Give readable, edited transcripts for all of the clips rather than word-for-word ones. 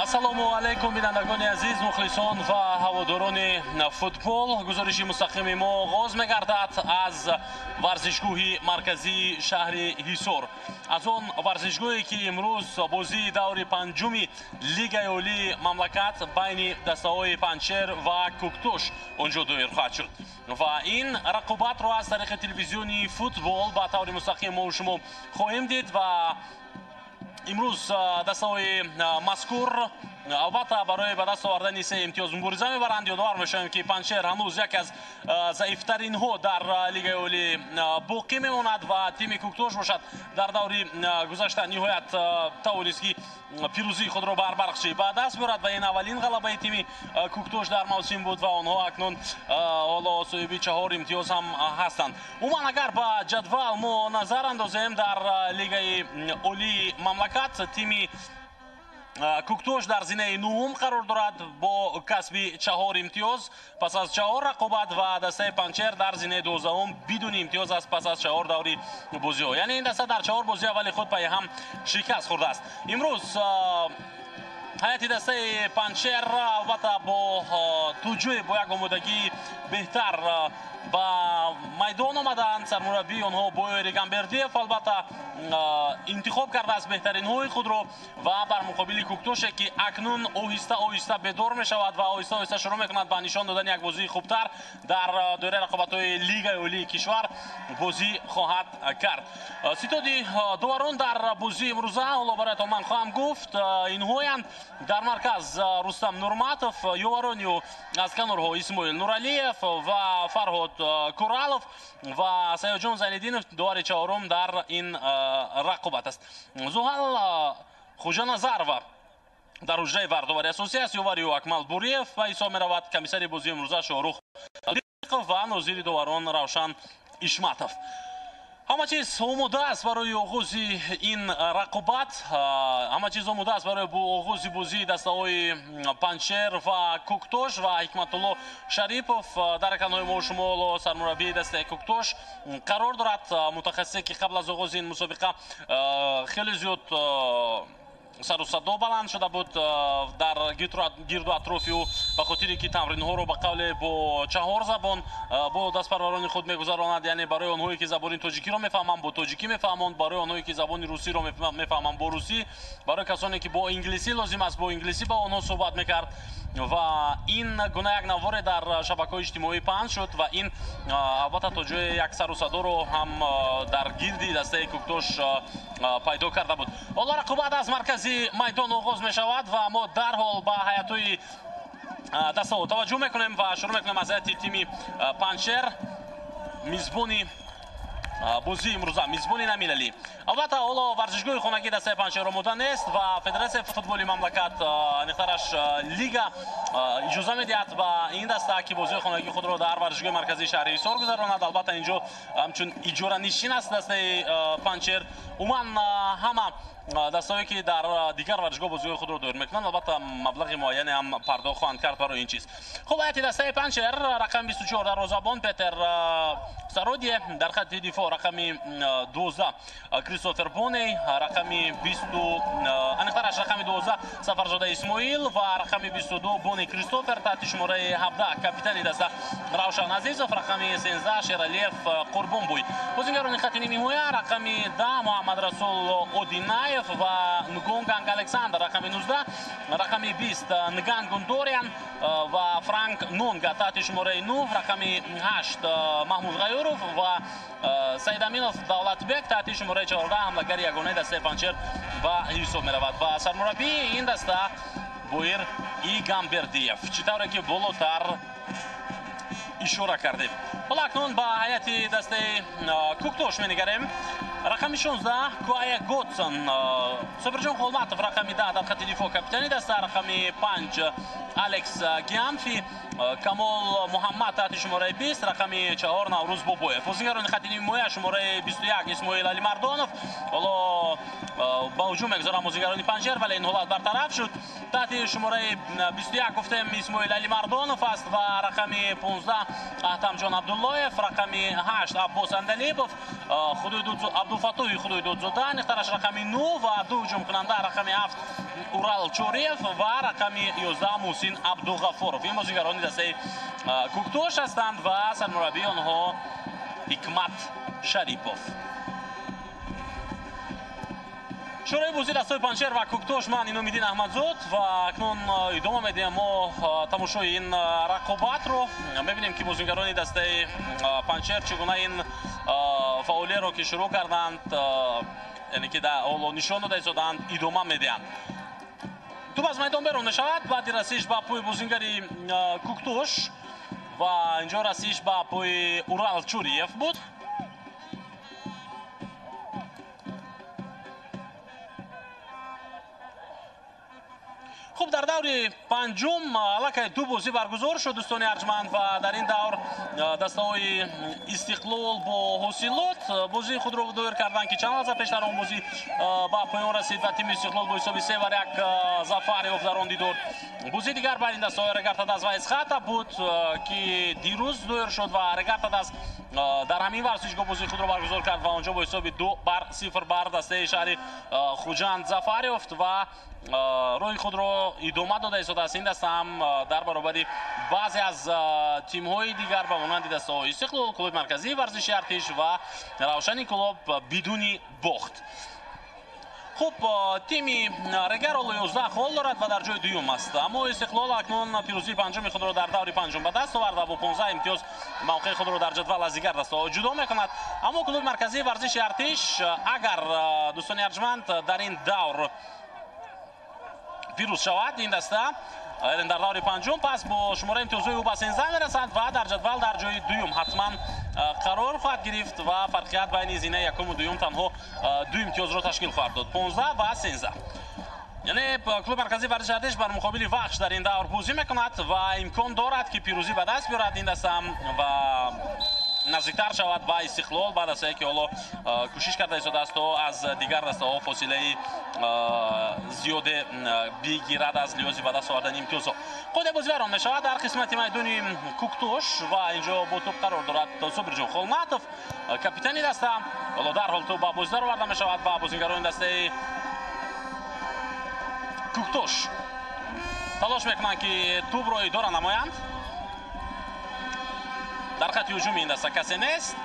Ассалому алайкум, бинандагони азиз, мухлисон ва ҳаводорони футбол. Гузориши мустақими мо оғоз мегардад аз варзишгоҳи марказии шаҳри Ҳисор. Аз он варзишгоҳе ки имрӯз бозии даври панҷуми Лигаи олии мамлакат байни дастаҳои Панҷшер ва Кӯктош онҷо доир хоҳад шуд. Ва ин рақобатро аз тариқи телевизиони футбол ба таври мустақим мо шумо хоҳем дид ва имрӯз дастаҳои мазкур албатта барои ба даст овардани се имтиёз мубориза мебаранд. Ёдовар мешавем, ки Панҷшер ҳанӯз яке аз заифтаринҳо дар Лигаи олӣ боқӣ мемонад ва тими Кӯктош бошад дар даври гузашта ниҳоят тавонист, ки пирӯзии худро бар Барқчӣ ба даст биёрад ва ин аввалин ғалабаи тими Кӯктош дар мавсим буд ва онҳо акнун ҳоло соҳиби 4 имтиёз ҳам ҳастанд. Умуман, агар ба ҷадвал мо назар андозем, дар Лигаи олии мамлакат тими Кӯктош дар зинаи нуҳум қарор дорад бо касби 4 имтиёз пас аз 4 рақобат ва дастаи Панҷшер дар зинаи 12-ум бидуни имтиёз аст пас аз 4 даври бозиҳо. Яъне ин даста дар 4 бозии аввали худ пайи ҳам шикаст хӯрдааст. Имрӯз ҳайати дастаи Панҷшер албатта бо туҷӯй, бо як омодагии беҳтар ба майдон омаданд. Сармураббии онҳо Боёри Гамбердиев албатта интихоб кардааст беҳтаринҳои худро ва бар муқобили Кӯктоше, ки акнун оҳиста оҳиста бедор мешавад ва оҳиста оҳиста шурӯъ мекунад ба нишон додани як бозии хубтар дар доираи рақобатҳои Лигаи олии кишвар бозӣ хоҳад кард. Ситоди доварон дар бозии имрӯза ҳоло бароятон ман хоҳам гуфт инҳоянд. Дар марказ Рустам Нурматов, ёварони аз канорҳо Исмоил Нуралиев ва Фарҳод Куралов ва Саёҷон Зайниддинов довари чаҳорум дар ин рақобат аст. Зуҳал Хуҷаназарова дар ҳуҷраи ВАР довари асосӣ аст. Ёвари ӯ Акмал Буриев ба ҳисоб меравад. Комиссари бозии имрӯза Шоҳрух ва нозири доварон Равшан Ишматов. Ҳама чиз омода аст барои оғози ин рақобат. Ҳама чиз омода аст барои оғози бозии дастаҳои Панҷшер ва Кӯктош ва Ҳикматулло Шарипов дар экранҳои мо шумо ҳоло сармураббии дастаи Кӯктош қарор дорад. Мутахассисе, ки қабл аз оғози ин мусобиқа хеле зиёд сару садо баланд шуда буд дар гирду атрофи ӯ, ба хотире ки тамринҳоро ба қавле бо 4 забон бо дастпарварони худ мегузаронад. Яъне барои онҳое ки забони тоҷикиро мефаҳманд, бо тоҷикӣ мефаҳманд, барои онҳое ки забони русиро мефаҳманд, бо русӣ, барои касоне ки бо инглисӣ лозим аст, бо инглисӣ ба онҳо суҳбат мекард. Ва ин гуна як наворе дар шабакаҳои иҷтимоӣ паҳн шуд ва ин албатта то ҷое як сару садоро ҳам дар гирди дастаи Куктош пайдо карда буд. Ҳоло рақобат аз маркази майдон оғоз мешавад ва мо дарҳол ба ҳайатҳои дастаҳо таваҷҷӯҳ мекунем ва шурӯъ мекунем аз ҳайати тими Панҷшер, мизбони бозии имрӯза, мизбони намилалӣ. Албатта ҳоло варзишгоҳи хонагии дастаи Панҷшер омода нест ва федератсияи футболи мамлакат, аниқтараш лига, иҷоза медиҳад ба ин даста ки бозии хонагии худро дар варзишгоҳи марказии шаҳри Ҳисор гузаронад. Албатта инҷо ҳамчун иҷоранишин аст дастаи Панҷшер. Умуман ҳама дастаҳое ки дар дигар варзишгоҳ бозиҳои худро доир мекунанд, албатта маблағи муайяне ҳам пардохт хоҳанд кард барои ин чиз. Хуб, ҳайати дастаи Панҷшер: рақами 24 дарвозабон Петер Сародие, дар хатти дифоъ рақами 12 Кристофер Боней, рақами 20, аниқтараш рақами 12 Сафарзода Исмоил ва рақами 22 Бони Кристофер, таҳти шумораи 17 капитани даста Равшан Азизов, рақами 13 Шералиев Қурбонбуй. Бозигарони хатти нимҳимоя: рақами 10 Муҳаммадрасул Одинаев ва Нгонганг Александр, рақами 19, рақами 20 Нган Гундориан ва Франк Нонга, таҳти шумораи 9, рақами 8 Маҳмуд Ғайуров ва Саидаминов Давлатбек, таҳти шумораи 14 ҳамлагари ягонаи дастаи Панҷшер ба ҳисоб меравад. Ва сармураббии ин даста Боир Игамбердиев, чӣ тавре ки болотар ишора кардем. Ҳоло акнун ба ҳайати дастаи Куктош менигарем. Рақами 16 Куая Готсон, Собирҷон Холматов, рақами 10 дар хатти дифоъ капитани даста, рақами 5 Алекс Гиамфи, Камол Муҳаммад таҳти шумораи 20, рақами 4 Наврӯз Бобоев. Бозигарони хатти нимҳимоя: шумораи 21 Исмоил Алимардонов. Ҳоло ба ҳуҷум мегузоранд бозигарони Панҷшер, вале ин ҳолат бартараф шуд. Таҳти шумораи 21 гуфтем Исмоил Алимардонов аст ва рақами 15 Аҳтамҷон Абдуллоев, рақами 8 Аббос Андалипов, Абдулфаттоҳи Худойдодзода, аниқтараш рақами 9 ва ду ҳуҷумкунанда рақами 7 Урал Чориев ва рақами 11 Муҳсин Абдуғаффоров. Ин бозигарони дастаи Куктош ҳастанд ва сармураббии онҳо Ҳикмат Шарипов. Шӯрои бозии дастаи Панҷшер ва Куктош, ман Иномиддин Аҳмадзод, ва акнун идома медиҳем мо тамошои ин рақобатро. Мебинем ки бозигарони дастаи Панҷшер чӣ гуна ин фаъолиятро ки шурӯъ карданд, яъне ки ҳоло нишон дода истоданд, идома медиҳанд. Туп аз майдон берун мешавад баъди расиш ба пӯи бозингари Куктош ва инҷо расиш ба пӯи Урал Чуриев буд. Хуб, дар даври панҷум аллакай ду бозӣ баргузор шуд, дӯстони арҷманд, ва дар ин давр дастаҳои Истиқлол бо Ҳосилот бозии худро доир карданд ки чанд лаҳза пештар он бозӣ ба поён расид ва тими Истиқлол бо ҳисоби 3-1 зафар ёфт дар он дидор. Бозии дигар байни дастаҳои Регар-ТадАЗ ва Эсхата буд ки дирӯз доир шуд ва Регар-ТадАЗ дар ҳамин варзишгоҳ бозии худро баргузор кард ва онҷо бо ҳисоби 2-0 бар дастаи шаҳри Хуҷанд зафар ёфт ва роҳи худро идома дода истодааст. Ин даста ҳам дар баробари баъзе аз тимҳои дигар ба монанди дастаҳои Истиқлол, клуби марказии варзиши Артиш ва Равшани клуб бидуни бохт. Хуб, тими Регар ҳоло 11 хол дорад ва дар ҷои дуюм аст. Аммо Истиқлол акнун пирӯзии панҷуми худро дар даври панҷум ба даст овард ва бо 15 имтиёз мавқеи худро дар ҷадвал аз дигар дастаҳо ҷудо мекунад. Аммо клуби марказии варзиши Артиш, агар дӯстони арҷманд дар ин давр пирӯз шавад, ин даста дар даври панҷум пас бо шумораи имтиёзҳои ӯ ба 13 мерасад ва дар ҷадвал дар ҷои дуюм ҳатман қарор хоҳад гирифт ва фарқият байни зинаи якуму дуюм танҳо ду имтиёзро ташкил хоҳад дод, 15 ва 13. Яъне клуби марказии варзиши Артиш бар муқобили Вахш дар ин давр бозӣ мекунад ва имкон дорад ки пирӯзӣ ба даст биёрад ин даста ва наздиктар шавад ба Истиқлол, ба дастае ки ҳоло кӯшиш карда истодааст то аз дигар дастаҳо фосилаи зиёде бигирад аз лиҳози ба даст овардани имтиёзҳо. Қоидаи бозӣ вайрон мешавад дар қисмати майдони Куктош ва инҷо бо тӯб қарор дорад Собирҷон Холматов, капитани даста. Ҳоло дарҳол тӯб ба бозӣ дароварда мешавад ва бозигарони дастаи Кӯктош талош мекунанд, ки тӯбро идора намоянд. Дар хати ҳуҷуми ин даста касе нест.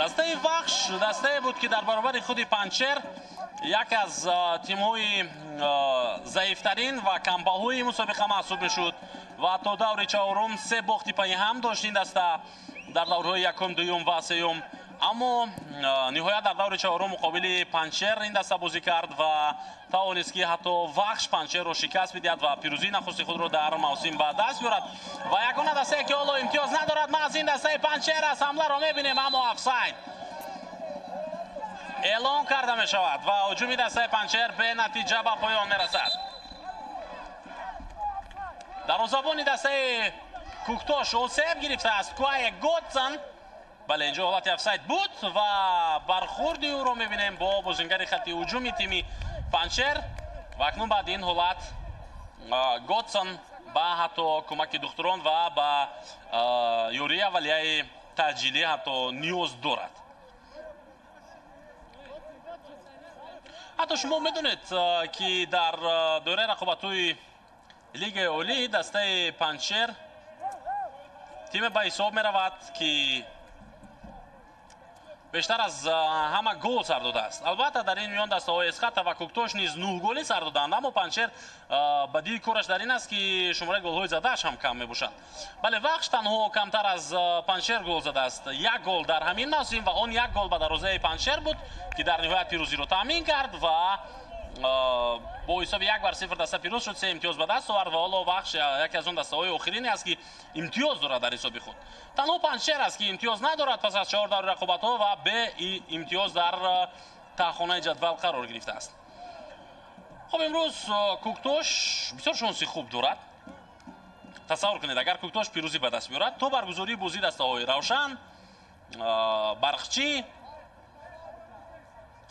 Дастаи Вахш дастае буд, ки дар баробари худи Панҷшер яке аз тимҳои заифтарин ва камбаҳои мусобиқа маҳсуб мешуд ва то даври чаҳорум се бохти пайи ҳам дошт ин даста дар даврҳои якум, дуюм ва сеюм. Аммо ниҳоят дар даври чаҳорум муқобили Панҷшер ин даста бозӣ кард ва тавонист, ки ҳатто Вахш Панҷшерро шикаст бидиҳад ва пирӯзии нахусти худро дар мавсим ба даст биёрад. Ва ягона дастае, ки ҳоло имтиёз надорад, маҳз ин дастаи Панҷшер аст. Ҳамларо мебинем, аммо офсайд эълон карда мешавад ва ҳуҷуми дастаи Панҷшер бенатиҷа ба поён мерасад. Дарвозабони дастаи Кӯктош осеб гирифтааст, Куае Готсон. Бале, инҷо ҳолати офсайд буд ва бархурди ӯро мебинем бо бозингари хати ҳуҷуми тими Панҷшер. Ва акнун баъди ин ҳолат Готсон ба ҳатто кӯмаки духтурон ва ба ёрии аввалияи таъҷилӣ ҳатто ниёз дорад. Ҳатто шумо медонед, ки дар доираи рақобатҳои Лигаи Олӣ дастаи Панҷшер тиме ба ҳисоб меравад, ки бештар аз ҳама гол сар додааст. Албатта, дар ин миён дастаҳои Эсхата ва Кӯктош низ нӯҳ голӣ сар доданд, аммо Панҷшер бадии кораш дар ин аст, ки шумораи голҳои задааш ҳам кам мебошад. Бале, Вахш танҳо камтар аз Панҷшер гол задааст, як гол дар ҳамин мавсим, ва он як гол ба дарвозаи Панҷшер буд, ки дар ниҳоят пирӯзиро таъмин кард ва бо ҳисоби 1-0 даста пирӯз шуд, се имтиёз ба даст овард. Ва ҳоло Вахш яке аз он дастаҳои охирине аст, ки имтиёз дорад дар ҳисоби худ. Танҳо Панҷшер аст, ки имтиёз надорад пас аз чаҳор даври рақобатҳо ва бе имтиёз дар таҳхонаи ҷадвал қарор гирифтааст. Хуб, имрӯз Кӯктош бисёр шонси хуб дорад. Тасаввур кунед, агар Кӯктош пирӯзӣ ба даст биёрад, то баргузории бозии дастаҳои Равшан, Барқчӣ,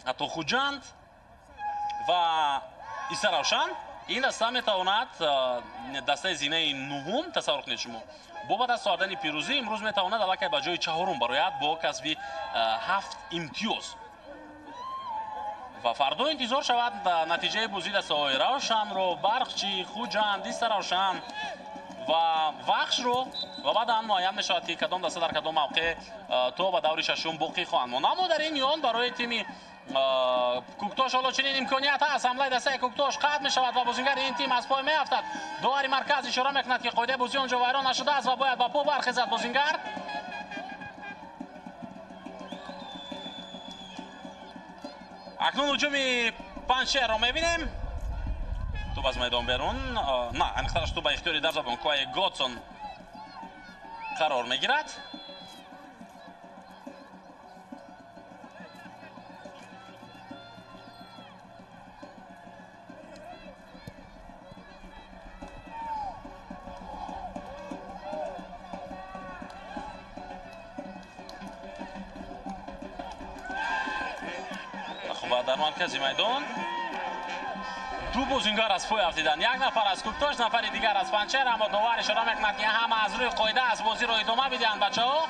ҳатто Хуҷанд ва Истаравшан, ин даста метавонад дастаи зинаи нуҳум, тасаввур кунед шумо, бо ба даст овардани пирӯзӣ имрӯз метавонад аллакай ба ҷои чаҳорум барояд бо касби 7 имтиёз. Ва фардо интизор шавад натиҷаи бозии дастаҳои Равшанро, Барқчӣ, Хуҷанд, Истаравшан ва Вахшро, ва баъдан муайян мешавад, ки кадом даста дар кадом мавқеъ то ба даври шашум боқӣ хоҳанд монд. Аммо дар ин миён барои тими Кӯктош ҳоло чунин имконият ҳаст. Ҳамлаи дастаи Кӯктош қатъ мешавад ва бозингари ин тим аз пой меафтад. Довари марказ ишора мекунад, ки қоидаи бозӣ онҷо вайрон нашудааст ва бояд ба по бархезад бозингар. Акнун ҳуҷуми Панҷшерро мебинем. Тӯб аз майдон берун, на, аниқтараш тӯб ба ихтиёри дарвозабон Куае Готсон қарор мегирад. Дар маркази майдон ду бозингар аз пой афтиданд, як нафар аз Кӯктош, нафари дигар аз Панҷшер. Аммо довар ишора мекунад, ки ҳама аз рӯи қоида аз бозиро идома бидиҳанд бачаҳо.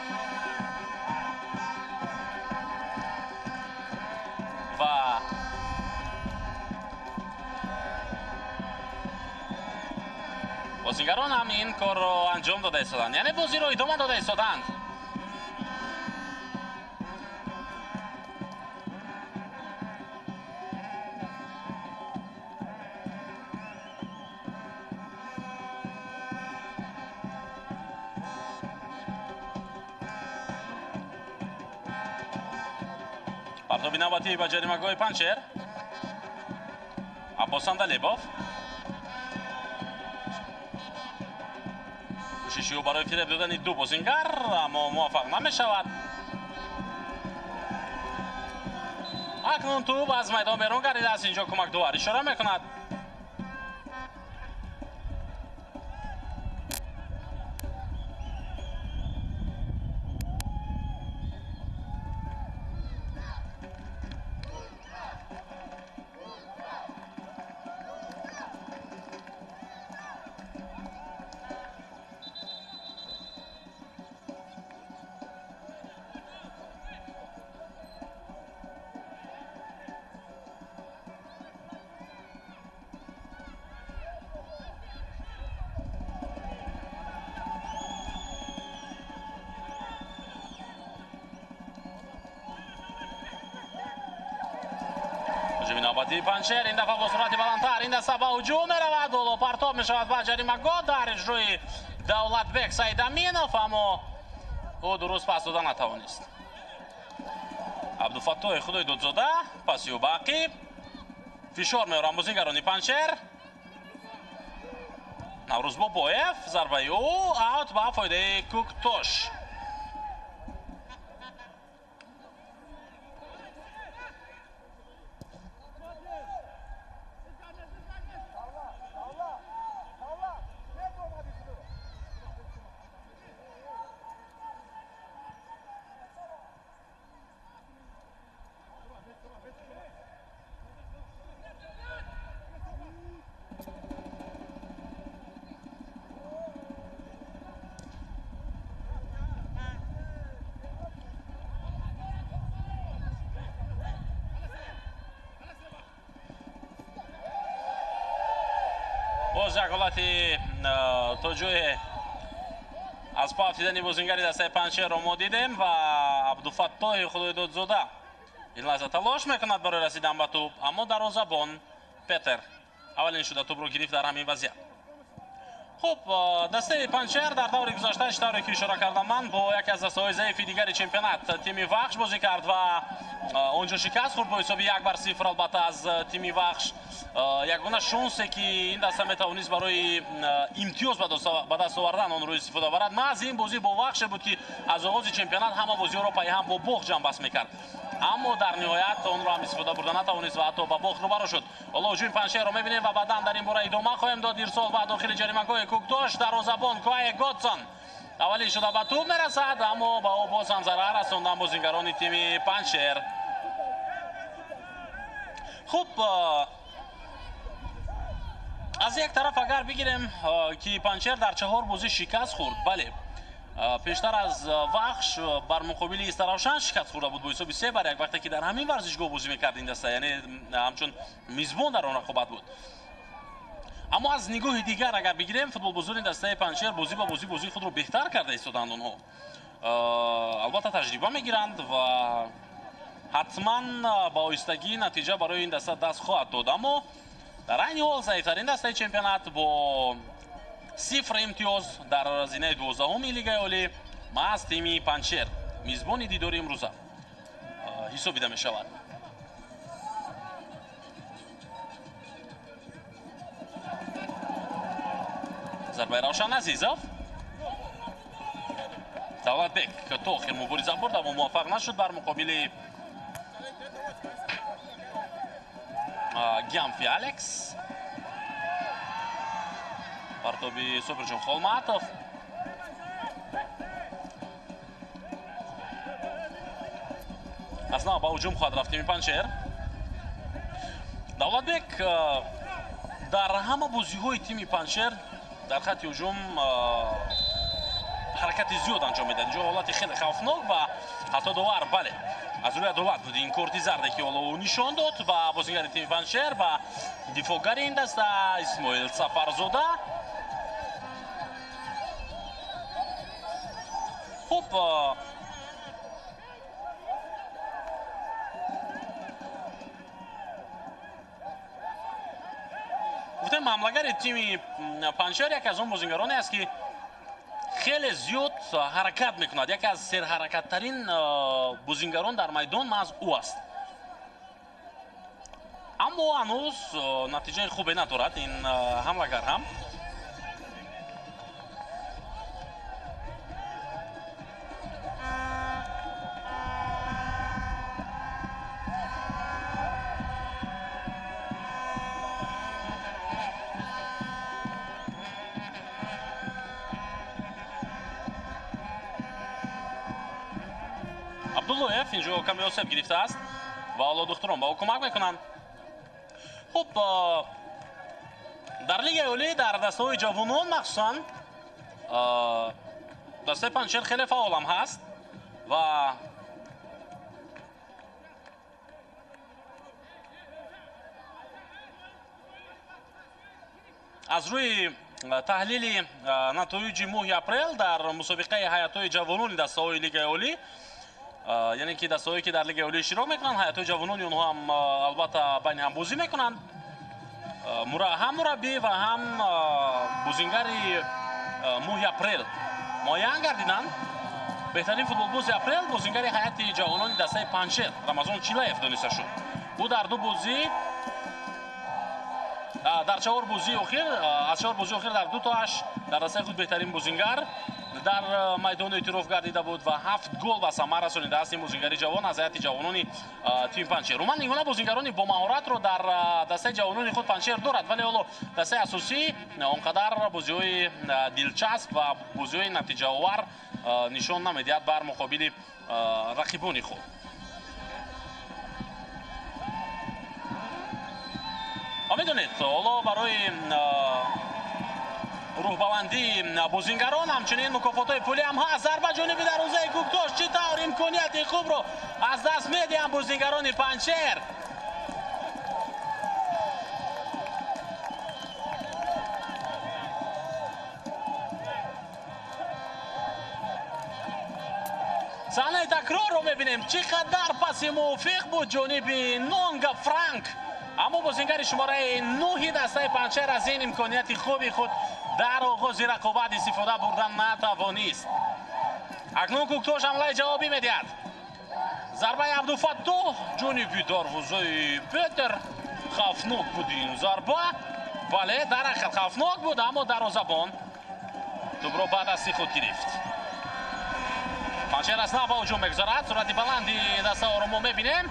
Ва бозингарон ҳам ин корро анҷом дода истоданд, яъне бозиро идома дода истоданд. Партоби навбатӣ ба ҷаримагоҳи Панҷшер. Аббос Сандалебов. Кӯшиши ӯ барои фиреб додани ду бозингар, аммо муваффақ намешавад. Акнун тӯб аз майдон берун гардидааст. Инҷо кӯмакдовар ишора мекунад. Навбатии Панҷшер ин дафъа бо суръати баландтар ин даста ба ҳуҷум меравад. Боло партоб мешавад ба ҷаримагоҳ дар иҷрои Давлатбек Саидаминов, аммо ӯ дуруст пас дода натавонист. Абдуфаттоҳи Худойдодзода паси ӯ ба ақиб фишор меоранд бозингарони Панҷшер. Наврӯз Бобоев, зарбаи ӯ аут ба фоидаи Кӯктош. Боз як ҳолати то ҷое аз по афтидани бозингари дастаи Панҷшерро мо дидем ва Абдуфаттоҳи Худойдодзода ин лаҳза талош мекунад барои расидан ба тӯб, аммо дарвозабон Петер аввалин шуда тӯбро гирифт дар ҳамин вазъият. Хуб, дастаи Панҷшер дар даври гузашта, тавре ки ишора кардам ман, бо яке аз дастаҳои заифи дигари чемпионат тими Вахш бозӣ кард ва онҷо шикаст хӯрд бо ҳисоби 1-0. Албатта аз тими Вахш ягона шонсе ки ин даста метавонист барои имтиёз ба даст овардан онро истифода барад, маҳз ин бозӣ бо Вахше буд ки аз оғози чемпионат ҳама бозиҳоро пайҳам бо бохт ҷамъбаст мекард, аммо дар ниҳоят онро ҳам истифода бурда натавонист ва ҳатто ба бохт рӯбарӯ шуд. Ҳоло ҳуҷуми Панҷшерро мебинем ва баъдан дар ин бора идома хоҳем дод. Ирсол ба дохили ҷаримагоҳи Кӯктош, дарвозабон Куае Годсон аввалин шуда ба тӯб мерасад, аммо ба ӯ боз ҳам зарар расонданд бозингарони тими Панҷшер. Хуб, аз як тараф агар бигирем ки Панҷшер дар 4 бозӣ шикаст хӯрд, бале, пештар аз Вахш бар муқобили Истаравшан шикаст хӯрда буд бо ҳисоби 3-1, вақте ки дар ҳамин варзишгоҳ бозӣ мекард ин даста, яъне ҳамчун мизбон дар он рақобат буд. Аммо аз нигоҳи дигар агар бигирем, футболбозони дастаи Панҷшер бозӣ ба бозӣ бозии худро беҳтар карда истоданд. Онҳо албатта таҷриба мегиранд ва ҳатман ба оҳистагӣ натиҷа барои ин даста даст хоҳад дод. Аммо дар айни ҳол заифтарин дастаи чемпионат бо 0 имтиёз дар зинаи 12-уми Лигаи Олӣ маҳз тими Панҷшер мизбони дидори имрӯза ҳисобида мешавад. Зарбаи Равшан Азизов. Давлатбек то охир мубориза бурд, аммо муваффақ нашуд бар муқобили Гямфи Алекс. Партоби Собирҷон Холматов. Аз нав ба ҳуҷум хоҳад рафт тими Панҷшер. Давлатбек дар ҳама бозиҳои тими Панҷшер дар хатти ҳуҷум ҳаракати зиёд анҷом медиҳад. Инҷо ҳолати хеле хавфнок ва ҳатто довар, бале, аз рӯи адолат буд ин корти зарде ки ҳоло ӯ нишон дод ба бозингари тими Панҷшер ва дифоъгари ин даста Исмоил Сафарзода. Хуб, гуфтем ҳамлагари тими Панҷшер яке аз он бозингароне аст ки хеле зиёд ҳаракат мекунад. Яке аз серҳаракаттарин бозингарон дар майдон маҳз ӯ аст. Аммо ҳанӯз натиҷаи хубе надорад ин ҳамлагар ҳам. Абдуллоев инҷо каме осеб гирифтааст ва ҳоло духтурон ба ӯ кӯмак мекунанд. Хуб, дар Лигаи Олӣ дар дастаҳои ҷавонон махсусан дастаи Панҷшер хеле фаъолам ҳаст ва аз рӯи таҳлили натоиҷи моҳи апрел дар мусобиқаи ҳайатҳои ҷавонони дастаҳои Лигаи Олӣ Яъне ки дастаҳое ки дар Лигаи Олӣ иштирок мекунанд, ҳайатҳои ҷавонони онҳо ҳам албатта байни ҳам бозӣ мекунанд. Ҳам мураббӣ ва ҳам бозингари моҳи апрел муайян гардиданд. Беҳтарин футболбози апрел бозингари ҳайати ҷавонони дастаи Панҷшер Рамазон Чилаев дониста шуд. Ӯ дар ду бозӣ, дар чаҳор бозии охир, аз чаҳор бозии охир дар дутоаш дар дастаи худ беҳтарин бозингар дар майдони эътироф гардида буд ва 7 гол ба самар расонидааст ин бозингари ҷавон аз ҳайати ҷавонони тими Панҷшер. Умуман ин гуна бозингарони бо маҳоратро дар дастаи ҷавонони худ Панҷшер дорад, вале ҳоло дастаи асосӣ он қадар бозиҳои дилчасп ва бозиҳои натиҷаовар нишон намедиҳад бар муқобили рақибони худ. Ва медонед, ҳоло барои рӯҳбаландии бозингарон ҳамчунин мукофотҳои пулӣ ҳам ҳаст. Зарба ҷониби дарвозаи Кӯктош, чӣ тавр имконияти хубро аз даст медиҳанд бозингарони Панҷшер. Саҳнаи такрорро мебинем, чӣ қадар паси мувофиқ буд ҷониби Нонга Франк, аммо бозингари шумораи 9 дастаи Панҷшер аз ин имконияти хуби худ дар оғози рақобат истифода бурдан натавонист. Акнун Кӯктош ҳамлаи ҷавобӣ медиҳад. Зарбаи Абдуфаттоҳ ҷониби дарвозаи Петр. Хавфнок буд ин зарба. Бале, дар ҳақиқат хавфнок буд, аммо дарвозабон тӯбро ба дасти худ гирифт. Панҷшер аз нав ба ҳуҷум мегузарад. Суръати баланди дастаҳоро мо мебинем.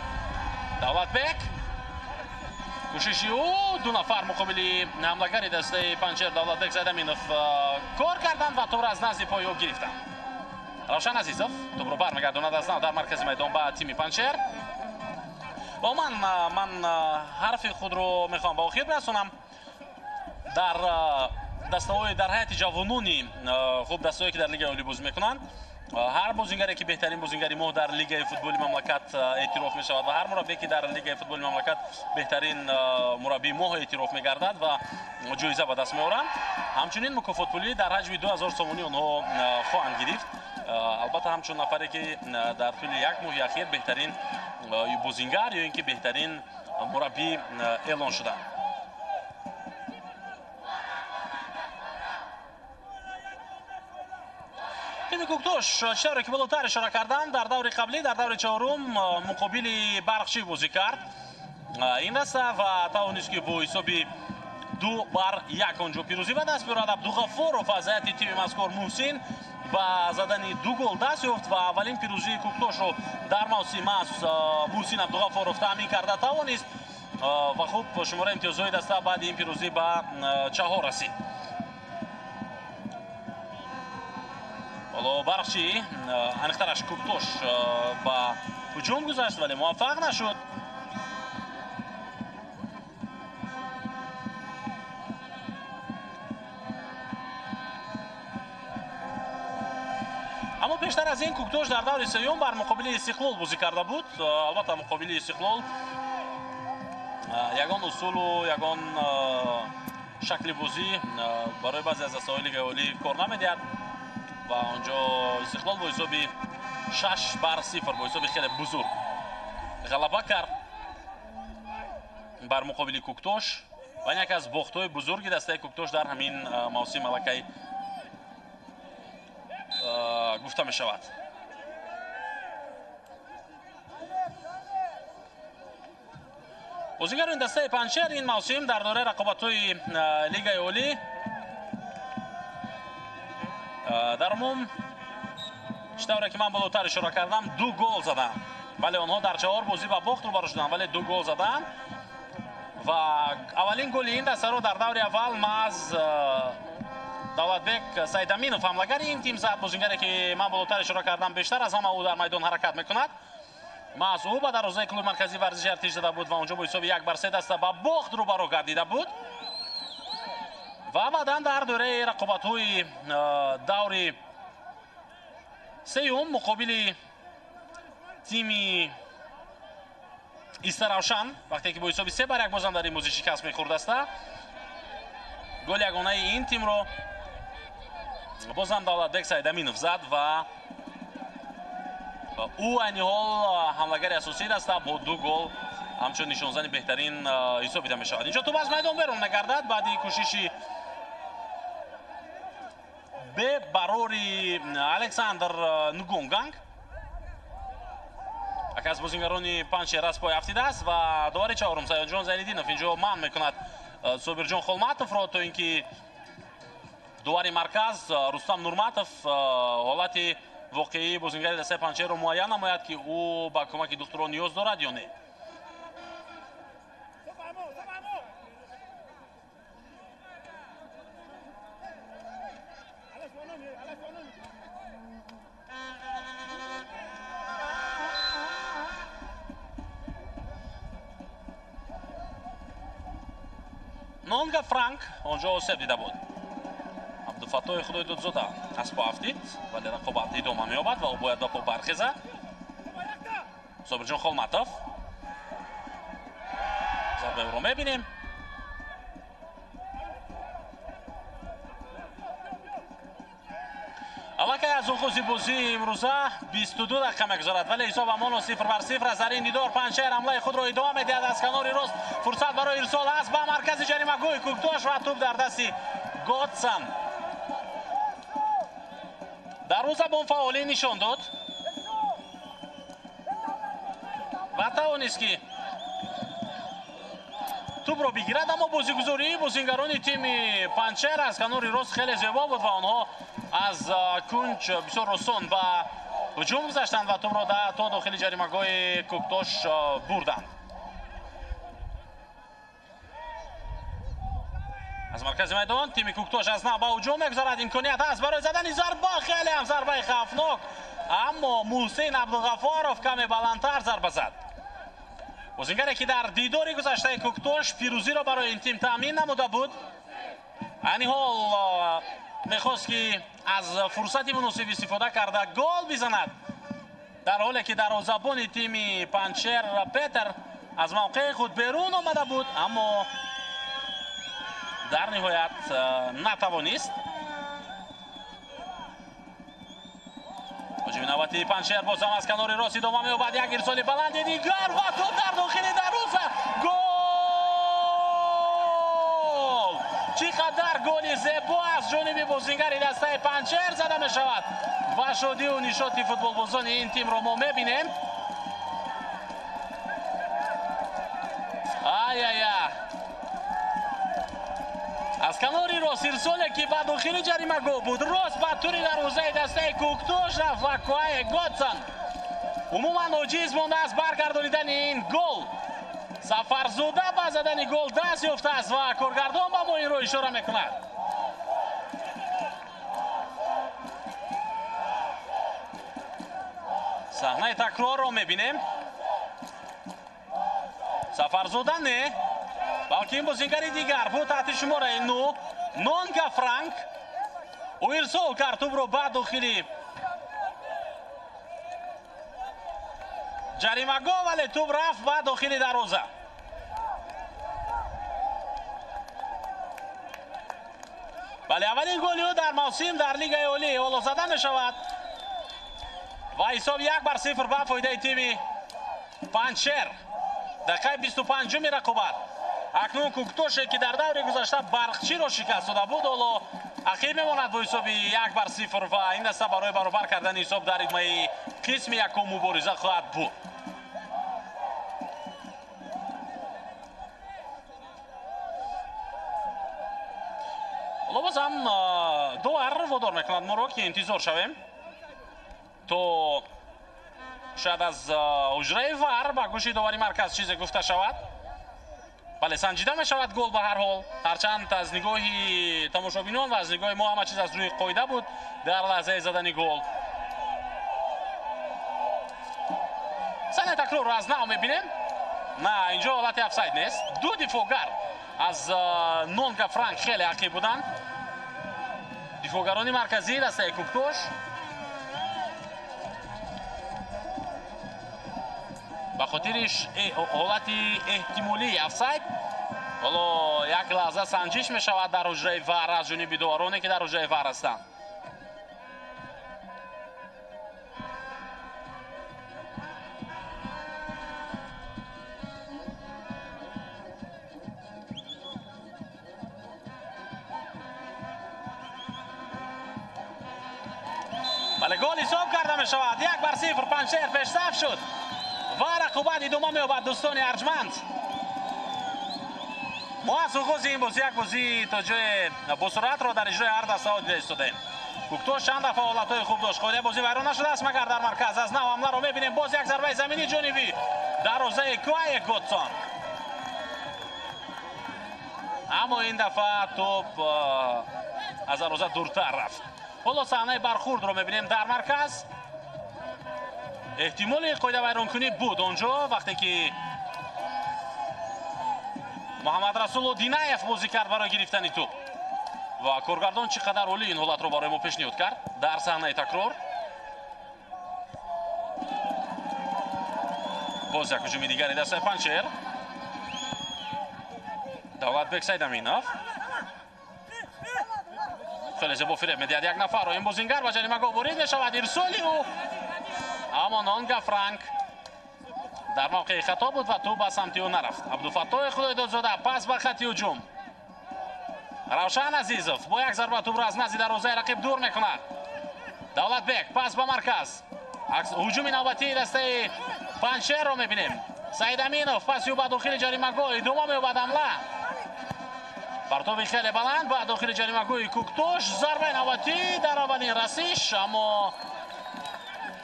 Давлатбек кӯшиши ӯ, ду нафар муқобили ҳамлагари дастаи Панҷшер Давлатбек Сайдаминов кор карданд ва тӯбро аз назди пои ӯ гирифтанд. Равшан Азизов тӯбро бармегардонад аз нав дар маркази майдон ба тими Панҷшер. Ва ман ҳарфи худро мехоҳам ба охир расонам. Дар дастаҳои дар ҳайати ҷавонони хуб, дастаҳое ки дар Лигаи Олӣ бозӣ мекунанд, ҳар бозингаре ки беҳтарин бозингари моҳ дар Лигаи футболи мамлакат эътироф мешавад ва ҳар мураббие ки дар Лигаи футболи мамлакат беҳтарин мураббии моҳ эътироф мегардад ва ҷоиза ба даст меоранд, ҳамчунин мукофотпулӣ дар ҳаҷми 2000 сомонӣ онҳо хоҳанд гирифт. Албатта ҳамчун нафаре ки дар тӯли як моҳи ахир беҳтарин бозингар ё ин ки беҳтарин мураббӣ эълон шуданд. Тими Кӯктош чӣ тавре ки болотар ишора кардам, дар даври қаблӣ, дар даври чорум муқобили Барқчӣ бозӣ кард ин даста ва тавонист ки бо ҳисоби 2-1 онҷо пирӯзӣ ба даст биёрад. Абдуғаффоров аз ҳайати тими мазкур Муҳсин ба задани 2 гол даст ёфт ва аввалин пирӯзии Кӯктошро дар мавсим аз Муҳсин Абдуғаффоров таъмин карда тавонист ва хуб шумораи имтиёзҳои даста баъди ин пирӯзӣ ба 4 расид. Ҳоло Барқчӣ, аниқтараш Кӯктош ба ҳуҷум гузашт, вале муваффақ нашуд. Аммо пештар аз ин Кӯктош дар даври сеюм бар муқобили Истиқлол бозӣ карда буд. Албатта муқобили Истиқлол ягон усулу ягон шакли бозӣ барои баъзе аз дастаҳои Лигаи Олӣ кор намедиҳад ва онҷо Истиқлол бо ҳисоби 6-0 бо ҳисоби хеле бузург ғалаба кард бар муқобили Кӯктош ва ин яке аз бохтҳои бузурги дастаи Кӯктош дар ҳамин мавсим аллакай гуфта мешавад. Бозигарони дастаи Панҷшер ин мавсим дар доираи рақобатҳои Лигаи Олӣ дар умум чӣ тавре ки ман болотар ишора кардам, 2 гол заданд. Вале онҳо дар 4 бозӣ ба бохт рӯбарӯ шуданд, вале 2 гол заданд ва аввалин голи ин дастаро дар даври аввал маҳз Давлатбек Сайдаминов ҳамлагари ин тим зад. Бозингаре ки ман болотар ишора кардам, бештар аз ҳама ӯ дар майдон ҳаракат мекунад. Маҳз ӯ ба дарвозаи клуби марказии варзиши Артиш зада буд ва онҷо бо ҳисоби 1-3 даста ба бохт рӯбарӯ гардида буд. Ва баъдан дар доираи рақобатҳои даври сеюм муқобили тими Истаравшан, вақте ки бо ҳисоби 3-1 бозам дар ин бозӣ шикаст мехӯрд даста, голи ягонаи ин тимро бозам Давлатбек Сайдаминов зад ва Ӯ айни ҳол ҳамлагари асосии даста бо 2 гол ҳамчун нишонзани беҳтарин ҳисобида мешавад. Инҷо тӯп аз майдон берун мегардад баъди кӯшиши бебарори Александр Нгонганг. Яке аз бозингарони Панҷшер аз пой афтидааст ва довари чаҳорум Саёдҷон Зайниддинов инҷо манъ мекунад Собирҷон Холматовро, то ин ки довари марказ Рустам Нурматов ҳолати воқеии бозингари дастаи Панҷшерро муайян намояд, ки ӯ ба кӯмаки духтурон ниёз дорад ё не. Нонга Франк онҷо осеб дида буд. Абдуфаттоҳи Худойдодзода аз по афтид, вале рақобат идома меёбад ва ӯ бояд ба по бархезад. Собирҷон Холматов зарбаи ӯро мебинем. Аллакай аз оғози бозии имрӯза 22 дақиқа мегузарад, вале ҳисоб ҳамоно 0-0 аст. Дар ин дидор Панҷшер ҳамлаи худро идома медиҳад. Аз канори рост фурсат барои ирсол аст ба маркази ҷаримагоҳи Кӯктош ва тӯп дар дасти Готсан. Дарвозабон фаъолӣ нишон дод ва тавонист, ки тӯпро бигирад, аммо бозигузории бозингарони тими Панҷшер аз канори рост хеле зебо буд ва онҳо аз кунҷ бисёр осон ба ҳуҷум гузаштанд ва тӯпро то дохили ҷаримагоҳи Кӯктош бурданд. Аз маркази майдон тими Кӯктош аз нав ба ҳуҷум мегузарад. Имконият ҳаст барои задани зарба, хеле ҳам зарбаи хавфнок, аммо Муҳсин Абдуғафоров каме баландтар зарба зад. Бозингаре ки дар дидори гузаштаи Кӯктош пирӯзиро барои ин тим таъмин намуда буд, айни ҳол мехост, ки аз фурсати муносиб истифода карда гол бизанад, дар ҳоле ки дарвозабони тими Панҷшер Петер аз мавқеи худ берун омада буд, аммо дар ниҳоят натавонист. Ҳуҷуми навбатии Панҷшер боз ҳам аз канори рост идома меёбад. Як ирсоли баланди дигар ва тӯп дар дохили дарвоза. Гол! Чӣ қадар голи зебо аз ҷониби бозингари дастаи Панҷшер зада мешавад ва шодию нишоти футболбозони ин тимро мо мебинем. Ай-ай-ай! Аз канори рост ирсоле ки ба дохили ҷаримагоҳ буд, рост ба тури дарвозаи дастаи Кӯктош рафт ва Куае Готсон умуман оҷиз монда аз баргардонидани ин гол. Сафарзода ба задани гол даст ёфтааст ва коргардон ба мо инро ишора мекунад. Саҳнаи такрорро мебинем. Сафарзода не, балки ин бозингари дигар буд таҳти шумораи 9, Нонга Франк. Ӯ ирсол кард тӯпро ба дохили ҷаримагоҳ, вале тӯп рафт ба дохили дарвоза. Бале, аввалин голи ӯ дар мавсим дар Лигаи Олӣ ҳоло зада мешавад ва ҳисоб 1-0 ба фоидаи тими Панҷшер. Дақиқаи 25-уми рақобат. Акнун Кӯктоше ки дар даври гузашта Барқчиро шикаст дода буд, ҳоло ақиб мемонад бо ҳисоби 1-0 ва ин даста барои баробар кардани ҳисоб дар идомаи қисми якум мубориза хоҳад буд. Ҳоло боз ҳам довар водор мекунад моро, ки интизор шавем то шояд аз ҳуҷраи ВАР ба гӯши довари марказ чизе гуфта шавад. Бале, санҷида мешавад гол ба ҳар ҳол, ҳарчанд аз нигоҳи тамошобинон ва аз нигоҳи мо ҳама чиз аз рӯи қоида буд дар лаҳзаи задани гол. Саҳнаи такрорро аз нав мебинем. На, инҷо ҳолати офсайд нест. Ду дифоъгар аз Нонга Франк хеле ақиб буданд. Дифоъгарони марказии дастаи Кӯктош. Ба хотири ҳолати эҳтимолии офсайд ҳоло як лаҳза санҷиш мешавад дар ҳуҷраи ВАР аз ҷониби довароне ки дар ҳуҷраи ВАР ҳастанд. Бале, гол ҳисоб карда мешавад. 1-0 Панҷшер пешсаф шуд ва рақобат идома меёбад. Дӯстони арҷманд, мо аз оғози ин бозӣ як бозии то ҷое босуръатро дар иҷрои ҳар дастаҳо дида истодаем. Куктош чанд дафъа ҳолатҳои хуб дошт. Қоидаи бозӣ вайрон нашудааст, магар дар марказ аз нав ҳамларо мебинем. Боз як зарбаи заминии ҷонибӣ дарвозаи Куае Готсон, аммо ин дафъа тӯп аз дарвоза дуртар рафт. Ҳоло саҳнаи бархурдро мебинем дар марказ. Эҳтимоли қоидавайронкунӣ буд онҷо, вақте ки Муҳаммадрасулу Динаев бозӣ кард барои гирифтани тӯп ва коргардон чӣ қадар олӣ ин ҳолатро барои мо пешниҳод кард дар саҳнаи такрор. Боз як ҳуҷуми дигари дастаи Панҷшер. Давлатбек Сайдаминов хеле зебо фиреб медиҳад як нафарро. Ин бозингар ба ҷаримагоҳ ворид мешавад. Ирсоли ӯ, аммо Нонга Франк дар мавқеи хато буд ва тӯп ба самти ӯ нарафт. Абдуфаттоҳи Худойдодзода пас ба хати ҳуҷум. Равшан Азизов бо як зарба тӯпро аз назди дарвозаи рақиб дур мекунад. Давлатбек пас ба марказ. Ҳуҷуми навбатии дастаи Панҷшерро мебинем. Саидаминов паси ӯ ба дохили ҷаримагоҳ идома меёбад ҳамла. Партоби хеле баланд ба дохили ҷаримагоҳи Куктош. Зарбаи навбатӣ дар аввалин расиш, аммо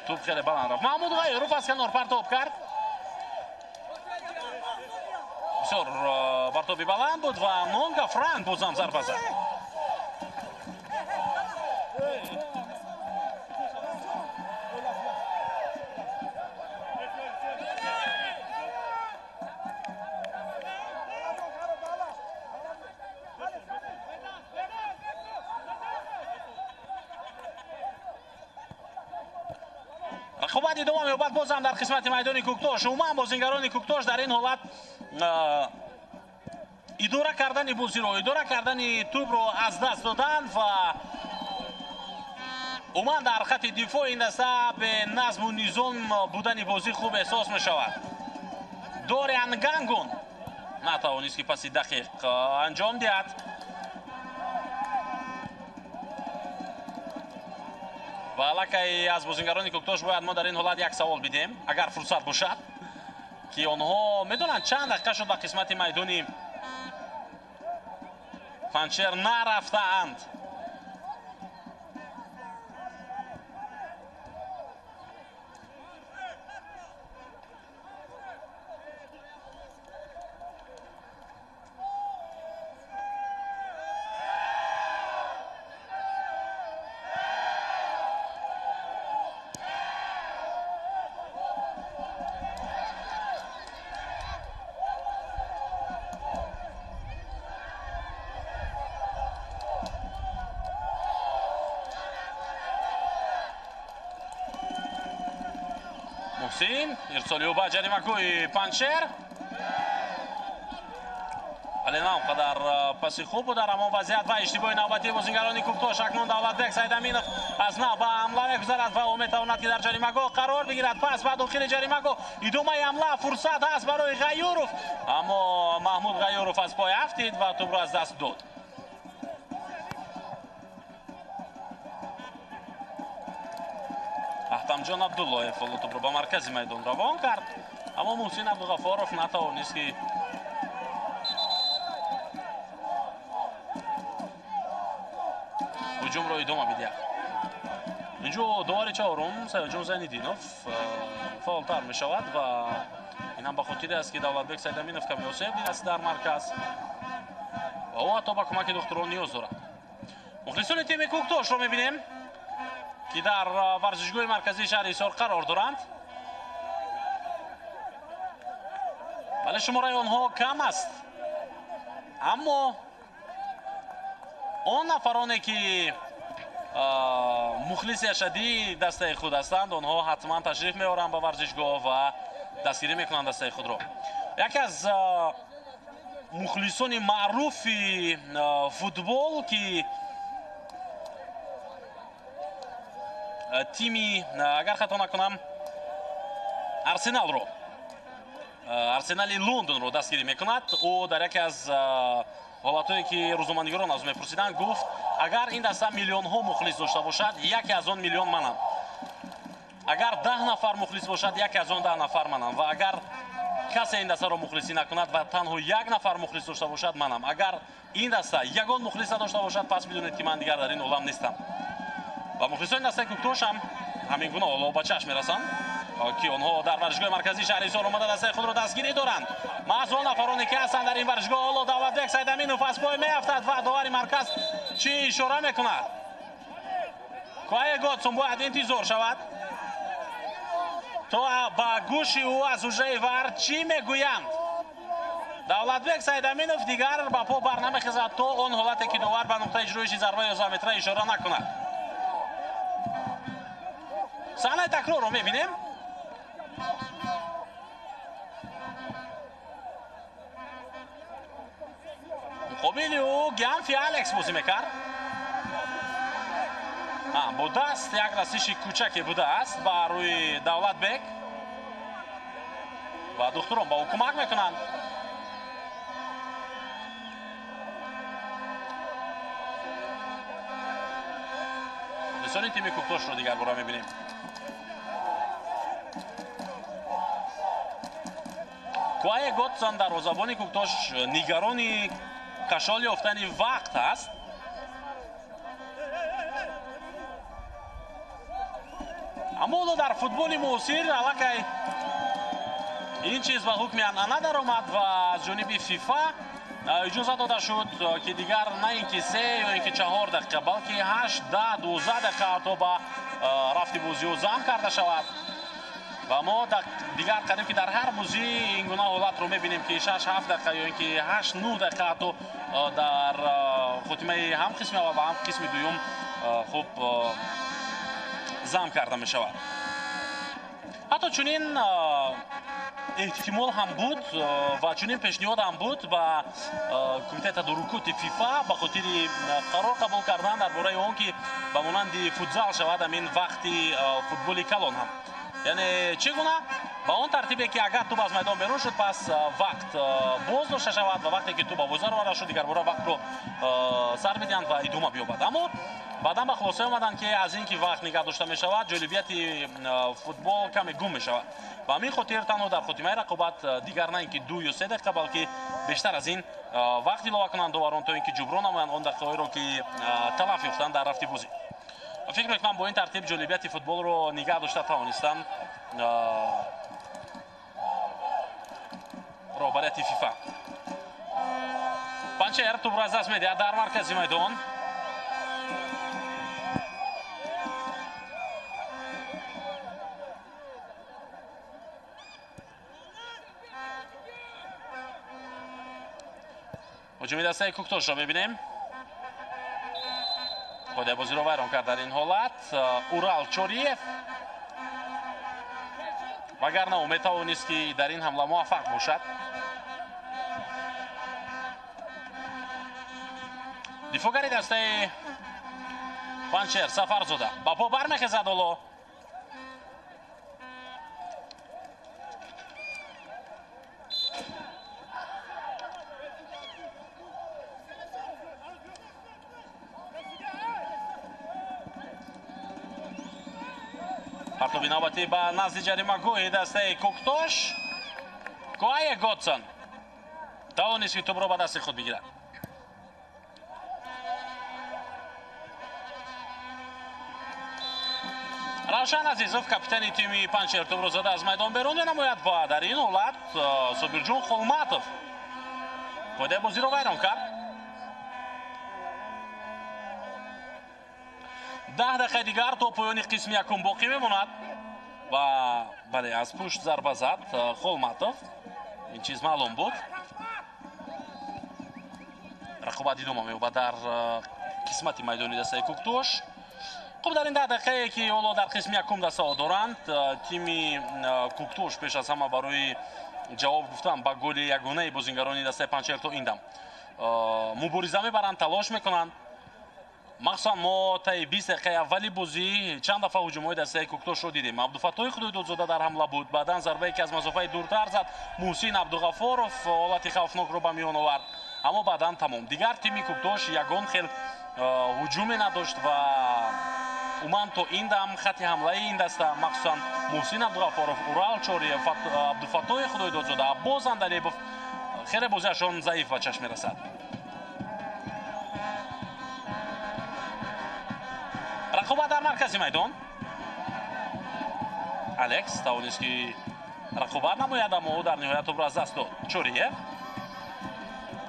тӯп хеле баланд рафт. Маҳмуд Ғайюров аз канор партоб кард. Бисёр партоби баланд буд ва Нонга Франк бозам зарба зад. Рақобат идома меёбад бозам дар қисмати майдони Куктош. Умуман бозингарони Куктош дар ин ҳолат идора кардани бозиро, идора кардани тӯбро аз даст доданд ва умуман дар хати дифои ин даста бе назму низом будани бозӣ хуб эҳсос мешавад. Дориан Гангун натавонист ки паси дақиқ анҷом диҳад. Ва аллакай аз бозингарони Куктош бояд мо дар ин ҳолат як савол бидиҳем, агар фурсат бошад, ки онҳо медонанд чанд дақиқа шуд ба қисмати майдони Панҷшер нарафтаанд. Муҳсин ирсоли ӯ ба ҷаримагоҳи Панҷшер, вале на он қадар паси хуб буд дар ҳамон вазъият ва иштибоҳи навбатии бозингарони Куктош. Акнун Давлатбек Сайдаминов аз нав ба ҳамла мегузарад ва ӯ метавонад ки дар ҷаримагоҳ қарор бигирад. Пас ба дохили ҷаримагоҳ идомаи ҳамла, фурсат ҳаст барои Ғайюров, аммо Маҳмуд Ғайюров аз пой афтид ва тӯбро аз даст дод. Аҳтамҷон Абдуллоев ҳоло тӯбро ба маркази майдон равон кард, аммо Муҳсин Абдуғафоров натавонист ки ҳуҷумро идома бидиҳад. Инҷо довари чаҳорум Саёдҷон Зайниддинов фаъолтар мешавад ва ин ҳам ба хотире аст ки Давлатбек Сайдаминов каме осеб дидааст дар марказ ва ӯ ҳатто ба кӯмаки духтурон ниёз дорад. Мухлисони тими Куктошро мебинем ки дар варзишгоҳи марказии шаҳри Ҳисор қарор доранд, вале шумораи онҳо кам аст, аммо он нафароне ки мухлиси ашаддии дастаи худ ҳастанд, онҳо ҳатман ташриф меоранд ба варзишгоҳ ва дастгирӣ мекунанд дастаи худро. Яке аз мухлисони маъруфи футбол ки тими, агар хато накунам, Арсеналро, Арсенали Лондонро дастгирӣ мекунад, ӯ дар яке аз ҳолатҳое ки рӯзноманигорон аз ӯ мепурсиданд гуфт: агар ин даста миллионҳо мухлис дошта бошад, яке аз он миллион манам. Агар 10 нафар мухлис бошад, яке аз он 10 нафар манам, ва агар касе ин дастаро мухлисӣ накунад ва танҳо як нафар мухлис дошта бошад, манам. Агар ин даста ягон мухлис надошта бошад, пас бидонед, ки ман дигар дар ин олам нестам. Ва мухлисони дастаи Кӯктош ҳам ҳамин гуна ҳоло ба чашм мерасанд, ки онҳо дар варзишгоҳи марказии шаҳри Ҳисор омада дастаи худро дастгирӣ доранд. Маҳз он нафароне, ки ҳастанд дар ин варзишгоҳ. Ҳоло Давлатбек Сайдаминов аз пой меафтад ва довари марказ чӣ ишора мекунад? Куае Готсон бояд интизор шавад, то ба гӯши ӯ аз ҳуҷраи ВАР чӣ мегӯянд. Давлатбек Сайдаминов дигар ба по бар намехезад то он ҳолате, ки довар ба нуқтаи иҷроиши зарбаи 11 метра ишора накунад. Саҳнаи такрорро мебинем. Муқобили ӯ Гианфи Алекс бозӣ мекард. Бо даст як расиши кӯчаке будааст ба рӯи Давлатбек ва духтурон ба ӯ кӯмак мекунанд. Мухлисони тими Кӯктошро дигар бора мебинем. Куае Готсон дарвозабони Кӯктош нигарони кашол ёфтани вақт аст. Аммо ҳоло дар футболи муосир аллакай ин чиз ба ҳукми анъана даромад ва аз ҷониби ФИФА иҷоза дода шуд, ки дигар на ин ки 3 ё ин ки 4 дақиқа, балки 8, 10, 12 дақиқа ҳатто ба рафти бозиҳо зам карда шавад. Ва мо дигар қариб ки дар ҳар бозӣ ин гуна ҳолатро мебинем, ки 6-7 дақиқа ё ин ки 8-9 дақиқа ҳатто дар хотимаи ҳам қисми аввал ва ҳам қисми дуюм хуб зам карда мешавад. Ҳатто чунин эҳтимол ҳам буд ва чунин пешниҳод ҳам буд ба кумитаи тадорукоти ФИФА ба хотири қарор қабул кардан дар бораи он, ки ба монанди футзал шавад ҳамин вақти футболи калон ҳам. Яъне чӣ гуна? Ба он тартибе, ки агар туп аз майдон берун шуд, пас вақт боз дошта шавад ва вақте ки туп ба бозар оварда шуд, дигарбора вақтро сар бидиҳанд ва идома биёбад. Аммо баъдан ба хулоса омаданд, ки аз ин ки вақт нигаҳ дошта мешавад, ҷолибияти футбол каме гум мешавад. Ба ҳамин хотир танҳо дар хотимаи рақобат дигар на ин ки 2 ё 3 дақиқа, балки бештар аз ин вақт илова кунанд доварон, то ин ки ҷуброн намоянд он дақиқаҳоеро, ки талаф ёфтанд дар рафти бозӣ. Фикр мекунам, бо ин тартиб ҷолибияти футболро нигаҳ дошта тавонистанд роҳбарияти ФИФА. Панчер тӯбро аз даст медиҳад дар маркази майдон. Ҳуҷуми дастаи Кӯктошро мебинем. Қоидаи бозиро вайрон кард дар ин ҳолат Урал Чориев, вагарна ӯ метавонист, ки дар ин ҳамла муваффақ бошад. Дифоъгари дастаи Панчер Сафарзода ба по бармехезад ҳоло. Партоби навбатӣ ба назди ҷаримагоҳи дастаи Кӯктош. Куае Готсон тавонист, ки тӯбро ба дасти худ бигирад. Равшан Азизов, капитани тими Панчер, тӯбро зада аз майдон берун менамояд ва дар ин ҳолат Собирҷон Холматов қоидаи бозиро вайрон кард. 10 дақиқаи дигар то поёни қисми якум боқӣ мемонад ва бале, аз пушт зарба зад Холматов. Ин чиз маълум буд. Рақобат идома меёбад дар қисмати майдони дастаи Кӯктош. Хуб, дар ин 10 дақиқае, ки ҳоло дар қисми якум дастаҳо доранд, тими Кӯктош пеш аз ҳама барои ҷавоб гуфтан ба голи ягонаи бозингарони дастаи Панчер то ин дам мубориза мебаранд, талош мекунанд. Махсусан мо таи 20 дақиқаи аввали бозӣ чанд дафъа ҳуҷумҳои дастаи Кӯктошро дидем. Абдуфаттоҳи Худойдодзода дар ҳамла буд, баъдан зарбае, ки аз масофаи дуртар зад, Муҳсин Абдуғафоров ҳолати хавфнокро ба миён овард, аммо баъдан тамом. Дигар тими Кӯктош ягон хел ҳуҷуме надошт ва Умуман то ин дам хатти ҳамлаи ин даста, махсусан Муҳсин Абдуғаффоров, Урал Чориев, Абдуфаттоҳи Худойдодзода, Аббос Андалебов хеле бозиашон заиф ба чашм мерасад. Рақобат дар маркази майдон. Алекс тавонист ки рақобат намояд, аммо ӯ дар ниҳоят тӯбро аз даст дод. Чориев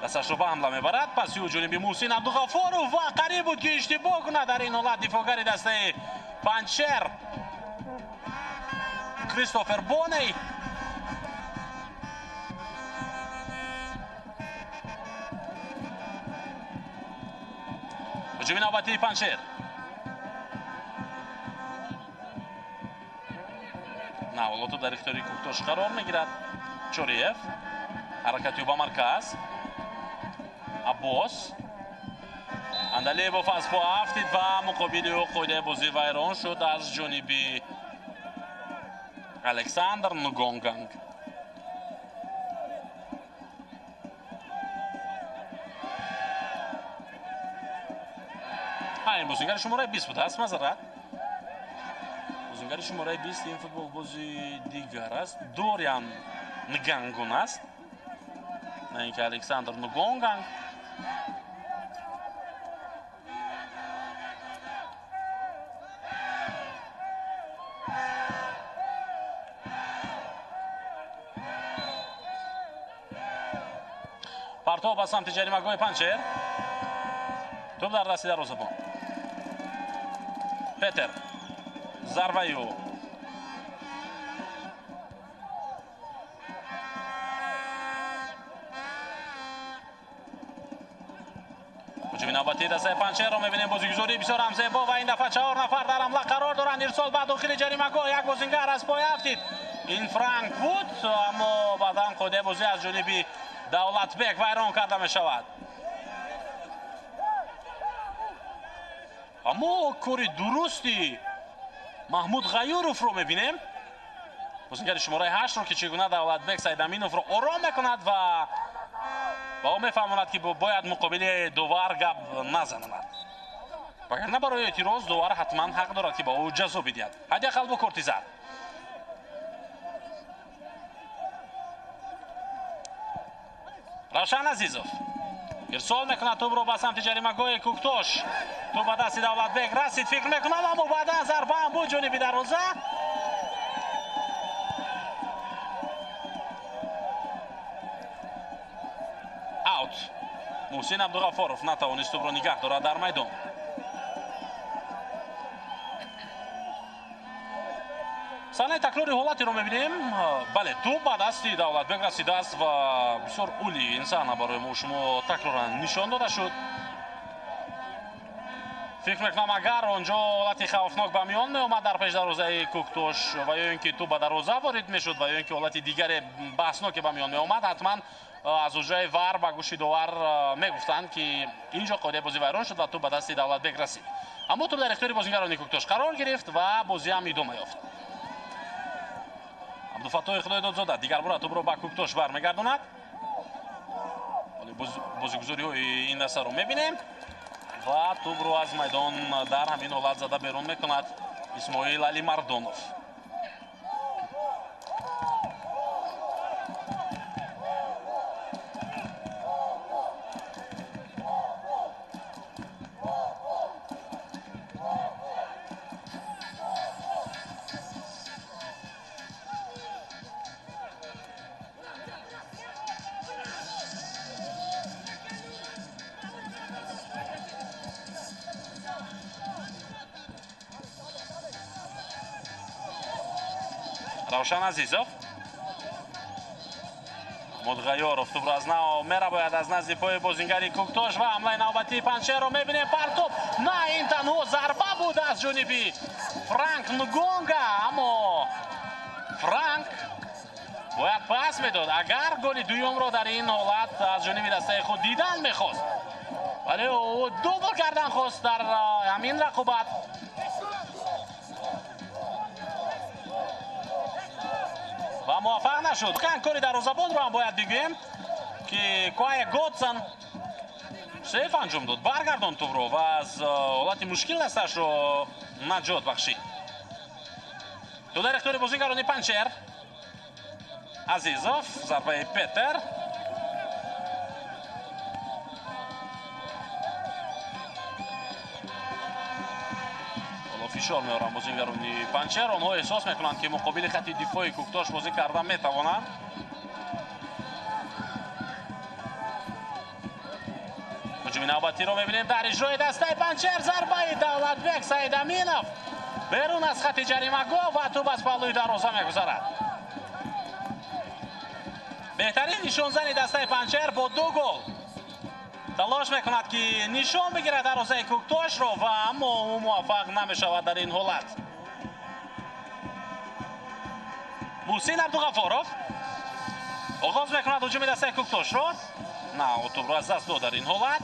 дасташро ба ҳамла мебарад, паси ӯ ҷониби Муҳсин Абдуғаффоров ва қариб буд ки иштибоҳ кунад дар ин ҳолат дифоъгари дастаи Панҷшер Кристофер Боней. Ҳуҷуми навбатии Панҷшер. Наволото дар ихтиёри Кӯктош қарор мегирад. Чориев ҳаракати ӯ ба марказ. Аббос Андалебов аз по афтид ва муқобили ӯ қоидаи бозӣ вайрон шуд аз ҷониби Александр Нгонганг. Ин бозигари шумораи 20 будааст, мазарат. Бозигари шумораи 20 ин футболбози дигар аст. Дориан Нгангун аст, на ин ки Александр Нгонганг. Партов ба самти ҷаримагоҳи Панҷшер. Тӯб дар дасти дарвозабон. Петер зарбаи ӯ. Ҳуҷуми навбатии дастаи Панҷшерро мебинем. Бозигузории бисёр ҳам зебо ва ин дафъа 4 нафар дар ҳамла қарор доранд. Ирсол ба дохили ҷаримагоҳ, як бозингар аз пой афтид. Ин Франк буд, аммо баъдан қоидаи бозӣ аз ҷониби Давлатбек вайрон карда мешавад. Аммо кори дурусти Маҳмуд Ғаюровро мебинем. Бозингари шумораи 8-ро ки чӣ гуна Давлатбек Сайдаминовро ором мекунад ва ба ӯ мефаҳмонад ки бояд муқобили довар гап назанад. Вагарна барои эътироз довар ҳатман ҳақ дорад ки ба ӯ ҷазо бидиҳад. Ҳадди ақал бо корти зард. Равшан Азизов ирсол мекунад тӯбро ба самти ҷаримагоҳи Кӯктош. Тӯб ба дасти Давлатбек расид, фикр мекунам, аммо баъдан зарба ҳам буд ҷониби дарвоза. Аут. Муҳсин Абдуғаффоров натавонист тӯбро нигаҳ дорад дар майдон. Саҳнаи такрори ҳолатеро мебинем. Бале, тӯб ба дасти Давлатбек расидааст ва бисёр ули ин саҳна барои мо шумо такроран нишон дода шуд. Фикр мекунам агар онҷо ҳолати хавфнок ба миён меомад дар пеш дарвозаи Кӯктош ва ё ин ки тӯб ба дарвоза ворид мешуд ва ё ин ки ҳолати дигаре баҳсноке ба миён меомад, ҳатман аз ҳуҷраи ВАР ба гӯши довар мегуфтанд ки ин ҷо қоидаи бозӣ вайрон шуд ва тӯб ба дасти Давлатбек расид. Аммо тӯб дар ихтиёри бозингарони Кӯктош қарор гирифт ва бозӣ ҳам идома ёфт. Абдуфаттоҳи Худойдодзода дигар бора тӯбро ба Кӯктош бармегардонад. Бозигузориҳои ин дастаро мебинем ва тӯбро аз майдон дар ҳамин ҳолат зада берун мекунад Исмоил Алимардонов. Равшан Азизов. Маҳмуд Ғайёров тӯбро аз нав мерабояд аз назди пои бозингари Кӯктош ва ҳамлаи навбатии Панҷшерро мебинем. Партоб. На, ин танҳо зарба буд аз ҷониби Франк Нгонга, аммо Франк бояд пас медод агар голи дуюмро дар ин ҳолат аз ҷониби дастаи худ дидан мехост. Вале ӯ дубл кардан хост дар ҳамин рақобат. Ва муваффақ нашуд. Кори дарвозабонро ҳам бояд бигӯем ки Куае Годсон Сейф анҷом дод, баргардон тӯбро ва аз ҳолати мушкил дасташро наҷот бахшид. Тӯб дар ихтиёри бозигарони Панҷшер. Азизов, зарбаи Петер. Ҳоло фишор меоранд бозигарони Панҷшер. Онҳо эҳсос мекунанд, ки муқобили хати дифои Кӯктош бозӣ карда метавонанд. Ҳуҷуми навбатиро мебинем дар иҷрои дастаи Панҷшер. Зарбаи Давлатбек Саидаминов берун аз хати ҷаримагоҳ ва тӯб аз паҳлӯи дарвоза мегузарад. Беҳтарин нишонзани дастаи Панҷшер бо 2 гол талош мекунад, ки нишон бигирад дарвозаи Кӯктошро, ва аммо ӯ муваффақ намешавад дар ин ҳолат. Муҳсин Абдуғафоров оғоз мекунад ҳуҷуми дастаи Кӯктошро. На, ӯ тӯбро аз даст дод дар ин ҳолат.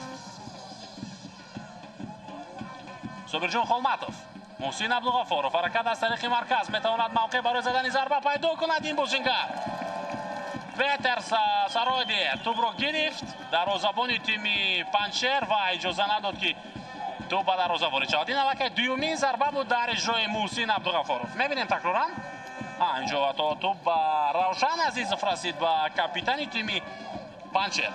Собирҷон Холматов, Муҳсин Абдуғафоров ҳаракат аз тариқи марказ, метавонад мавқеъ барои задани зарба пайдо кунад ин бозингар. Петер Сароди тӯбро гирифт, дарвозабони тими Панҷшер, ва иҷоза надод, ки тӯб ба дарвоза ворид шавад. Ин аллакай дуюмин зарба буд дар иҷрои Муҳсин Абдуғафоров. Мебинем такроран. Инҷо ҳатто тӯб ба Равшан Азизов расид, ба капитани тими Панҷшер.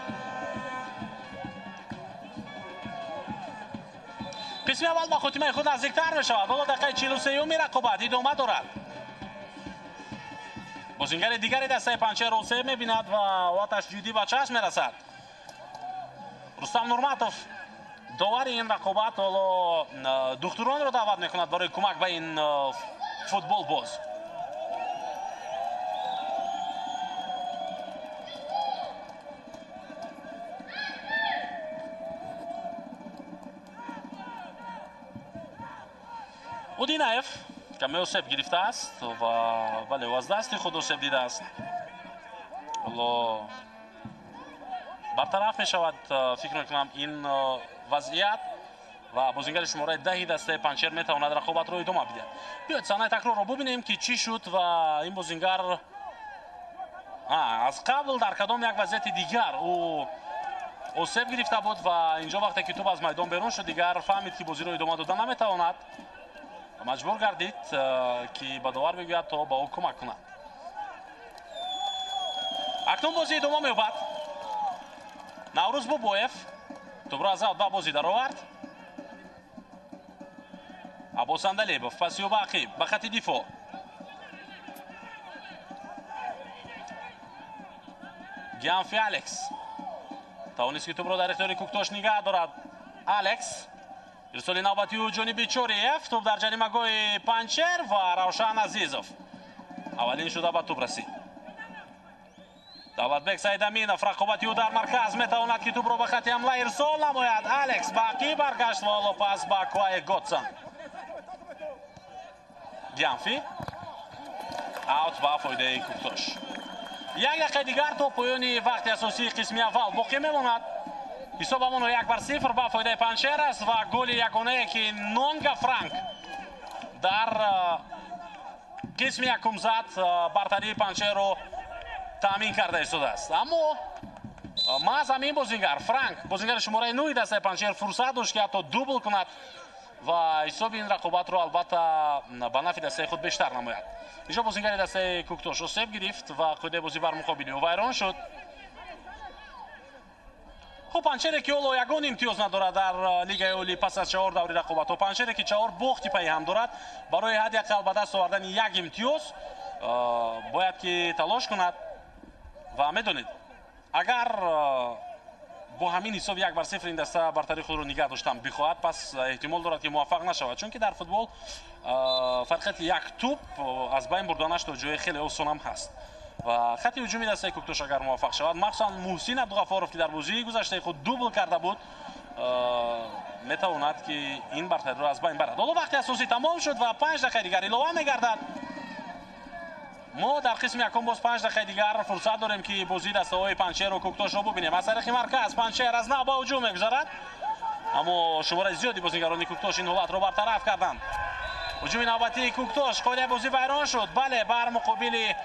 Қисми аввал ба хотимаи худ наздиктар мешавад. Ҳоло дақиқаи 43-юми рақобат идома дорад. Бозингари дигари дастаи Панҷшер осеб мебинад ва ҳолаташ ҷиддӣ ба чашм мерасад. Рустам Нурматов, довари ин рақобат, ҳоло духтуронро даъват мекунад барои кӯмак ба ин футболбоз. Удинаев каме осеб гирифтааст ва бале, ӯ аз дасти худ осеб дидааст. Ҳоло бартараф мешавад, фикр мекунам, ин вазъият ва бозингари шумораи 10 дастаи Панҷшер метавонад рақобатро идома бидиҳад. Биёед саҳнаи такрорро бубинем, ки чӣ шуд ва ин бозингар аз қабл дар кадом як вазъияти дигар ӯ осеб гирифта буд ва инҷо вақте ки тӯб аз майдон берун шуд, дигар фаҳмид, ки бозиро идома дода наметавонад. Маҷбур гардид, ки ба довар бигӯяд, то ба ӯ кӯмак кунад. Акнун бозӣ идома меёбад. Наврӯз Бобоев тӯбро аз авт ба бозӣ даровард. Аббос Андалебов паси ӯ ба ақиб, ба хати дифоъ. Гианфи Алекс тавонист, ки тӯбро дар ихтиёри Кӯктош нигаҳ дорад. Алекс, ирсоли навбатии ӯ ҷониби Чориев, тӯб дар ҷаримагоҳи Панҷшер ва Равшан Азизов аввалин шуда ба тӯб расид. Давлатбек Саидаминов, рақобати ӯ дар марказ, метавонад, ки тӯбро ба хати ҳамла ирсол намояд. Алекс ба ақиб баргашт ва ҳоло пас ба Куае Готсон. Гианфи, аут ба фоидаи Кӯктош. Як дақиқаи дигар то поёни вақти асосии қисми аввал боқӣ мемонад. Ҳисобамон 1-0 ба фоидаи Панҷшер аст ва голи ягонае, ки Нонга Франк дар қисми якум зад, бартарии Панҷшерро таъмин карда истодааст. Аммо маҳз ҳамин бозингар Франк, бозингари шумораи 9 дастаи Панҷшер, фурсат дошт, ки ҳатто дубл кунад ва ҳисоби ин рақобатро албатта ба нафи дастаи худ бештар намояд. Инҷо бозингари дастаи Кӯктош осеб гирифт ва қоидаи бозӣ бар муқобили ӯ вайрон шуд. Хуб, Панҷшере, ки ҳоло ягон имтиёз надорад дар Лигаи Олӣ пас аз 4 даври рақобатҳо, Панҷшере, ки 4 бохти пайи ҳам дорад, барои ҳадди ақал ба даст овардани як имтиёз бояд ки талош кунад. Ва медонед, агар бо ҳамин ҳисоб 1-0 ин даста бартарии худро нигаҳ доштан бихоҳад, пас эҳтимол дорад, ки муваффақ нашавад, чунки дар футбол фарқияти як тӯб аз байн бурданаш то ҷои хеле осонам ҳаст. Ва хати ҳуҷуми дастаи Кӯктош агар муваффақ шавад, махсусан Муҳсин Абдуғафоров, ки дар бозии гузаштаи худ дубл карда буд, метавонад, ки ин бартариро аз байн барад. Ҳоло вақти асосӣ тамом шуд ва 5 дақиқаи дигар илова мегардад. Мо дар қисми якум боз 5 дақиқаи дигар фурсат дорем, ки бозии дастаҳои Панҷшеру Кӯктошро бубинем. Аз тариқи марказ Панҷшер аз нав ба ҳуҷум мегузарад, аммо шумораи зиёди бозигарони Кӯктош ин ҳолатро бартараф карданд. Ҳуҷуми навбатии Кӯктош, қоидаи бозӣ вайрон шуд. Бале, бар муқобили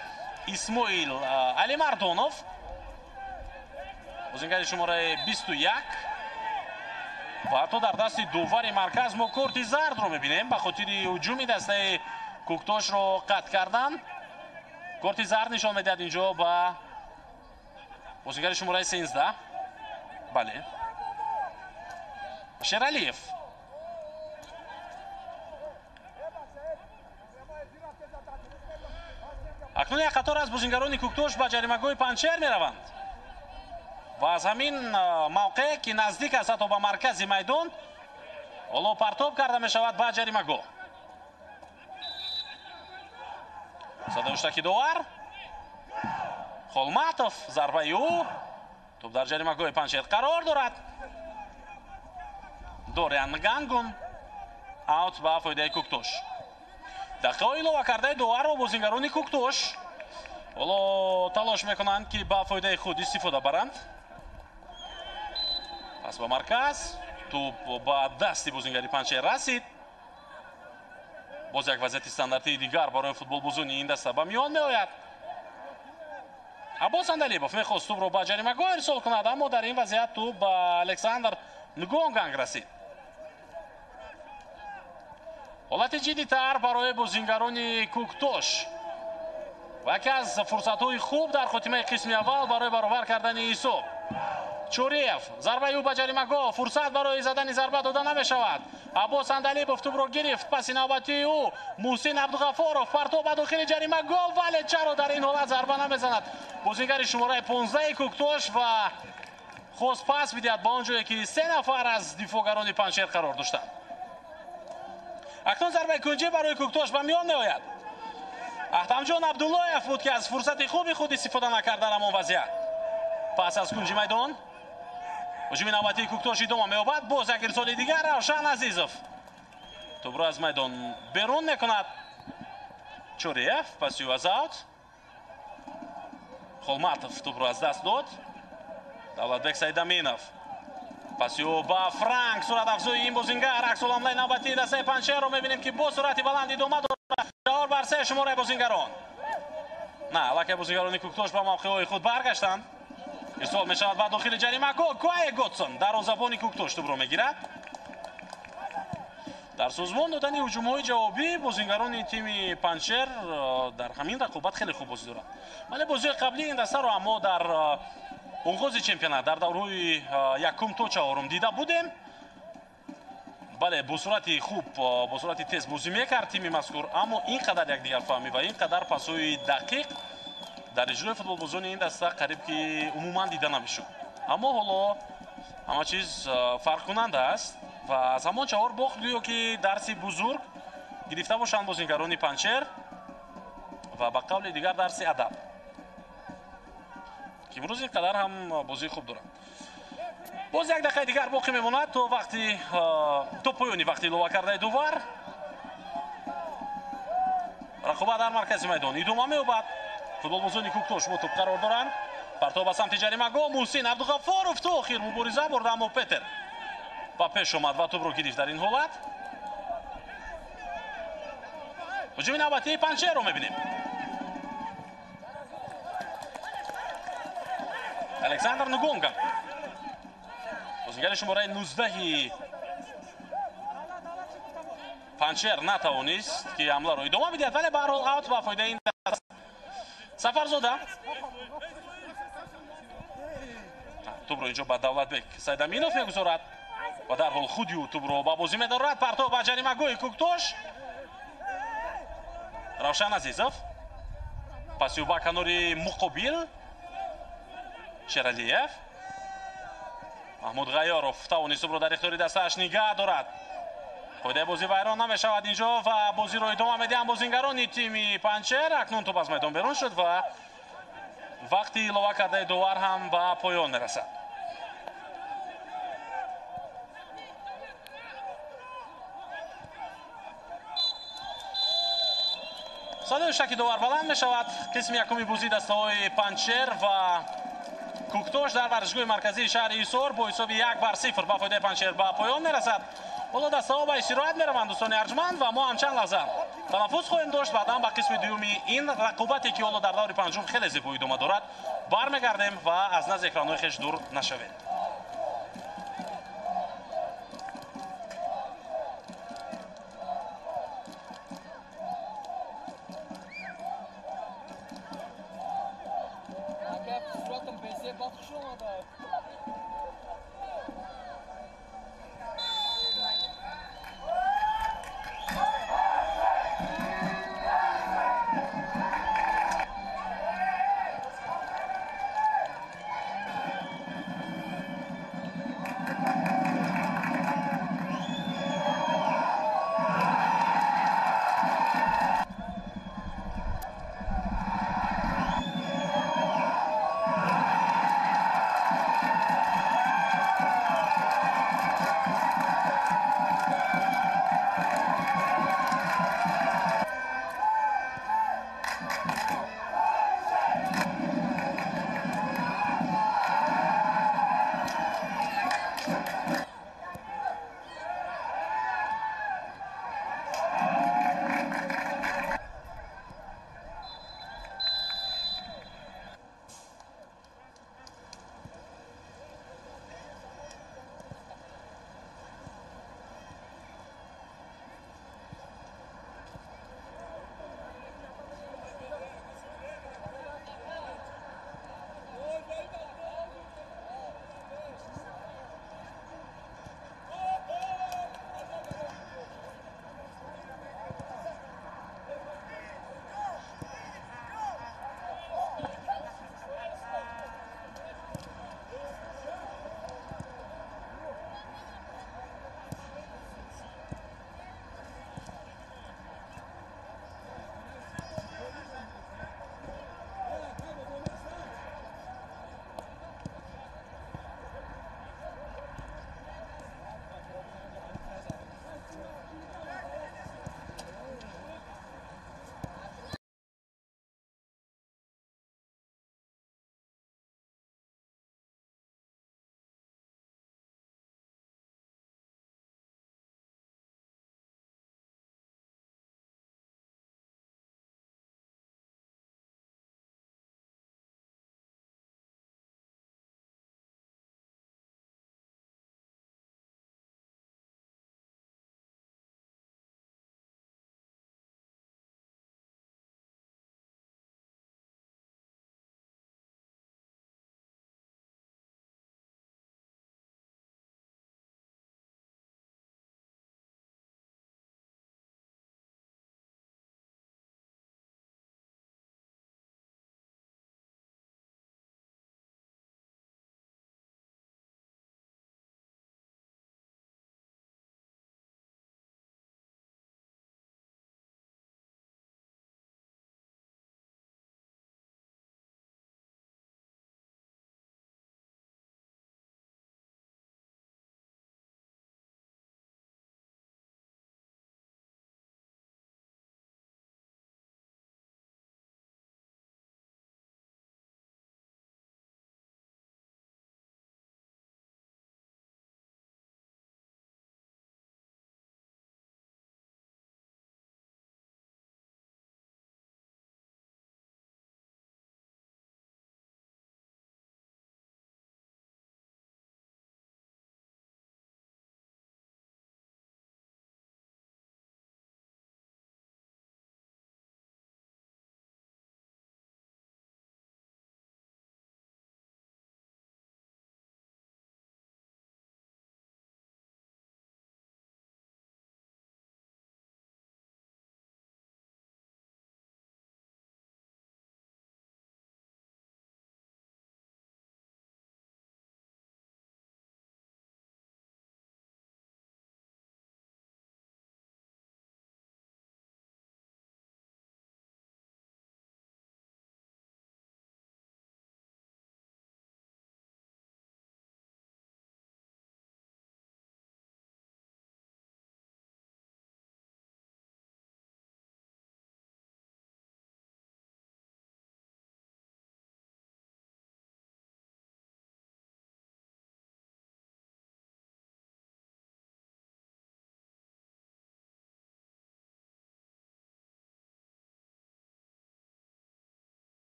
Исмоил Алимардонов, бозингари шумораи 21. Ва ҳатто дар дасти довари марказ мо корти зардро мебинем ба хотири ҳуҷуми дастаи Куктошро қатъ кардан. Корти зард нишон медиҳад инҷо ба бозигари шумораи 13. Бале. Шералиев. Акнун як қатор аз бозингарони Куктош ба ҷаримагоҳи Панҷшер мераванд. Ва аз ҳамин мавқеъ, ки наздик аст ҳатто ба маркази майдон, ҳоло партоб карда мешавад ба ҷаримагоҳ. Садои ҳуштаки довар. Холматов, зарбаи ӯ. Тӯб дар ҷаримагоҳи Панҷшер қарор дорад. Дориан Гангун аут ба фоидаи Куктош. Дақиқаҳои илова кардаи доварро бозингарони Куктош ҳоло талош мекунанд, ки ба фоидаи худ истифода баранд. Пас ба марказ, тӯб ба дасти бозингари Панҷшер расид. Боз як вазъияти стандартии дигар барои футболбозони ин даста ба миён меояд. Аббос Андалибов мехост тӯбро ба ҷаримагоҳ ирсол кунад, аммо дар ин вазъият тӯб ба Александр Нгонганг расид. Ҳолати ҷиддитар барои бозингарони Куктош ва яке аз фурсатҳои хуб дар хотимаи қисми аввал барои баробар кардани ҳисоб. Чӯриев, зарбаи ӯ ба ҷаримагоҳ, фурсат барои задани зарба дода намешавад. Аббос Андалибов тӯбро гирифт, паси навбатии ӯ Муҳсин Абдуғафоров, партоб ба дохили ҷаримагоҳ, вале чаро дар ин ҳолат зарба намезанад? Бозингари шумораи 15 Куктош ва хост пас бидиҳад ба он ҷое, ки се нафар аз дифоъгарони Панҷшер қарор доштанд. Акнун зарбаи кунҷӣ барои Куктош ба миён меояд. Аҳтамҷон Абдуллоев буд, ки аз фурсати хуби худ истифода накард дар ҳамон вазъият. Пас аз кунҷи майдон ҳуҷуми навбатии Куктош идома меёбад. Боз як ирсоли дигар, Равшан Азизов тӯбро аз майдон берун мекунад. Чӯриев паси ӯ аз аут. Холматов тӯбро аз даст дод. Давлатбек Сайдаминов паси ӯ ба Франк. Суръатафзои ин бозингар. Аксулҳамлаи навбатии дастаи Панҷшерро мебинем, ки бо суръати баланд идома дорад. 4-3 шумораи бозингарон. На, аллакай бозингарони Куктош ба мавқеъҳои худ баргаштанд. Ирсол мешавад ба дохили ҷаримагоҳ. Куае Готсон дарвозабони Куктош тӯбро мегирад. Дар созмон додани ҳуҷумҳои ҷавобӣ бозингарони тими Панҷшер дар ҳамин рақобат хеле хуб бозӣ доранд. Вале бозиҳои қаблии ин дастаро аммо дар оғози чемпионат дар даврҳои якум то чаҳорум дида будем. Бале, бо суръати хуб, бо суръати тез бозӣ мекард тими мазкур, аммо ин қадар якдигарфаҳмӣ ва ин қадар пасҳои дақиқ дар иҷрои футболбозони ин даста қариб ки умуман дида намешуд. Аммо ҳоло ҳама чиз фарқкунанда аст ва аз ҳамон чаҳор бохт гӯё ки дарси бузург гирифта бошанд бозингарони Панҷшер ва ба қавли дигар дарси адаб, ки имрӯз ин қадар ҳам бозии хуб доранд. Боз як дақиқаи дигар боқӣ мемонад то вақти то поёни вақти илова кардаи довар. Рақобат дар маркази майдон идома меёбад. Футболбозони Куктош бо тӯб қарор доранд. Партоб ба самти ҷаримагоҳ. Муҳсин Абдуғафоров то охир мубориза бурд, аммо Петер ба пеш омад ва тӯбро гирифт дар ин ҳолат. Ҳуҷуми навбатии Панҷшерро мебинем. Александр Нгонга, бозингари шумораи 19 Панҷшер, натавонист, ки ҳамларо идома бидиҳад, вале ба ҳар ҳол аут ба фоидаи ин даста. Сафарзода тӯбро инҷо ба Давлатбек Сайдаминов мегузорад ва дар ҳол худи ӯ тӯбро ба бозӣ медорад. Партоб ба ҷаримагоҳи Куктош. Равшан Азизов паси ӯ ба канори муқобил. Шералиев. Маҳмуд Ғайёров тавонист тӯбро дар ихтиёри дастааш нигаҳ дорад. Қоидаи бозӣ вайрон намешавад инҷо ва бозиро идома медиҳанд бозингарони тими Панҷшер. Акнун тӯб аз майдон берун шуд ва вақти илова кардаи довар ҳам ба поён мерасад. Садои шаки довар баланд мешавад. Қисми якуми бозии дастаҳои Панҷшер ва Куктош дар варзишгоҳи марказии шаҳри Ҳисор бо ҳисоби 1-0 ба фоидаи Панҷшер ба поён мерасад. Ҳоло дастаҳо ба истироҳат мераванд, дӯстони арҷманд, ва мо ҳам чанд лаҳза танаффус хоҳем дошт. Баъдан ба қисми дуюми ин рақобате, ки ҳоло дар даври панҷум хеле зебо идома дорад, бармегардем ва аз назди экранҳои хеш дур нашавед.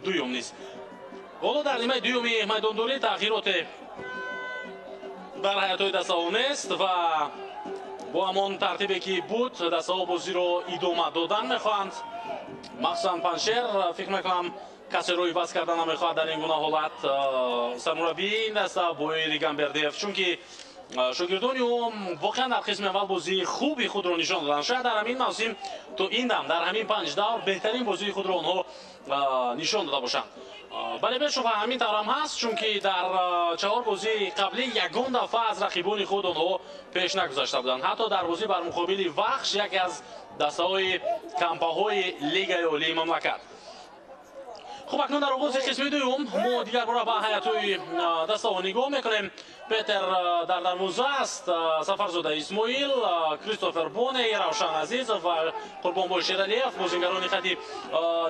дуюм низ. Ҳоло дар нимаи дуюми майдондорӣ тағйироте дар ҳайатҳои дастаҳо нест ва бо ҳамон тартибе ки буд дастаҳо бозиро идома додан мехоҳанд. Махсусан Панҷшер фикр мекунам касеро иваз кардан намехоҳад дар ин гуна ҳолат сармураббии ин даста Боири Гамбердиев, чунки шогирдони ӯ воқеан дар қисми аввал бозии хуби худро нишон доданд. Шояд дар ҳамин мавсим то ин дам дар ҳамин 5 давр беҳтарин бозии худро онҳо нишон дода бошанд. Бале, бешубҳа ҳамин таврам ҳаст, чунки дар 4 бозии қаблӣ ягон дафъа аз рақибони худ онҳо пеш нагузашта буданд. Ҳатто дар бозӣ бар муқобили Вахш, яке аз дастаҳои кампаҳои Лигаи Олии мамлакат. Хуб, акнун дар оғози қисми дуюм мо дигар бора ба ҳайатҳои дастаҳо нигоҳ мекунем. Петер дар дарвоза аст, Сафарзода Исмоил, Кристофер Боней, Равшан Азизов ва Қурбонбой Шералиев бозингарони хати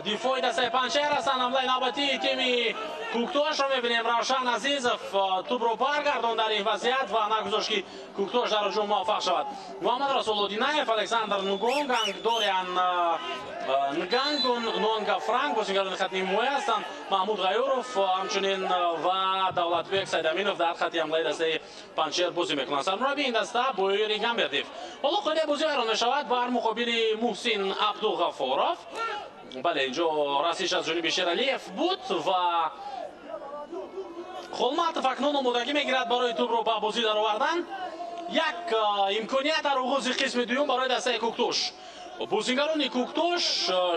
дифои дастаи Панҷшер ҳастанд. Ҳамлаи навбатии тими Куктошро мебинем. Равшан Азизов тӯбро баргардонд дар ин вазъият ва нагузошт, ки Куктош дар ҳуҷум муваффақ шавад. Муҳаммад Расул Одинаев, Александр Нугонганг, Дориан Нгангун, Нонга Франк бозингарони хати ҳимоя ҳастанд. Маҳмуд Ғайуров ҳамчунин ва Давлатбек Сайдаминов дар хати ҳамлаи дастаи Панҷшер бозӣ мекунанд. Сармураббии ин даста Боири Гамбердиев. Ҳоло қоидаи бозӣ вайрон мешавад бар муқобили Муҳсин Абдуғафоров. Бале, инҷо расиш аз ҷониби Шералиев буд ва Холматов акнун омодагӣ мегирад барои тӯбро ба бозӣ даровардан. Як имконият дар оғози қисми дуюм барои дастаи Куктош. Бозингарони Куктош,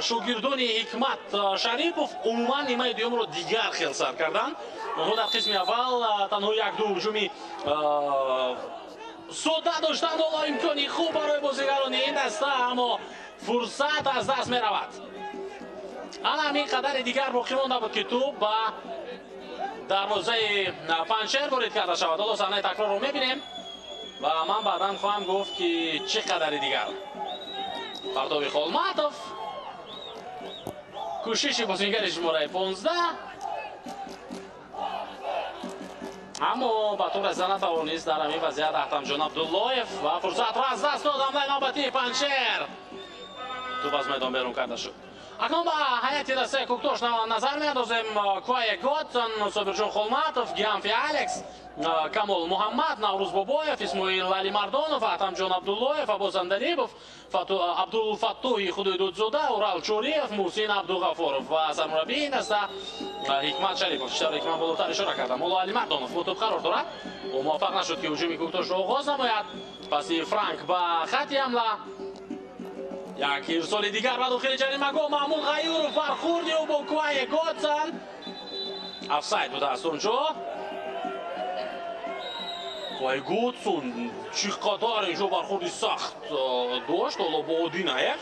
шогирдони Ҳикмат Шарипов умуман нимаи дуюмро дигар хел сар карданд. Онҳо дар қисми аввал танҳо як-ду ҳуҷуми содда доштанд. Ҳоло имкони хуб барои бозингарони ин даста, аммо фурсат аз даст меравад. Ана ҳамин қадари дигар боқӣ монда буд, ки тӯб ба дарвозаи Панҷшер ворид карда шавад. Ҳоло саҳнаи такрорро мебинем ва ман баъдан хоҳам гуфт, ки чӣ қадари дигар. Партови Холматов, кӯшиши бозингари шумораи 15, аммо ба тур расида натавонист дар ҳамин вазъият Аҳтамҷон Абдуллоев ва фурсатро аз даст дод. Ҳамлаи навбатии Панҷшер, тӯб аз майдон берун карда шуд. Акнун ба ҳайати дастаи Куктош назар меандозем. Куае Готсон, Собирҷон Холматов, Гиамфи Алекс, Камол Муҳаммад, Наврӯз Бобоев, Исмоил Алимардонов, Аҳтамҷон Абдуллоев, Аббос Андалибов, Абдулфаттуҳи Худойдодзода, Урал Чориев, Муҳсин Абдуғафоров ва сармураббии ин даста Ҳикмат Шарипов. Чӣ тавре ки ман болотар ишора кардам, ҳоло Алимардонов бо тӯб қарор дорад. Ӯ муваффақ нашуд, ки ҳуҷуми Куктошро оғоз намояд. Паси Франк ба хати ҳамла. Як ирсоли дигар ба дохили ҷаримагоҳ. Маҳмуд Ғайуров, бархурди ӯ бо Куае Готсон. Офсайд будааст онҷо. Куае Готсон чӣ қадар инҷо бархурди сахт дошт ҳоло бо Одинаев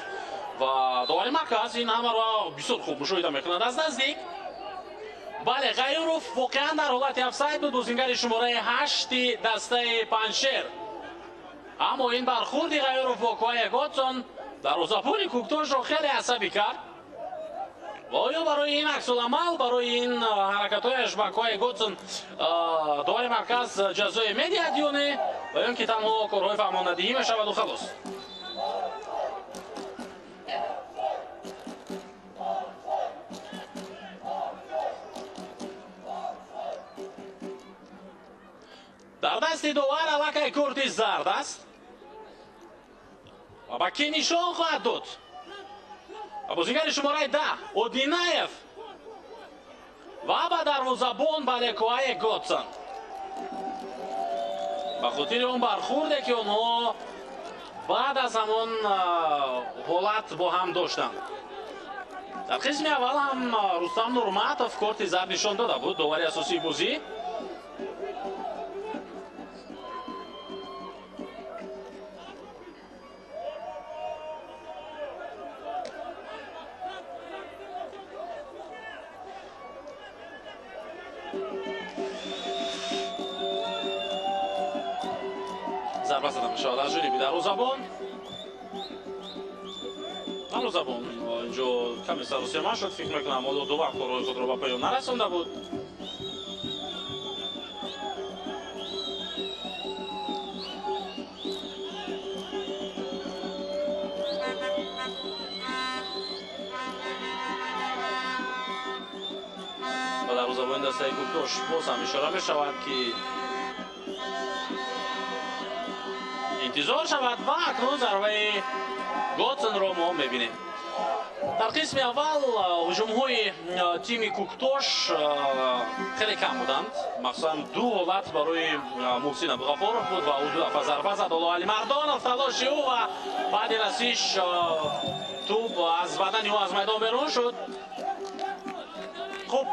ва довари марказ ин ҳамаро бисёр хуб мушоҳида мекунад аз наздик. Бале, Ғайуров воқеан дар ҳолати офсайд буд, бозингари шумораи 8 дастаи Панҷшер. Аммо ин бархурди Ғайуров бо Куае Готсон дарвозабони Куктошро хеле асабӣ кард. Ва оё барои ин аксуламал, барои ин ҳаракатҳояш ба Куае Готсон довари марказ ҷазое медиҳад ё не, ва ё ин ки танҳо корҳои фаҳмонадиҳӣ мешаваду халос. Дар дасти довар аллакай корти зард аст ва ба кӣ нишон хоҳад дод? Ва бозингари шумораи 10 Одинаев ва ба дарвозабон, бале, Куае Готсон. Ба хотири он бархурде, ки онҳо баъд аз ҳамон ҳолат бо ҳам доштанд. Дар қисми аввал ҳам Рустам Нурматов корти зард нишон дода буд, довари асосии бозӣ. Зарба зада мешавад аз ҷониби дарвозабон. Дарвозабон инҷо каме саросема шуд, фикр мекунам ҳоло ду вақт корҳои худро ба поён нарасонда буд. Дарвозабони дастаи Кӯктош боз ҳам ишора мешавад, ки интизор шавад ва акнун зарбаи Готсонро мо мебинем. Дар қисми аввал ҳуҷумҳои тими Кӯктош хеле кам буданд. Махсусан ду ҳолат барои Муҳсин Абдуғафоров буд ва ӯ ду дафъа зарба зад. Ҳоло Алимардонов талоши ӯ ва баъди расиш тӯб аз бадани ӯ аз майдон берун шуд. Хуб,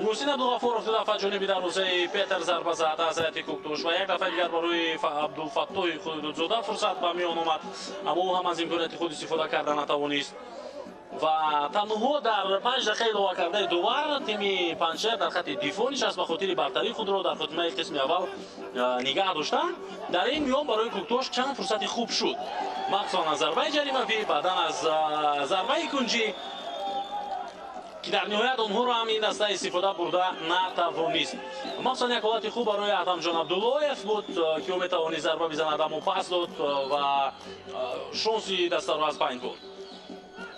Муҳсин Абдуғафоров ду дафъа ҷониби дарвозаи Петер зарба зад аз ҳайати Кӯктош ва як дафъа дигар барои Абдулфаттоҳи Худойдодзода фурсат ба миён омад, аммо ӯ ҳам аз имконияти худ истифода карда натавонист. Ва танҳо дар 5 дақиқаи иловакардаи дувар тими Панҷшер дар хатти дифоъ нишаст ба хотири бартарии худро дар хотимаи қисми аввал нигаҳ доштан. Дар ин миён барои Кӯктош чанд фурсати хуб шуд, махсусан аз зарбаи ҷаримавӣ, баъдан аз зарбаи кунҷӣ, ки дар ниҳоят онҳоро ҳам ин даста истифода бурда натавонист. Махсусан як ҳолати хуб барои Атамҷон Абдуллоев буд, ки ӯ метавонист зарба бизанад, аммо пас дод ва шонси дастаро аз байн бурд.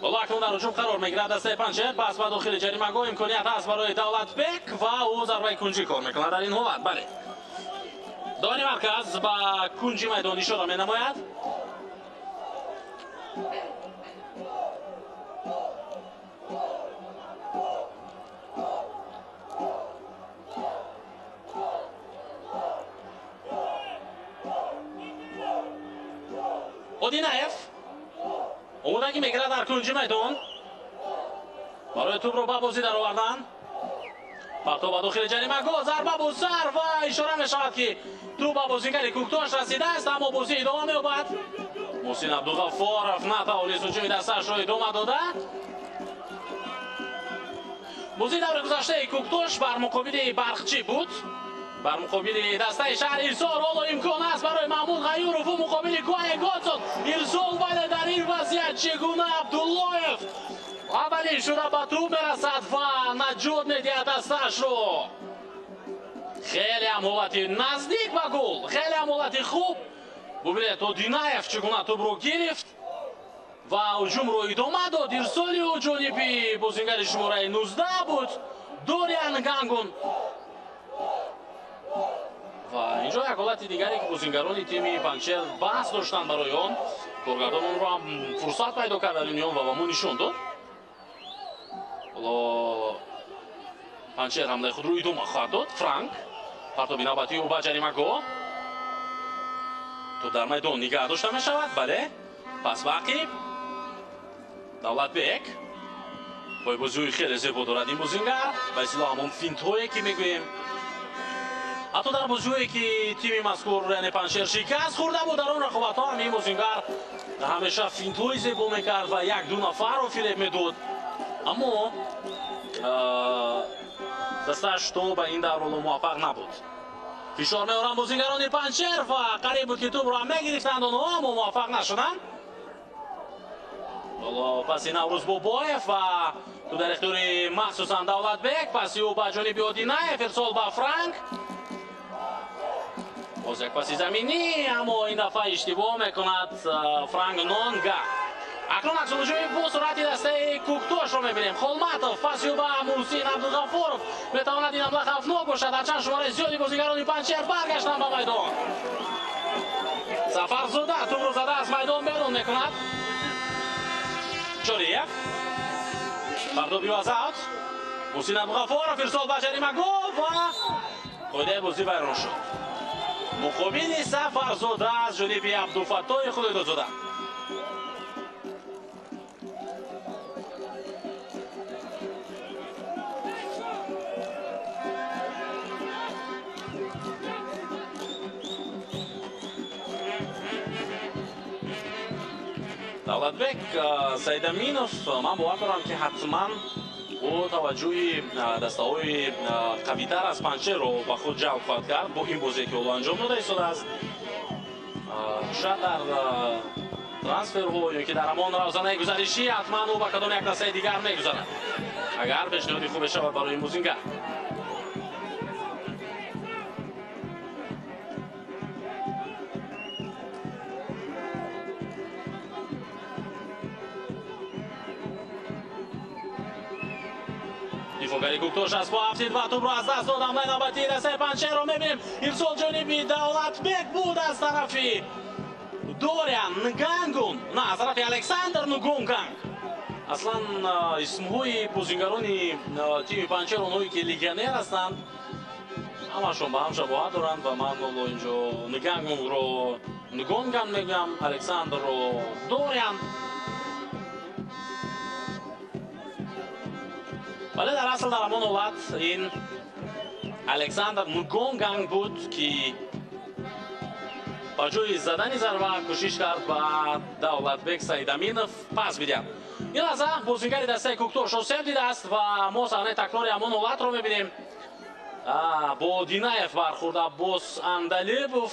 Ҳоло акнун дар ҳуҷум қарор мегирад дастаи Панҷшер. Пас ба дохили ҷаримагоҳ имконият ҳаст барои Давлатбек ва ӯ зарбаи кунҷӣ кор мекунад дар ин ҳолат. Бале, довари марказ ба кунҷи майдон ишора менамояд. Одинаев омодагӣ мегирад дар кунҷи майдон барои тӯбро ба бозӣ даровардан. Партов ба дохили ҷаримагоҳ, зарба бо сар ва ишора мешавад, ки тӯб ба бозигари Кӯктош расидааст, аммо бозӣ идома меёбад. Муҳсин Абдуғафоров натавонист ҳуҷуми дастаашро идома дода. Бозии даври гузаштаи Кӯктош бар муқобили Барқчӣ буд, бар муқобили дастаи шаҳри Ҳисор. Ҳоло имкон аст барои Маҳмуд Ғаюров ӯ муқобили Куай Готсон. Ирсол, вале дар ин вазъият чӣ гуна Абдуллоев аввалин шуда ба тӯб мерасад ва наҷот медиҳад дастаашро. Хеле ҳам ҳолати наздик ба гол, хеле ҳам ҳолати хуб. Бубинед, Одинаев чӣ гуна тӯбро гирифт ва ҳуҷумро идома дод. Ирсоли ӯ ҷониби бозингари шумораи 19 буд, Дориан Гангун. Ва инҷо як ҳолати дигаре, ки бозингарони тими Панҷшер баҳс доштанд барои он. Коргардон онро ҳам фурсат пайдо кард дар ин миён ва ба мо нишон дод. Ҳоло Панҷшер ҳамлаи худро идома хоҳад дод. Франк, партоби навбатии ӯ ба ҷаримагоҳ. Тӯб дар майдон нигаҳ дошта мешавад. Бале, пас ба ақиб. Давлатбек пойбозиҳои хеле зебо дорад ин бозингар, ба истилоҳ ҳамон финтҳое ки мегӯем. Ҳатто дар бозиҳое ки тими мазкур, яъне Панҷшер, шикаст хӯрда буд, дар он рақобатҳо ҳам ин бозингар ҳамеша финтҳои зебо мекард ва як-ду нафарро фиреб медод, аммо дастааш то ба ин давр муваффақ набуд. Фишор меоранд бозингарони Панҷшер ва қариб буд, ки тӯбро ҳам мегирифтанд онҳо, аммо муваффақ нашуданд. Ҳоло паси Наврӯз Бобоев ва тӯб дар ихтиёри махсусан Давлатбек, паси ӯ ба ҷониби Одинаев, ирсол ба Франк. Боз як паси заминӣ, аммо ин дафъа иштибоҳ мекунад Франк Нонга. Акнун аксулҳуҷуми бо суръати дастаи Кӯктошро мебинем. Холматов паси ӯ ба Муҳсин Абдуғафоров. Метавонад ин ҳамла хавфнок бошад, ҳарчанд шумораи зиёди бозигарони Панҷшер баргаштанд ба майдон. Сафарзода тӯбро зада аз майдон берун мекунад. Чориев партоби ӯ аз аут. Муҳсин Абдуғафоров ирсол ба ҷаримагоҳ ва қоидаи бозӣ вайрон шуд. Муқобили Сафарзода аз ҷониби Абдуфаттоҳи Худойдодзода. Давлатбек Саидаминов, ман бовар дорам, ки ҳатман ӯ таваҷҷӯҳи дастаҳои қавитар аз Панҷшерро ба худ ҷалб хоҳад кард бо ин бозе, ки ҳоло анҷом дода истодааст. Шояд дар трансферҳо ё ки дар ҳамон равзанаи гузаришӣ ҳатман ӯ ба кадом як дастаи дигар мегузарад, агар пешниҳоди хубе шавад барои ин бозингар. Дифоъгари Кӯктош аз по афтид ва тӯбро аз даст дод. Ҳамлаи навбатии дастаи Панҷшерро мебинем. Ирсол ҷониби Давлатбек буд аз тарафи Дориан Нгангун, на, аз тарафи Александр Нгонганг. Аслан исмҳои бозингарони тими Панҷшер, онҳое ки легионер ҳастанд, ҳамашон ба ҳам шабоҳат доранд ва ман ҳоло инҷо Нгангунро Нгонган мегӯям, Александрро Дориан. Вале дар асл дар ҳамон ҳолат ин Александр Нгонганг буд, ки ба ҷои задани зарба кӯшиш кард ба Давлатбек Саидаминов пас бидиҳад. Ин лаҳза бозингари дастаи Кӯктош осеб дидааст ва мо саҳнаи такрори ҳамон ҳолатро мебинем. Бо Динаев бархӯрд Аббос Андалибов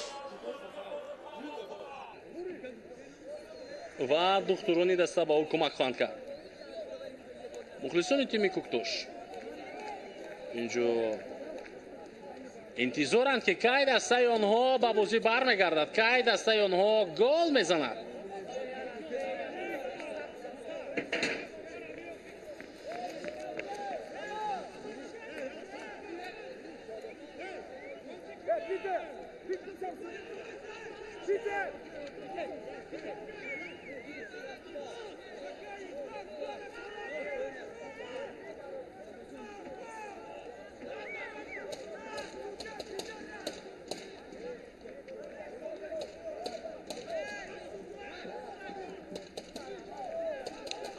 ва духтурони даста ба ӯ кӯмак хоҳанд кард. Мухлисони тими Кӯктош инҷо интизоранд, ки кай дастаи онҳо ба бозӣ бармегардад, кай дастаи онҳо гол мезанад.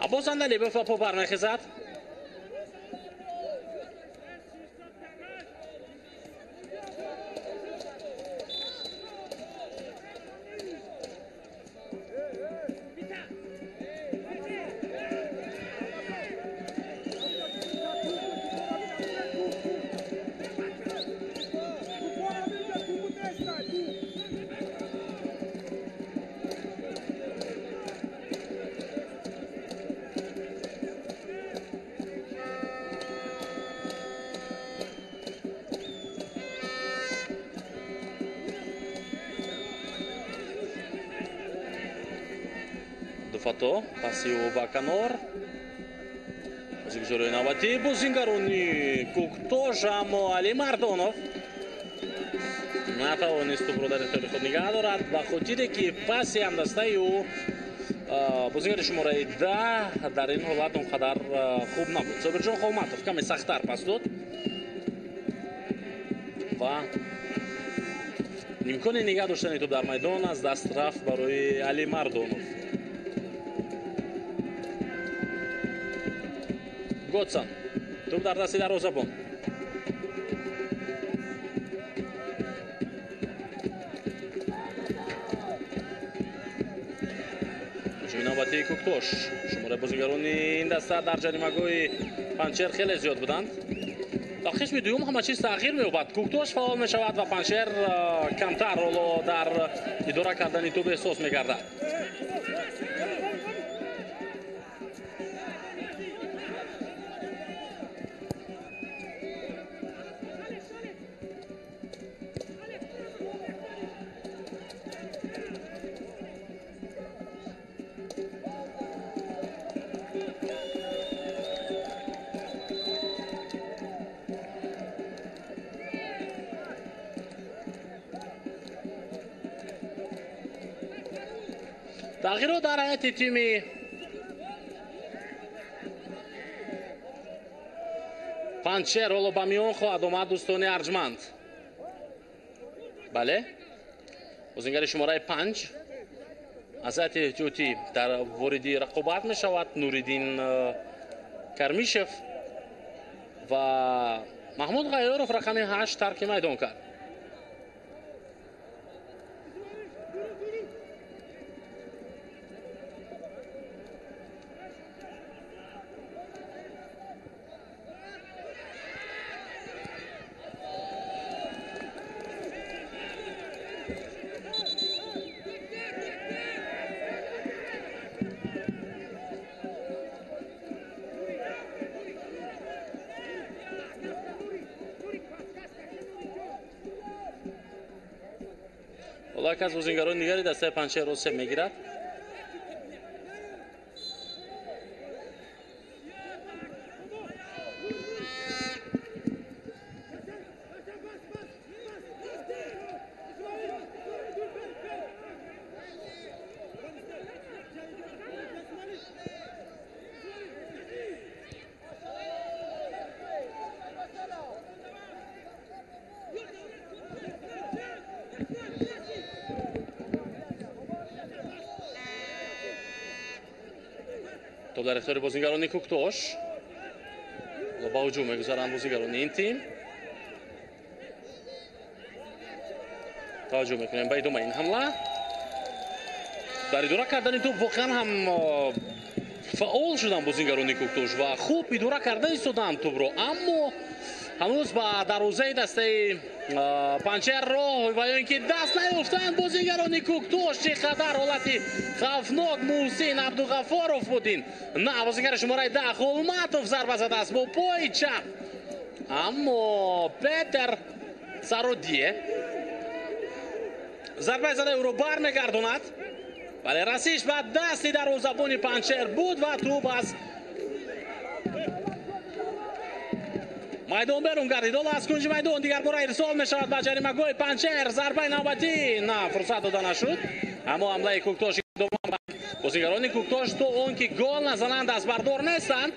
Аббос Андалибов ба по бармехезад. Дуфато паси ӯ ба канор. Бозигузории навбатӣ бозингарони Кӯктош, аммо Али Мардонов натавонист тӯбро дар ихтиёри худ нигаҳ дорад, ба хотире ки паси ҳамдастаи ӯ бозингари шумораи 10 дар ин ҳолат он қадар хуб набуд. Собирҷон Холматов каме сахттар пас дод ва имкони нигаҳ доштани тӯб дар майдон аз даст рафт барои Али Мардонов. Готсон. Туп дар дасти дарвозабон. Ҳуҷуми навбатии Кӯктош. Шумораи бозингарони ин даста дар ҷаримагоҳи Панҷшер хеле зиёд буданд. Дар қисми дуюм ҳама чиз тағйир меёбад. Кӯктош фаъол мешавад ва Панҷшер камтар ҳоло дар идора кардани тӯб эҳсос мегардад. Тағйирот дар ҳайати тими Панҷшер ҳоло ба миён хоҳад омад, дӯстони арҷманд. Бале, бозингари шумораи 5 аз ҳайати эҳтиётӣ дар вориди рақобат мешавад Нуриддин Кармишев ва Маҳмуд Ғайёров рақами 8 тарки майдон кард. Ҳоло яке аз бозингарони дигари дастаи Панҷшер осеб мегирад. Дар ихтиёри бозингарони Куктош. Ба ҳуҷум мегузаранд бозингарони ин тим. Таваҷҷӯҳ мекунем ба идомаи ин ҳамла. Дар идора кардани тӯб воқеан ҳам фаъол шуданд бозингарони Куктош ва хуб идора карда истоданд тӯбро, аммо ҳанӯз ба дарвозаи дастаи Панҷшер роҳ ва ё ин ки даст наёфтанд бозингарони Куктош. Чӣ қадар ҳолати хавфнок Муҳсин Абдуғафоров буд ин. На, бозингари шумораи 10 Холматов зарба задааст бо пои чап, аммо Петер Сародие зарбаи задаи ӯро бармегардонад, вале расиш ба дасти дарвозабони Панҷшер буд ва тӯб аз майдон берун гардид. Ҳоло аз кунҷи майдон дигар бора ирсол мешавад ба ҷаримагоҳи Панҷшер. Зарбаи навбатӣ на, фурсат дода нашуд, аммо ҳамлаи Куктош идома. Бозингарони Куктош то он ки гол назананд дастбардор нестанд.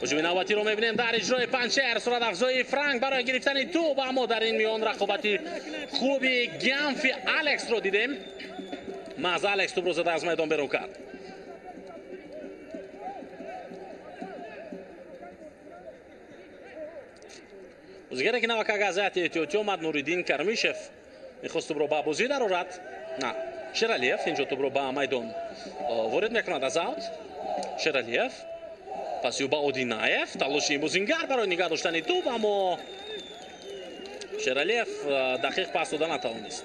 Ҳуҷуми навбатиро мебинем дар иҷрои Панҷшер. Суратафзои Франк барои гирифтани тӯб, аммо дар ин миён рақобати хуби Гамфи Алексро дидем. Маҳз Алекс тӯбро зада аз майдон берун кард. Бозигаре ки навакак аз ҳайати эҳтиётӣ омад, Нуриддин Кармишев, мехост тӯбро ба бозӣ дарорад. На, Шералиев инҷо тӯбро ба майдон ворид мекунад аз аут. Шералиев паси ӯ ба Одинаев. Талоши ин бозингар барои нигаҳ доштани тӯб, аммо Шералиев дақиқ пас дода натавонист.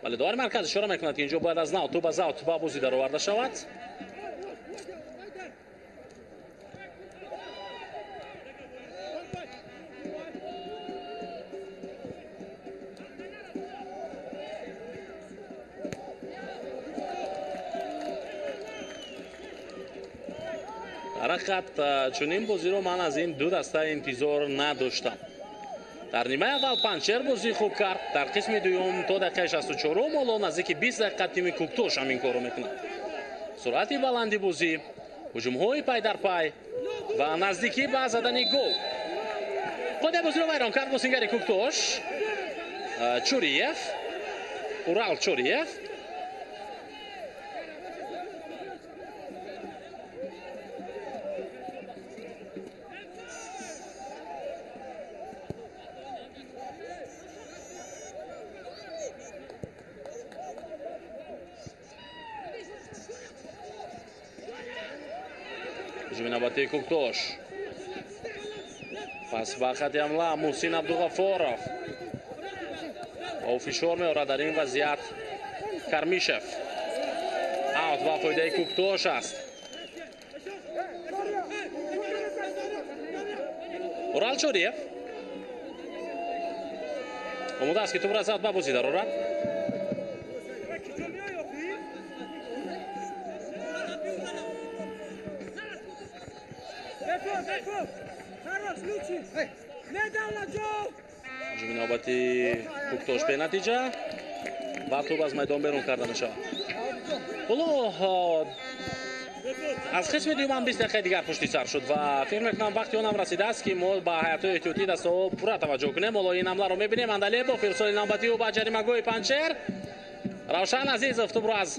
Вале довари марказ ишора мекунад, ки инҷо бояд аз нав тӯб аз аут ба бозӣ дароварда шавад. Ҳақиқат чунин бозиро ман аз ин ду даста интизор надоштам. Дар нимаи аввал Панҷшер бозии хуб кард, дар қисми дуюм то дақиқаи 64 ҳоло наздики 20 дақиқа тими Куктош ҳамин корро мекунад. Суръати баланди бозӣ, ҳуҷумҳои пай дар пай ва наздикӣ ба задани гол. Қоидаи бозиро вайрон кард бозингари Куктош Чуриев, Урал Чуриев. Ҳуҷуми навбатии Куктош. Пас ба хати ҳамла Муҳсин Абдуғафоров. Ӯ фишор меорад дар ин вазъият Кармишев. Аут ба фоидаи Куктош аст. Урал Чориев омода аст, ки тӯбро аз аут ба бозӣ дарорад. Ҳуҷуми навбати Куктош бенатиҷа ва тӯб аз майдон берун карда мешавад. Ҳоло аз қисми дуюм ҳам 20 дақиқаи дигар пушти сар шуд ва фикр мекунам вақти он ҳам расидааст, ки мо ба ҳайатҳои эҳтиётии дастаҳо пурра таваҷҷӯҳ кунем. Ҳоло ин ҳамларо мебинем. Андалебов ирсоли навбатии ӯ ба ҷаримагоҳи Панҷшер. Равшан Азизов тӯбро аз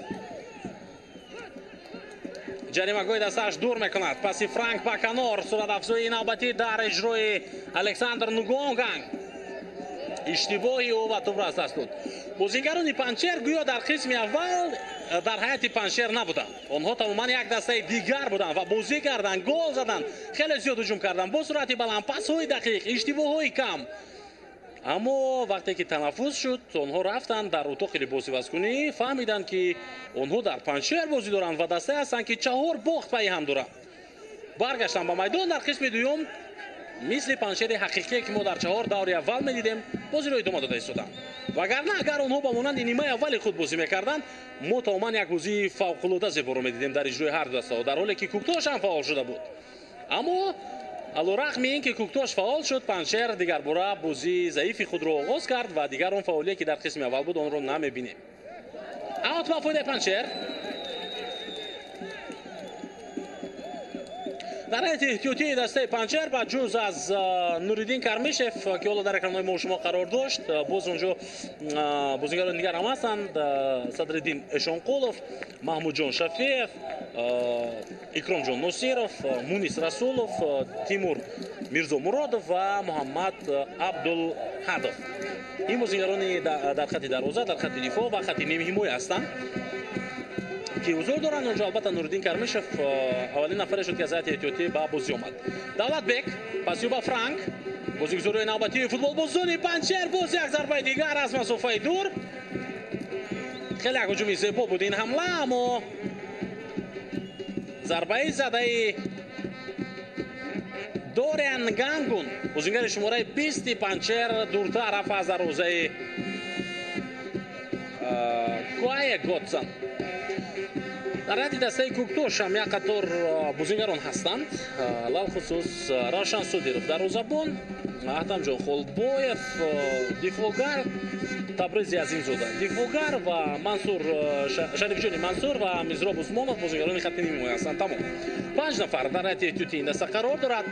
ҷаримагоҳи дастааш дур мекунад. Паси Франк ба канор. Суратафзоии навбатӣ дар иҷрои Александр Нугонганг. Иштибоҳи ӯ ва тӯбро аз даст дод. Бозингарони Панҷшер гӯё дар қисми аввал дар ҳайати Панҷшер набуданд. Онҳо тамоман як дастаи дигар буданд ва бозӣ карданд, гол заданд, хеле зиёд ҳуҷум карданд бо суръати баланд, пасҳои дақиқ, иштибоҳҳои кам. Аммо вақте ки танаффус шуд, онҳо рафтанд дар утоқи либосивазкунӣ, фаҳмиданд, ки онҳо дар Панҷшер бозӣ доранд ва дастае ҳастанд, ки 4 бохт пайи ҳам доранд. Баргаштанд ба майдон дар қисми дуюм, мисли Панҷшери ҳақиқие, ки мо дар 4 даври аввал медидем, бозиро идома дода истоданд. Вагарна агар онҳо ба монанди нимаи аввали худ бозӣ мекарданд, мо тамоман як бозии фавқулода зеборо медидем дар иҷрои ҳар ду дастаҳо, дар ҳоле ки Куктош ҳам фаъол шуда буд. Аммо алорағми ин ки Куктош фаъол шуд, Панҷшер дигарбора бозии заифи худро оғоз кард ва дигар он фаъолие, ки дар қисми аввал буд, онро намебинем. Аут ба фоидаи Панҷшер. Дар ҳайати эҳтиётии дастаи Панҷшер ба ҷуз аз Нуриддин Кармишев, ки ҳоло дар экранҳои мо шумо қарор дошт, боз онҷо бозигарони дигар ҳам ҳастанд: Садриддин Эшонқулов, Маҳмудҷон Шафеев, Икромҷон Носиров, Мунис Расулов, Тимур Мирзомуродов ва Муҳаммад Абдулҳадов. Ин бозигарони дар хати дарвоза, дар хати дифоъ ва хати нимҳимоя ҳастанд, ки ҳузур доранд онҷо. Албатта, Нуриддин Кармишев аввалин нафаре шуд, ки аз ҳайати эҳтиётӣ ба бозӣ омад. Давлатбек пасиё ба Франк, бозигузории навбатии футболбозони Панҷшер. Боз як зарбаи дигар аз масофаи дур. Хеле як ҳуҷуми зебо буд ин ҳамла, аммо зарбаи задаи Дориан Гангун, бозингари шумораи 20-и Панҷшер, дуртар рафт аз дарвозаи Куае Готсон. Дар ҳайати дастаи Кӯктош ҳам як қатор бозингарон ҳастанд, алалхусус Равшан Содиров дарвозабон, Аҳтамҷон Холбоев дифоъгар, Табризи Азимзода дифоъгар ва Мансур Шарифҷони Мансур ва Мизроб Усмонов бозингарони хатти нимҳимоя ҳастанд. Тамом, 5 нафар дар ҳайати эҳтиётии ин даста қарор дорад.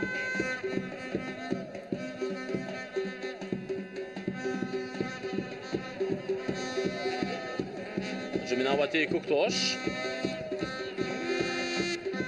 Ҳуҷуми навбатии Кӯктош,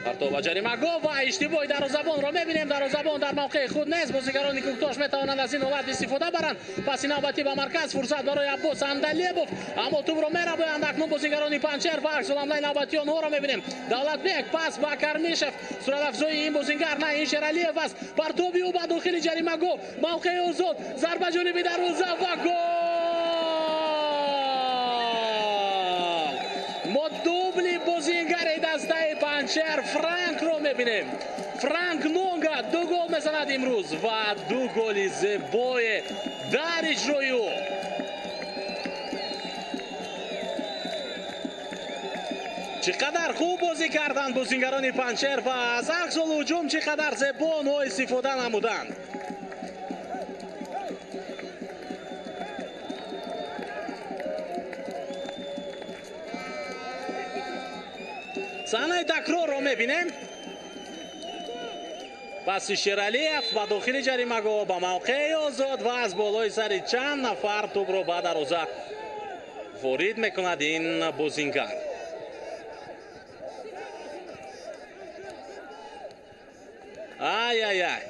партов ба ҷаримагоҳ ва иштибоҳи дарвозабонро мебинем. Дарвозабон дар мавқеи худ нест. Бозигарони Кӯктош метавонанд аз ин ҳолат истифода баранд. Паси навбатӣ ба марказ, фурсат барои Аббос Андалебов, аммо тӯбро мерабоянд акнун бозигарони Панҷшер ва аксуламлаи навбатии онҳоро мебинем. Давлатбек пас ба Кармишев, суратафзои ин бозингар на ин Шералиев аст. Партоби ӯ ба дохили ҷаримагоҳ, мавқеи озод, зарба ҷониби дарвоза ва гол! Мо дубли бозингари дастаи Панҷшер Франкро мебинем. Франк Нонга 2 гол мезанад имрӯз ва 2 голи зебое дар иҷрои ӯ. Чӣ қадар хуб бозӣ карданд бозингарони Панҷшер ва аз аксулҳуҷум чӣ қадар зебо онҳо истифода намуданд. Саҳнаи такрорро мебинем. Паси Шералиев ба дохили ҷаримагоҳ, ба мавқеи озод ва аз болои сари чанд нафар тӯбро ба дарвоза ворид мекунад ин бозингар. Ай-ай-ай,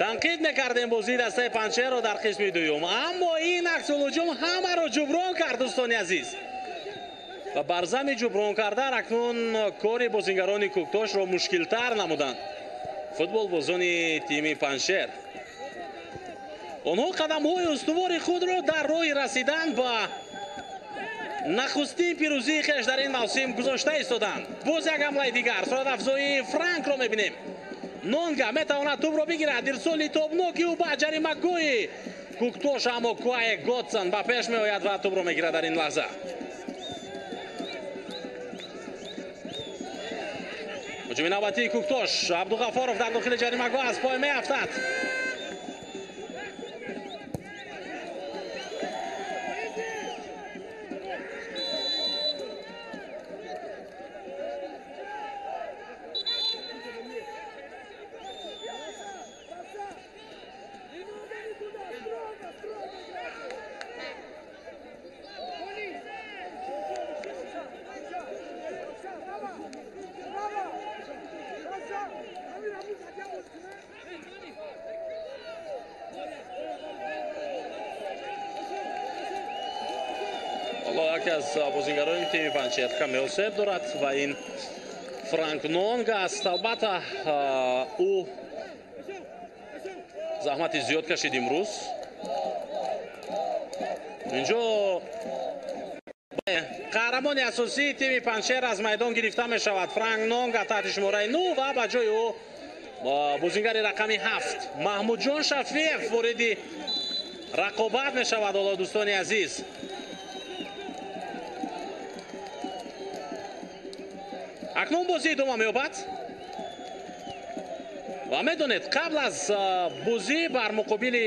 танқид мекардем бозии дастаи Панҷшерро дар қисми дуюм, аммо ин аксулҳуҷум ҳамаро ҷуброн кард, дӯстони азиз. Ва бар зами ҷуброн кардан акнун кори бозингарони Кӯктошро мушкилтар намуданд футболбозони тими Панҷшер. Онҳо қадамҳои устувори худро дар роҳи расидан ба нахустин пирӯзии хеш дар ин мавсим гузошта истоданд. Боз як ҳамлаи дигар, суратафзоии Франкро мебинем. Нонга метавонад тӯбро бигирад. Ирсоли тобноки ӯ ба ҷаримагоҳи Кӯктош, аммо Куае Готсон ба пеш меояд ва тӯбро мегирад дар ин лаҳза. Ҳуҷуми навбатии Кӯктош, Абдуғафоров дар дохили ҷаримагоҳ аз пой меафтад. Яке аз бозингарони тими Панҷшер каме осеб дорад ва ин Франк Нонга аст. Албатта, ӯ заҳмати зиёд кашид имрӯз. Инҷо қаҳрамони асосии тими Панҷшер аз майдон гирифта мешавад. Франк Нонга таҳти шумораи 9 ва ба ҷои ӯ бозингари рақами 7 Маҳмудҷон Шафиев вориди рақобат мешавад. Ҳоло, дӯстони азиз, акнун бозӣ идома меёбад ва медонед, қабл аз бозӣ бар муқобили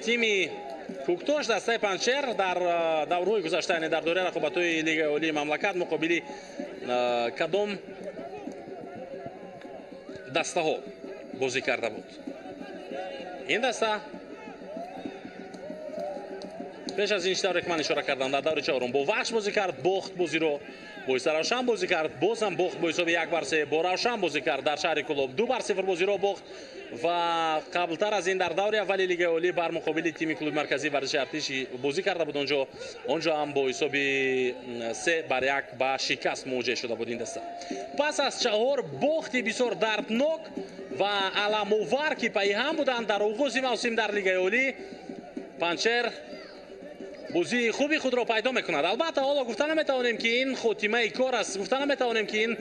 тими Кӯктош дастаи Панҷшер дар даврҳои гузашта, яъне дар доираи рақобатҳои Лигаи Олии мамлакат, муқобили кадом Дастаҳо бозӣ карда буд. Ин даста пеш аз ин чӣ тавре ки ман ишора кардам, дар даври чорум бо Вахш бозӣ кард, бохт бозиро, бо Истаравшан бозӣ кард, боз ҳам бохт бо ҳисоби 1-3, бо Равшан бозӣ кард дар шаҳри Кӯлоб, 2-0 бозиро бохт ва қаблтар аз ин дар даври аввали Лигаи Олӣ бар муқобили тими клуби марказии варзиши Артиши бозӣ карда буд. Онҷо ҳам бо ҳисоби 3-1 ба шикаст мувоҷеҳ шуда буд ин даста. Пас аз 4 бохти бисёр дарднок ва аламовар, ки пайи ҳам буданд дар оғози мавсим дар Лигаи Олӣ, Панҷшер бозии хуби худро пайдо мекунад. Албатта, ҳоло гуфта наметавонем, ки ин хотимаи кор аст, гуфта наметавонем, ки ин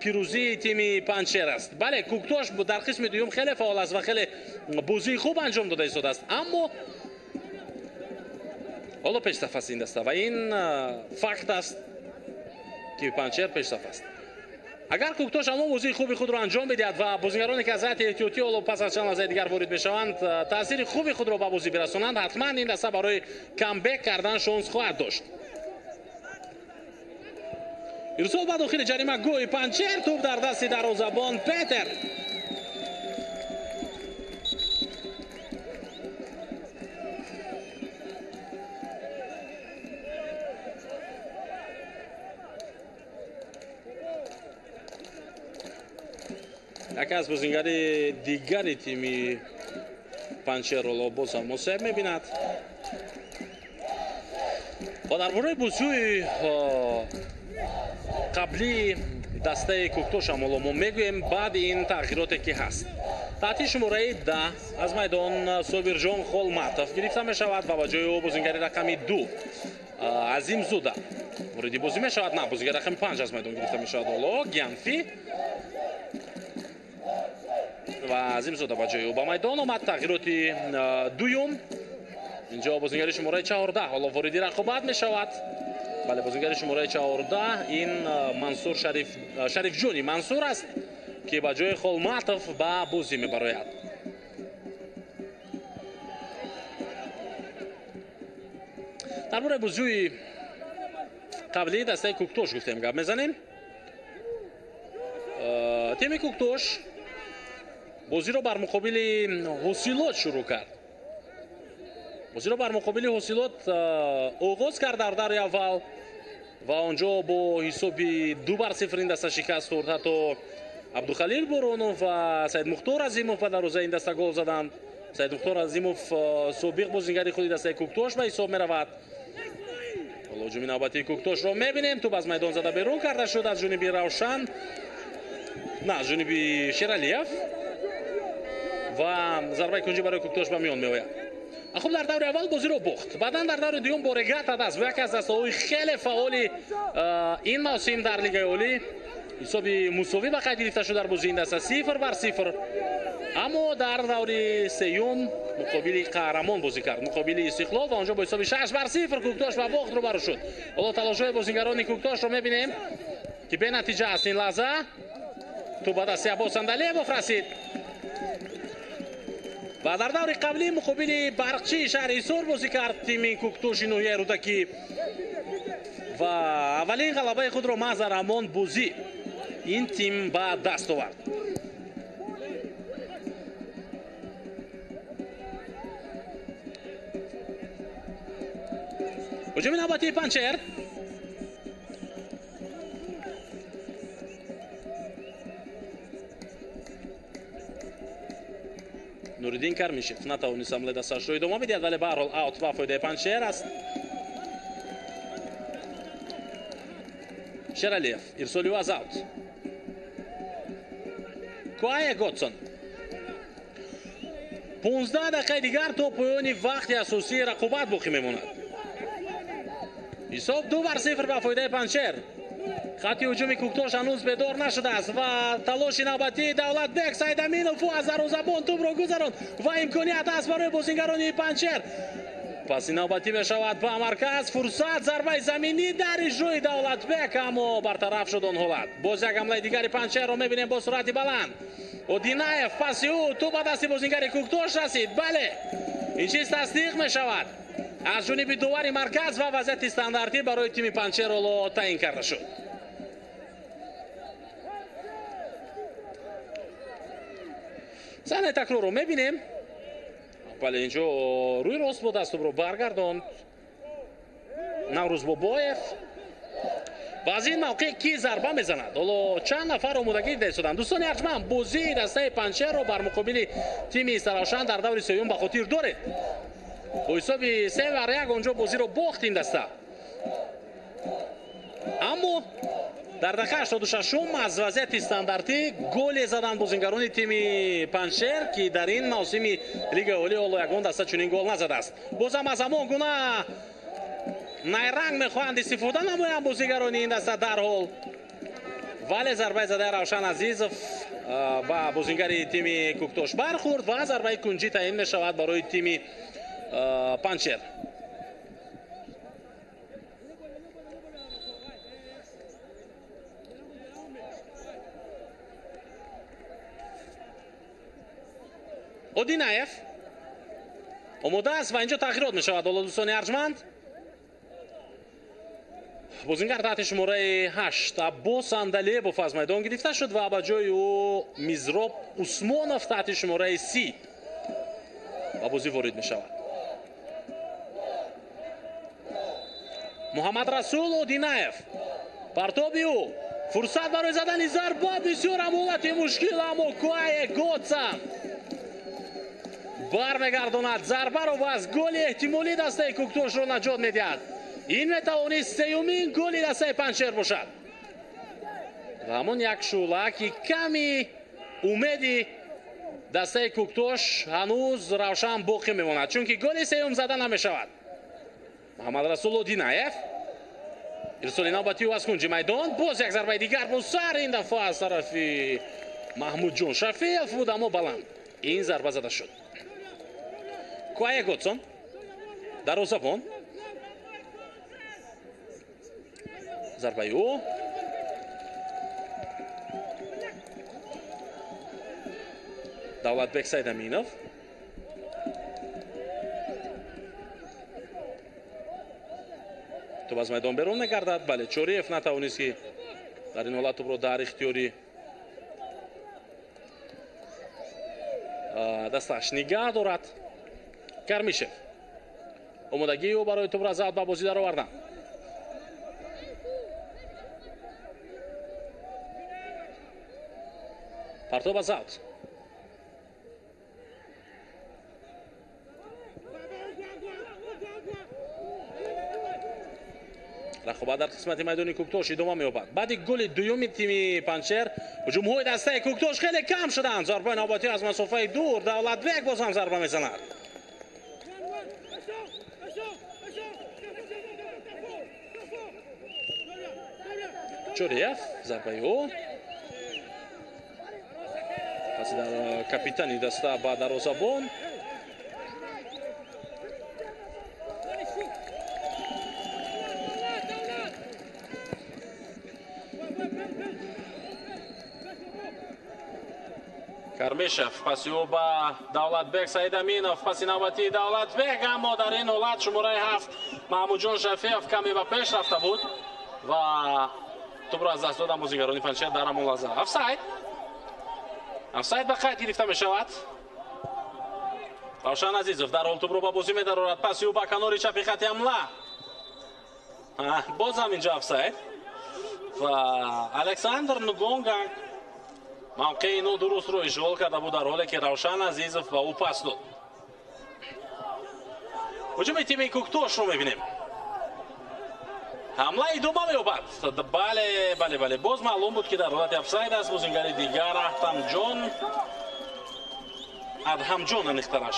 пирӯзии тими Панҷшер аст. Бале, Кӯктош дар қисми дуюм хеле фаъол аст ва хеле бозии хуб анҷом дода истодааст, аммо ҳоло пешсаф аст ин даста ва ин факт аст, ки Панҷшер пешсаф аст. Агар Кӯктош ҳамон бозии хуби худро анҷом бидиҳад ва бозигароне, ки аз ҳайати эҳтиётӣ ҳоло пас аз чанд лаҳзаи дигар ворид мешаванд, таъсири хуби худро ба бозӣ бирасонанд, ҳатман ин даста барои камбек кардан шонс хоҳад дошт. Ирсол ба дохили ҷаримагоҳи Панҷшер, тӯб дар дасти дарвозабон Петер. Яке аз бозингари дигари тими Панҷшер боз ҳам осеб мебинад. Ва дар бораи бозиҳои қаблии дастаи Кӯктош ҳам ҳоло мо мегӯем, баъди ин тағйироте ки ҳаст. Таҳти шумораи 10 аз майдон Собирҷон Холматов гирифта мешавад ва ба ҷои ӯ бозингари рақами 2 Азимзода вориди бозӣ мешавад. На, бозингари рақами 5 аз майдон гирифта мешавад ҳоло Гянфи ва Азимзода ба ҷои ӯ ба майдон омад. Тағйироти дуюм, инҷо бозингари шумораи 14 ҳоло вориди рақобат мешавад. Бале, бозингари шумораи 14 ин Мансур Шарифҷони Мансур аст, ки ба ҷои Холматов ба бозӣ мебарояд. Дар бораи бозиҳои қаблии дастаи Кӯктош гуфтем, гап мезанем. Тими Кӯктош бозиро бар муқобили Ҳосилот шурӯъ кард. Бозиро бар муқобили Ҳосилот оғоз кард дар даври аввал ва онҷо бо ҳисоби 2-0 ин даста шикаст хӯрд. Ҳатто Абдухалил Боронов ва Саидмухтор Азимов ба дарвозаи ин даста гол заданд. Саидмухтор Азимов собиқ бозингари худи дастаи Кӯктош ба ҳисоб меравад. Ҳоло ҳуҷуми навбатии Кӯктошро мебинем. Тӯб аз майдон зада берун карда шуд аз ҷониби Равшан, на, аз ҷониби Шералиев ва зарбаи кунҷӣ барои Кӯктош ба миён меояд. Хуб, дар даври аввал бозиро бохт, баъдан дар даври дуюм бо Регата даст бо яке аз дастаҳои хеле фаъоли ин мавсим дар Лигаи Олӣ ҳисоби мусовӣ ба қайд гирифта шуд дар бозии ин даста 0-0. Аммо дар даври сеюм муқобили қаҳрамон бозӣ кард, муқобили Истиқлол, ва онҷо бо ҳисоби 6-0 Кӯктош ба бохт рӯбарӯ шуд. Ҳоло талошҳои бозингарони Кӯктошро мебинем, ки бенатиҷа аст ин лаҳза. Тӯб ба дасти Аббос Сандалиевов расид ва дар даври қаблӣ муқобили Барқчии шаҳри Ҳисор бозӣ кард тими Кӯктоши ноҳияи Рӯдакӣ ва аввалин ғалабаи худро маҳз дар ҳамон бозӣ ин тим ба даст овард. Ҳуҷуми навбатии Панҷшер. Нуриддин Кармишев натавонист ҳамлаи дасташро идома бидиҳад, вале ба ҳар ҳол аут ба фоидаи Панҷшер аст. Шералиев, ирсоли ӯ аз аут. Куае Готсон. 15 дақиқаи дигар то поёни вақти асосии рақобат боқӣ мемонад. Ҳисоб 2-0 ба фоидаи Панҷшер. Хатти ҳуҷуми Кӯктош ҳанӯз бедор нашудааст ва талоши навбатии Давлатбек Сайдаминов, ӯ аз дарвозабон тӯбро гузаронд ва имконият аст барои бозингарони Панҷшер. Паси навбатӣ мешавад ба марказ, фурсат, зарбаи заминӣ дар иҷрои Давлатбек, аммо бартараф шуд он ҳолат. Боз як ҳамлаи дигари Панҷшерро мебинем бо суръати баланд. Одинаев, паси ӯ, тӯб ба дасти бозингари Кӯктош расид. Бале, ин чиз тасдиқ мешавад аз ҷониби довари марказ ва вазъияти стандартӣ барои тими Панҷшер ҳоло таъин карда шуд. Саҳнаи такрорро мебинем. Бале, инҷо рӯи рост бо даст тӯбро баргардонд Наврӯз Бобоев. Ва аз ин мавқеъ ки зарба мезанад? Ҳоло чанд нафар омодагӣ дида истоданд. Дӯстони арҷманд, бозии дастаи Панҷшерро бар муқобили тими Истаравшан дар даври сеюм ба хотир доред. Бо ҳисоби 3-1 онҷо бозиро бохт ин даста. Аммо дар дақиқаи 86 аз вазъияти стандартӣ голе заданд бозингарони тими Панҷшер, ки дар ин мавсими Лигаи Олӣ ҳоло ягон даста чунин гол назадааст. Бозам аз ҳамон гуна найранг мехоҳанд истифода намоянд бозигарони ин даста дарҳол. Вале зарбаи задаи Равшан Азизов ба бозингари тими Кӯктош бархӯрд ва зарбаи кунҷӣ таъин мешавад барои тими Панҷшер. Одинаев омода аст ва инҷо тағйирот мешавад. Ҳоло дӯстони арҷманд, бозингар таҳти шумораи 8 Аббос Андалебов аз майдон гирифта шуд ва ба ҷои ӯ Мизроб Усмонов таҳти шумораи 30 ба бозӣ ворид мешавад. Муҳаммад Расул Одинаев, партоби ӯ, фурсат барои задани зарба, бисёр ҳам ҳолати мушкил, аммо Куае Готсан бармегардонад зарбаро ва аз голи эҳтимолӣ дастаи Кӯктошро наҷот медиҳад. Ин метавонист сеюмин голи дастаи Панҷшер бошад. Ва ҳамон як шӯъла, ки ками умеди дастаи Кӯктош ҳанӯз равшан боқӣ мемонад, чунки голи сеюм зада намешавад. Муҳаммад Расул Одинаев, ирсоли навбатӣ аз кунҷи майдон, боз як зарбаи дигар бо сар, ин дафъа аз тарафи Маҳмудҷон Шафиев буд, аммо баланд ин зарба зада шуд. Куае Готсон, дарвозабон, зарбаи ӯ Давлатбек Сайдаминов. Тӯб аз майдон берун мегардад. Бале, Чориев натавонист, ки дар ин ҳолат тӯбро дар ихтиёри дасташ нигаҳ дорад. Кармишев, омодагии ӯ барои тӯбро аз аут ба бозӣ даровардан. Партоб аз аут. Рақобат дар қисмати майдони Кӯктош идома меёбад. Баъди голи дуюми тими Панҷшер ҳуҷумҳои дастаи Кӯктош хеле кам шуданд. Зарбаи навбатӣ аз масофаи дур, Давлатбек боз ҳам зарба мезанад. Чориев, зарбаи ӯ пас капитани даста ба дарвозабон. Кармишев, паси ӯ ба Давлатбек Саидаминов, паси навбатии Давлатбек, аммо дар ин ҳолат шумораи 7 Маҳмудҷон Шафиев каме ба пеш рафта буд ва тӯбро аз даст доданд бозигарони Панҷшер дар ҳамон лаҳза. Офсайд, офсайд ба қайд гирифта мешавад. Равшан Азизов дар ҳол тӯбро ба бозӣ медарорад, паси ӯ ба канори чапи хати ҳамла. Боз ҳам инҷо офсайд ва Александр Нугонганг мавқеи нодурустро ишғол карда буд, дар ҳоле ки Равшан Азизов ба ӯ пас дод. Ҳуҷуми тими Кӯктошро мебинем. Ҳамла идома меёбад. Бале, бале, бале, боз маълум буд, ки дар ҳолати офсайд аст бозингари дигар Аҳтамҷон, Адҳамҷон аниқтараш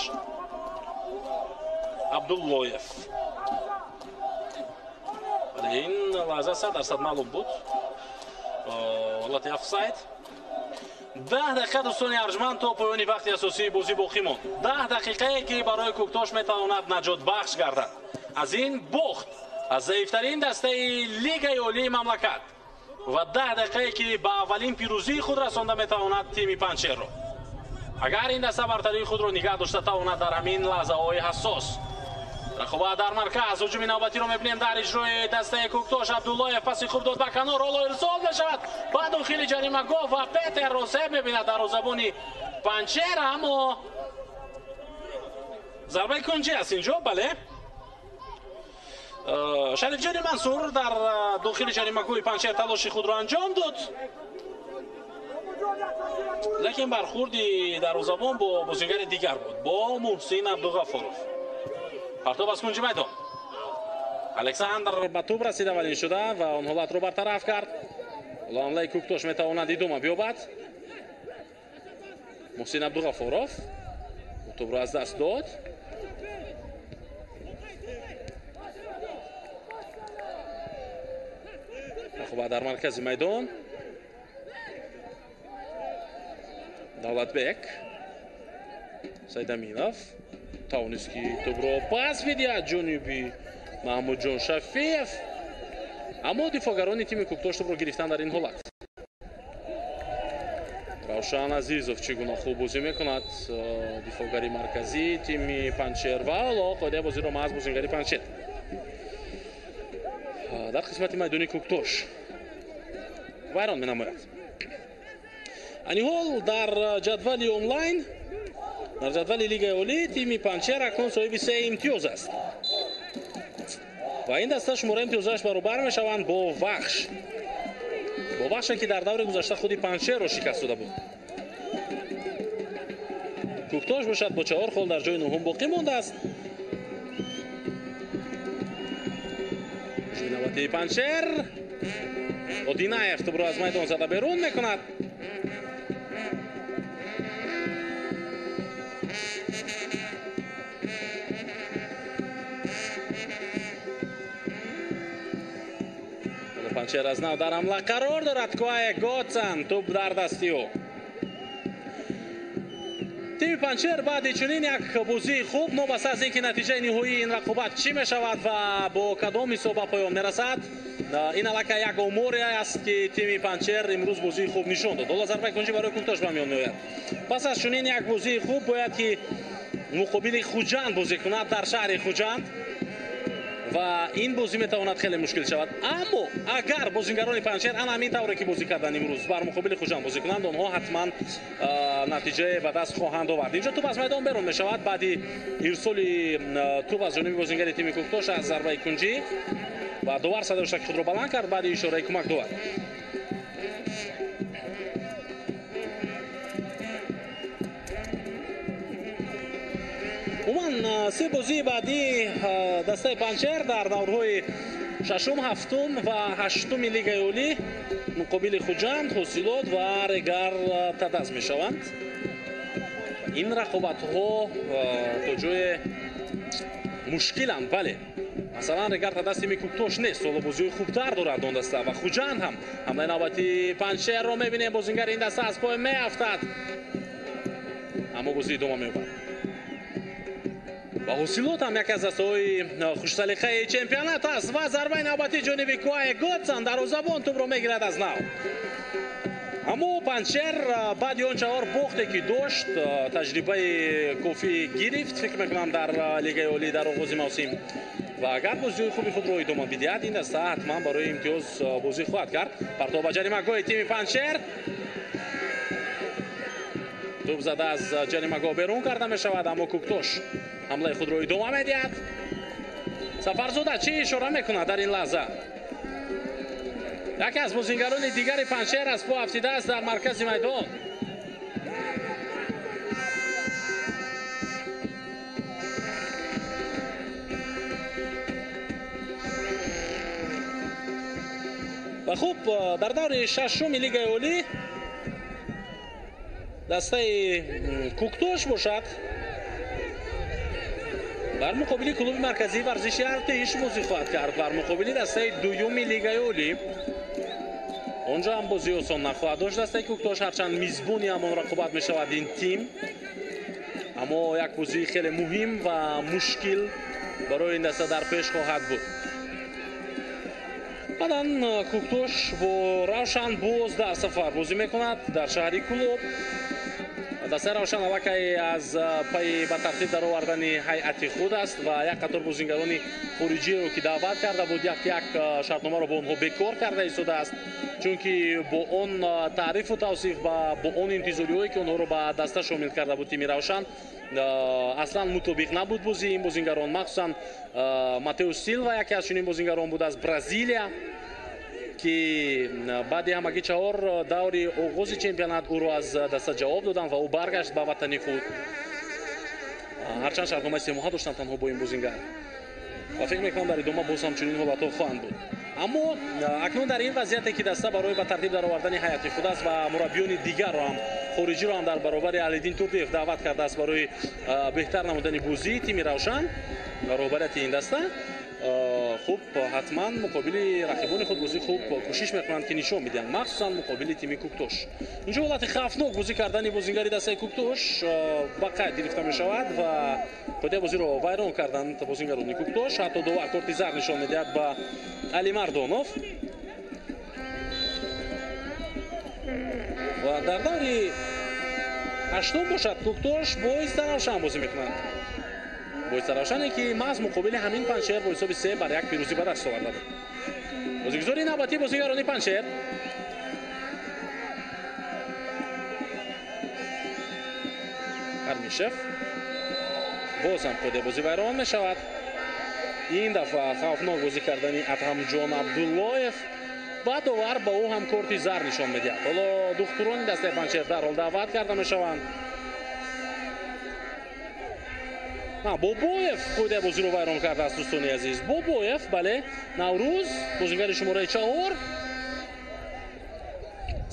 Абдуллоев. Бале, ин лаҳза 100% маълум буд ҳолати офсайд. 10 дақиқа дӯстони арҷманд то поёни вақти асосии бозӣ боқӣ монд. 10 дақиқае, ки барои Кӯктош метавонад наҷотбахш гардад аз ин бохт аз заифтарин дастаи Лигаи Олии мамлакат ва 10 дақиқае, ки ба аввалин пирӯзии худ расонда метавонад тими Панҷшерро. Агар ин даста бартарии худро нигаҳ дошта тавонад дар ҳамин лаҳзаҳои ҳассос. Рақобат дар марказ, ҳуҷуми навбатиро мебинем дар иҷрои дастаи Кӯктош. Абдуллоев паси хуб дод ба канор, ҳоло ирсол мешавад ба дохили ҷаримагоҳ ва Петер Росеб мебинад дарвозабони Панҷшер, аммо зарбаи кунҷӣ аст инҷо, бале. Шарифҷони Мансур дар дохили ҷаримагоҳи Панҷшер талоши худро анҷом дод, лекин бархурди дарвозабон бо бозингари дигар буд, бо Муҳсин Абдуғафуров. Партоб аз кунҷи майдон. Александр ба тӯб расид аввалин шуда ва он ҳолатро бартараф кард. Ҳоло ҳамлаи Кӯктош метавонад идома биёбад. Муҳсин Абдуғафуров тӯбро аз даст дод. Рақобат дар маркази майдон. Давлатбек Сайдаминов тавонист ки тӯбро пас бидиҳад ҷониби Маҳмудҷон Шафиев, аммо дифоъгарони тими Кӯктош тӯбро гирифтан дар ин ҳолат. Равшан Азизов чӣ гуна хуб бозӣ мекунад, дифоъгари марказии тими Панҷшер, ва ҳоло қоидаи бозиро маҳз бозингари Панҷшер дар қисмати майдони Кӯктош вайрон менамояд. Айни ҳол дар ҷадвали онлайн, дар ҷадвали Лигаи Олӣ тими Панҷшер акнун соҳиби 3 имтиёз аст ва ин даста шумораи имтиёзаш баробар мешаванд бо Вахш, бо Вахше ки дар даври гузашта худи Панҷшерро шикаст дода буд. Кӯктош бошад бо 4 хол дар ҷои нуҳум боқӣ мондааст. Ҳуҷуми навбатии Панҷшер. Одинаев тӯбро аз майдон зада берун мекунад. Панҷшер аз нав дар ҳамла қарор дорад. Куае Готсан, тӯб дар дасти ӯ. Тими Панҷшер баъди чунин як бозии хуб, новобаста аз ин ки натиҷаи ниҳоии ин рақобат чӣ мешавад ва бо кадом ҳисоб ба поён мерасад, ин аллакай як оморе аст ки тими Панҷшер имрӯз бозии хуб нишон дод. Ҳоло зарбаи кунҷӣ барои Кӯктош ба миён меояд. Пас аз чунин як бозии хуб бояд ки муқобили Хуҷанд бозӣ кунад дар шаҳри Хуҷанд ва ин бозӣ метавонад хеле мушкил шавад. Аммо агар бозингарони Панҷшер ана ҳамин тавре ки бозӣ карданд имрӯз бар муқобили Хуҷанд бозӣ кунанд, онҳо ҳатман натиҷае ба даст хоҳанд овард. Инҷо тӯб аз майдон берун мешавад баъди ирсоли тӯб аз ҷониби бозингари тими Кӯктош аз зарбаи кунҷӣ ва довар садои худро баланд кард баъди ишораи кӯмак довар. Умуман се бозии баъдии дастаи Панҷшер дар даврҳои шашум, ҳафтум ва ҳаштуми Лигаи Олӣ муқобили Хуҷанд, Ҳосилот ва Регар Тадаз мешаванд. Ин рақобатҳо то ҷое мушкиланд, бале. Масалан, Регар Тадаз тими Кӯктош нест, ҳоло бозиҳои хубтар дорад он даста ва Хуҷанд ҳам. Ҳамлаи навбатии Панҷшерро мебинем, бозингари ин даста аз пой меафтад, аммо бозӣ идома меёбад. Ва Ҳосилот ҳам яке аз дастаҳои хушсалиқаи чемпионат аст ва зарбаи навбатии ҷониби Куае Готсан, дарвозабон тӯбро мегирад аз нав. Аммо Панҷшер баъди он 4 бохте ки дошт, таҷрибаи кофӣ гирифт, фикр мекунам, дар Лигаи Олӣ дар оғози мавсим. Ва агар бозиҳои хуби худро идома бидиҳад, ин даста ҳатман барои имтиёз бозӣ хоҳад кард. Партоб ба ҷаримагоҳи тими Панҷшер. Тӯб зада аз ҷаримагоҳ берун карда мешавад, аммо Кӯктош ҳамлаи худро идома медиҳад. Сафарзода чӣ ишора мекунад дар ин лаҳза? Яке аз бозингарони дигари Панҷшер аз по афтидааст дар маркази майдон. Ва хуб, дар даври шашуми Лигаи Олӣ дастаи Кӯктош бошад бар муқобили клуби марказии варзиши Артиш бозӣ хоҳад кард, бар муқобили дастаи дуюми Лигаи Олӣ. Онҷо ҳам бозӣ осон нахоҳад дошт дастаи Кӯктош, ҳарчанд мизбони ҳамон рақобат мешавад ин тим, аммо як бозии хеле муҳим ва мушкил барои ин даста дар пеш хоҳад буд. Баъдан Кӯктош бо Равшан боз дар сафар бозӣ мекунад дар шаҳри Кӯлоб. Дастаи Равшан аллакай аз пайи ба тартиб даровардани ҳайати худ аст ва як қатор бозингарони хориҷиро, ки даъват карда буд, як як шартномаро бо онҳо бекор карда истодааст, чунки бо он таърифу тавсиф ва бо он интизориҳое, ки онҳоро ба даста шомил карда буд тими Равшан, аслан мутобиқ набуд бозии ин бозингарон. Махсусан Матеус Силва яке аз чунин бозингарон буд аз Бразилия, ки баъди ҳамагӣ 4 даври оғози чемпионат ӯро аз даста ҷавоб доданд ва ӯ баргашт ба ватани худ. Ҳарчанд шартномаи семоҳа доштанд танҳо бо ин бозингар ва фикр мекунам, дар идома боз ҳам чунин ҳолатҳо хоҳанд буд. Аммо акнун дар ин вазъияте, ки даста барои ба тартиб даровардани ҳайати худ аст ва мураббиёни дигарро ҳам, хориҷиро ҳам дар баробари Алиддин Турдиев даъват кардааст барои беҳтар намудани бозии тими Равшан, роҳбарияти ин даста хуб ҳатман муқобили рақибони худ бозии хуб кӯшиш мекунанд, ки нишон медиҳанд, махсусан муқобили тими Куктош. Инҷо ҳолати хавфнок бозӣ кардани бозингари дастаи Куктош ба қайд гирифта мешавад ва қоидаи бозиро вайрон карданд бозингарони Куктош. Ҳатто довар корти зард нишон медиҳад ба Алимардонов. Ва дар даври ҳаштум бошад, Куктош бо Истаравшан бозӣ мекунанд. Бо Истаравшане, ки маҳз муқобили ҳамин Панҷшер бо ҳисоби 3-1 пирӯзӣ ба даст оварда буд. Бозигузори навбатии бозигарони Панҷшер Кармишев. Боз ҳам қоидаи бозӣ вайрон мешавад. Ин дафъа хавфнок бозӣ кардани Адҳамҷон Абдуллоев ва довар ба ӯ ҳам корти зард нишон медиҳад. Ҳоло духтурони дастаи Панҷшер дарҳол даъват карда мешаванд. Бобоев қоидаи бозиро вайрон кардааст, дӯстони азиз. Бобоев, бале, Наврӯз, бозингари шумораи 4.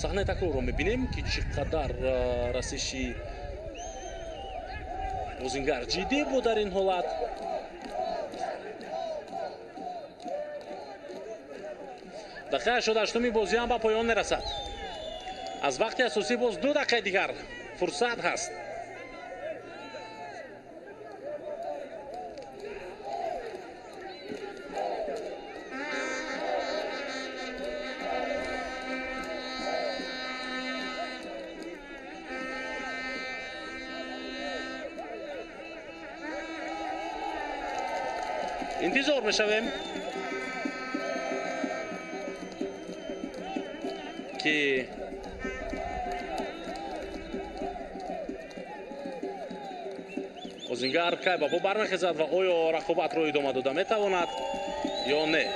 Саҳнаи такрорро мебинем, ки чӣ қадар расиши бозингар ҷиддӣ буд дар ин ҳолат. Дақиқаи 88-уми бозӣ ҳам ба поён мерасад. Аз вақти асосӣ боз 2 дақиқаи дигар фурсат ҳаст. Интизор мешавем, ки бозингар кай ба по бармехезад ва оё рақобатро идома дода метавонад ё не.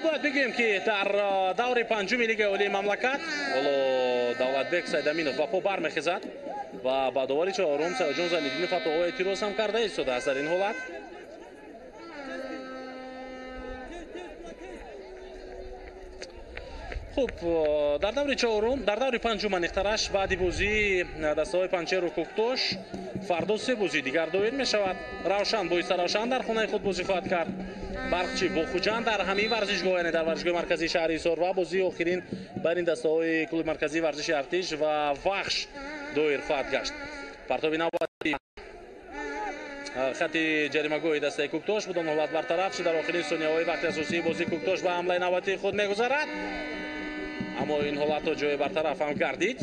Бояд бигӯем, ки дар даври панҷуми Лигаи олии мамлакат ҳоло Давлатбек Сайдаминов ба по бармехезад ва ба довари чорум Саёҷон Залиддинов ҳатто ӯ эътироз ҳам карда истодааст дар ин ҳолат. Хуб, дар даври чорум, дар даври панҷум аниқтараш, баъди бозии дастаҳои Панҷшеру Куктош фардо 3 бозии дигар доир мешавад. Равшан бо Истаравшан дар хонаи худ бозӣ хоҳад кард. Барқчӣ бо Хуҷанд дар ҳамин варзишгоҳ, яъне дар варзишгоҳи марказии шаҳри Ҳисор, ва бозии охирин бар ин дастаҳои клуби марказии варзиши Артиш ва Вахш доир хоҳад гашт. Партоби навбатӣ хати ҷаримагоҳи дастаи Куктош буд, он ҳолат бартараф шуд. Дар охирин сонияҳои вақти асосии бозии Куктош ба ҳамлаи навбатии худ мегузарад, аммо ин ҳолат то ҷое бартараф ҳам гардид.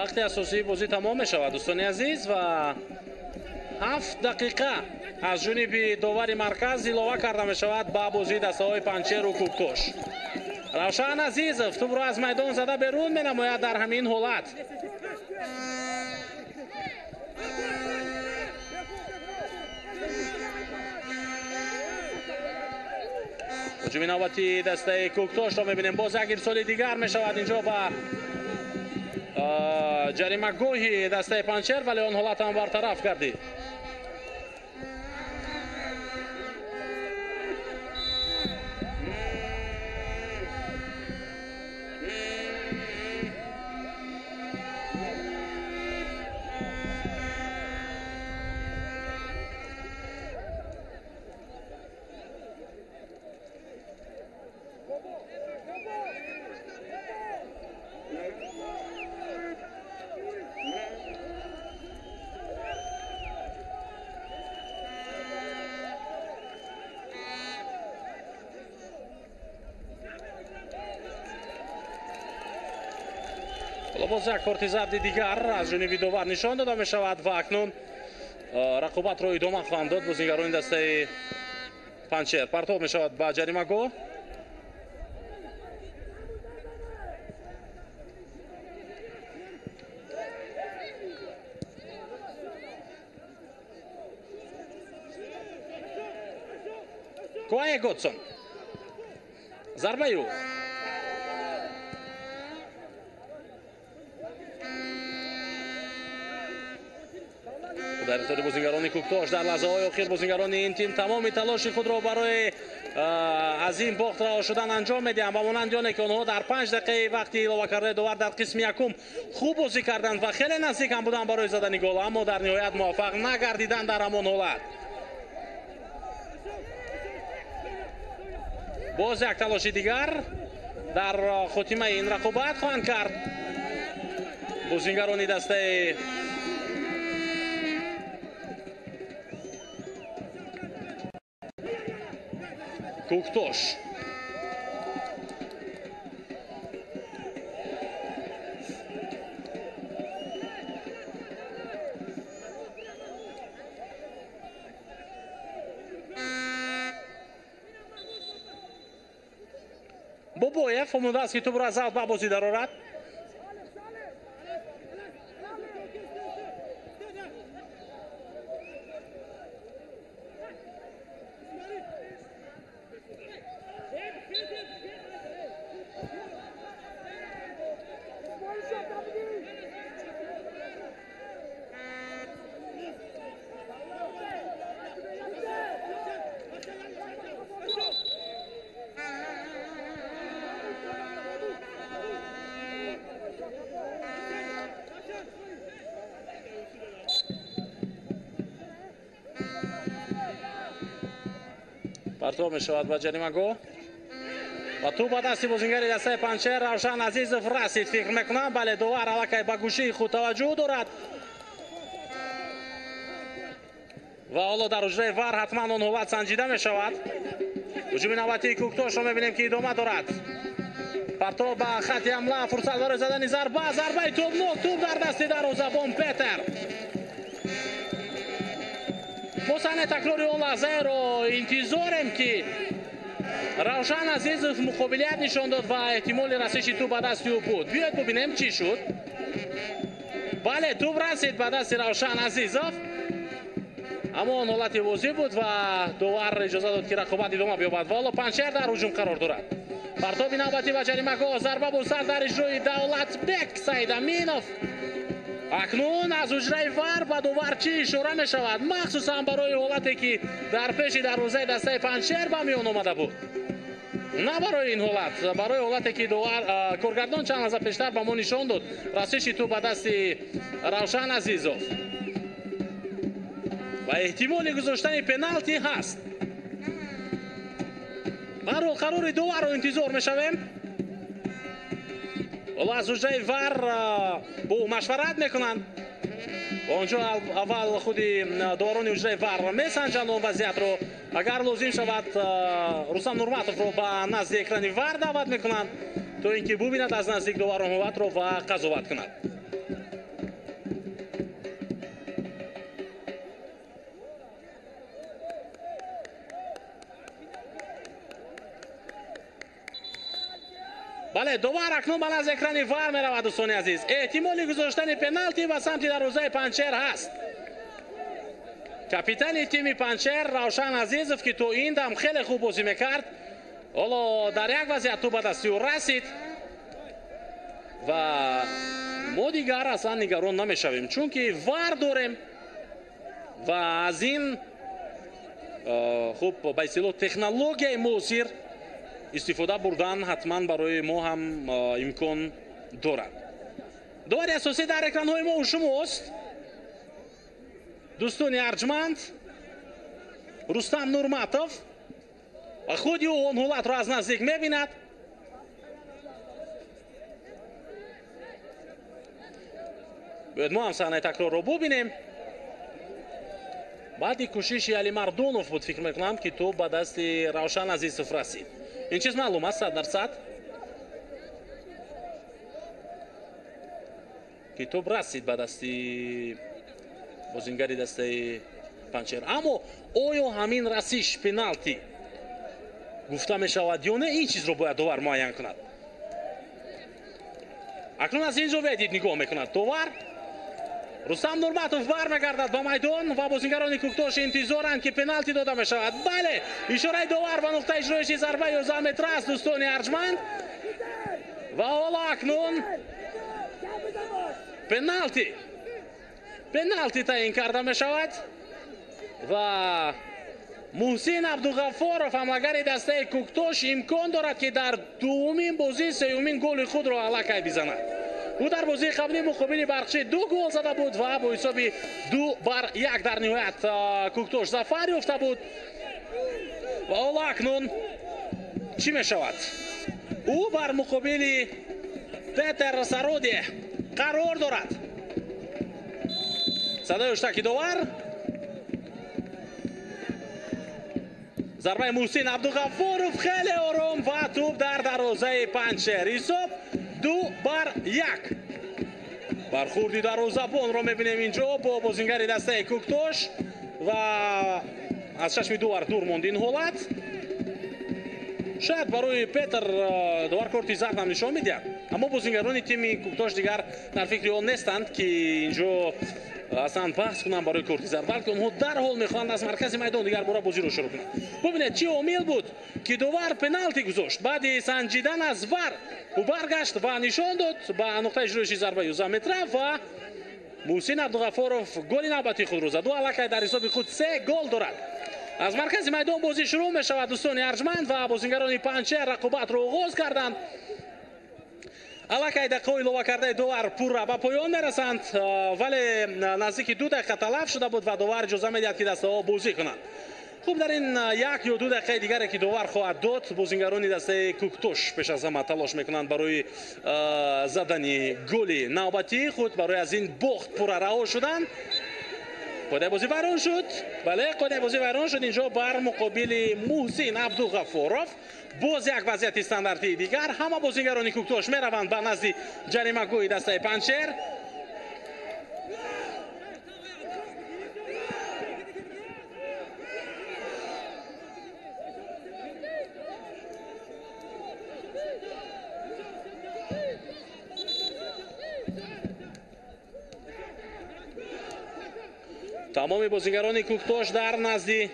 Вақти асосии бозӣ тамом мешавад, дӯстони азиз, ва 7 дақиқа аз ҷониби довари марказ илова карда мешавад ба бозии дастаҳои Панҷшеру Куктош. Равшан Азизов тӯбро аз майдон зада берун менамояд дар ҳамин ҳолат. Ҳуҷуми навбатии дастаи Куктошро мебинем. Боз як ирсоли дигар мешавад инҷо ба ҷаримагоҳи дастаи Панҷшер, вале он ҳолат ҳам бартараф гардид. Ҳоло боз як корти зарди дигар аз ҷониби довар нишон дода мешавад ва акнун рақобатро идома хоҳанд дод бозигарони дастаи Панҷшер. Партоб мешавад ба ҷаримагоҳ. Куае Годсон. Зарбаи ӯ. Дар итори бозигарони Кӯктош дар лаҳзаҳои охир бозигарони ин тим тамоми талоши худро барои аз ин бохт раҳо шудан анҷом медиҳанд. Ба монанди оне ки онҳо дар 5 дақиқаи вақти илова кардаи довар дар қисми якум хуб бозӣ карданд ва хеле наздик ҳам буданд барои задани гол, аммо дар ниҳоят муваффақ нагардиданд дар ҳамон ҳолат. Боз як талоши дигар дар хотимаи ин рақобат хоҳанд кард бозигарони дастаи Кӯктош. Бобоев омода аст, ки тӯбро аз аут ба бозӣ дарорад. Партоб мешавад ба ҷаримагоҳ ва тӯб ба дасти бозингари дастаи Панҷшер Равшан Азизов расид, фикр мекунам. Бале, довар аллакай ба гӯшии худ таваҷҷӯҳ дорад ва ҳоло дар ҳуҷраи ВАР ҳатман он ҳолат санҷида мешавад. Ҳуҷуми навбатии Кӯктошро мебинем, ки идома дорад. Партоб ба хати ҳамла, фурсат барои задани зарба, зарбаи тӯбнок, тӯб дар дасти дарвозабон Петер. Мо саҳнаи такрори он лаҳзаеро интизорем, ки Равшан Азизов муқобилият нишон дод ва эҳтимоли расиши тӯб ба дасти ӯ буд. Биёед бубинем, чӣ шуд. Бале, тӯб расид ба дасти Равшан Азизов, аммо он ҳолати возеҳ буд ва довар иҷоза дод, ки рақобат идома биёбад. Ва ҳоло Панҷшер дар ҳуҷум қарор дорад. Партоби навбатӣ ба ҷаримагоҳ, зарба бо сар дар иҷрои Давлатбек Саидаминов. Акнун аз ҳуҷраи ВАР ба довар чӣ ишора мешавад, махсусан барои ҳолате ки дар пеши дарвозаи дастаи Панҷшер ба миён омада буд. На барои ин ҳолат, барои ҳолате ки довар коргардон чанд лаҳза пештар ба мо нишон дод, расиши тӯб ба дасти Равшан Азизов ва эҳтимоли гузоштани пеналти ҳаст. Барҳол қарори доварро интизор мешавем. Ҳоло аз ҳуҷраи ВАР бо ӯ машварат мекунанд. Онҷо аввал худи доварони ҳуҷраи ВАР месанҷанд он вазъиятро. Агар лозим шавад, Рустам Нурматовро ба назди экрани ВАР даъват мекунанд, то ин ки бубинад аз наздик доварон ҳолатро ва қазоват кунад. Бале, довар акнун ба назди экрани ВАР меравад, дӯстони азиз. Эҳтимоли гузоштани пеналти ба самти дарвозаи Панҷшер ҳаст. Капитани тими Панҷшер Равшан Азизов, ки то ин дам хеле хуб бозӣ мекард, ҳоло дар як вазъият тӯб ба дасти ӯ расид ва мо дигар аслан нигарон намешавем, чунки ВАР дорем ва аз ин хуб ба истилоҳ технологияи муосир истифода бурдан ҳатман барои мо ҳам имкон дорад. Довари асосӣ дар экранҳои мо шумост, дӯстони арҷманд, Рустам Нурматов. Ва худи ӯ он ҳолатро аз наздик мебинад. Биёед мо ҳам саҳнаи такрорро бубинем. Баъди кӯшиши Алимардонов буд, фикр мекунам, ки тӯб ба дасти Равшан Азизов расид. Ин чиз маълум аст 100%. ки тӯб расид ба дасти бозингари дастаи Панҷшер. Аммо оё ҳамин расиш пеналти гуфта мешавад ё не, ин чизро бояд довар муайян кунад. Акнун аз ин зовия дид нигоҳ мекунад довар. Рустам Нурматов бармегардад ба майдон ва бозингарони Кӯктош интизоранд, ки пеналти дода мешавад. Бале, ишораи довар ба нуқтаи иҷроиши зарба 11 метр аст, дӯстони арҷманд. Ва ҳоло акнун пеналти таъин карда мешавад ва Муҳсин Абдуғаффоров, ҳамлагари дастаи Кӯктош, имкон дорад, ки дар дуввумин бозӣ сеюмин голи худро аллакай бизанад. Ӯ дар бозии қаблӣ муқобили Барқчӣ 2 гол зада буд ва бо ҳисоби 2-1 дар ниҳоят Кӯктош зафар ёфта буд. Ва ҳоло акнун чӣ мешавад? Ӯ бар муқобили Петер Сароди қарор дорад. Садои ҳуштаки довар. Зарбаи Муҳсин Абдуғаффоров хеле ором ва тӯб дар дарвозаи Панҷшер. Ҳисоб 2-1. Бархурди дарвозабонро мебинем инҷо бо бозингари дастаи Кӯктош ва аз чашми довар дур монд ин ҳолат. Шояд барои Петр довар корти зард ҳам нишон медиҳад, аммо бозингарони тими Кӯктош дигар дар фикри он нестанд, ки инҷо аслан баҳс кунанд барои корти зард, балки онҳо дарҳол мехоҳанд аз маркази майдон дигар бора бозиро шурӯъ кунанд. Бубинед, чӣ омил буд, ки довар пеналти гузошт. Баъди санҷидан аз вар ӯ баргашт ва нишон дод ба нуқтаи иҷроиши зарба 11 метра ва Муҳсин Абдуғаффоров голи навбатии худро зад. Ӯ аллакай дар ҳисоби худ 3 гол дорад. Аз маркази майдон бозӣ шурӯъ мешавад, дӯстони арҷманд, ва бозингарони Панҷшер рақобатро оғоз карданд. Аллакай дақиқаҳои илова кардаи довар пурра ба поён мерасанд, вале наздики 2 дақиқа талаф шуда буд ва довар иҷоза медиҳад, ки дастаҳо бозӣ кунанд. Хуб, дар ин 1 ё 2 дақиқаи дигаре, ки довар хоҳад дод, бозингарони дастаи Кӯктош пеш аз ҳама талош мекунанд барои задани голи навбатии худ, барои аз ин бохт пурра раҳо шудан. Қоидаи бозӣ вайрон шуд. Бале, қоидаи бозӣ вайрон шуд инҷо бар муқобили Муҳсин Абдуғаффоров. Боз як вазъияти стандартии дигар. Ҳама бозингарони Кӯктош мераванд ба назди ҷаримагоҳи дастаи Панҷшер. Тамоми бозингарони Кӯктош дар назди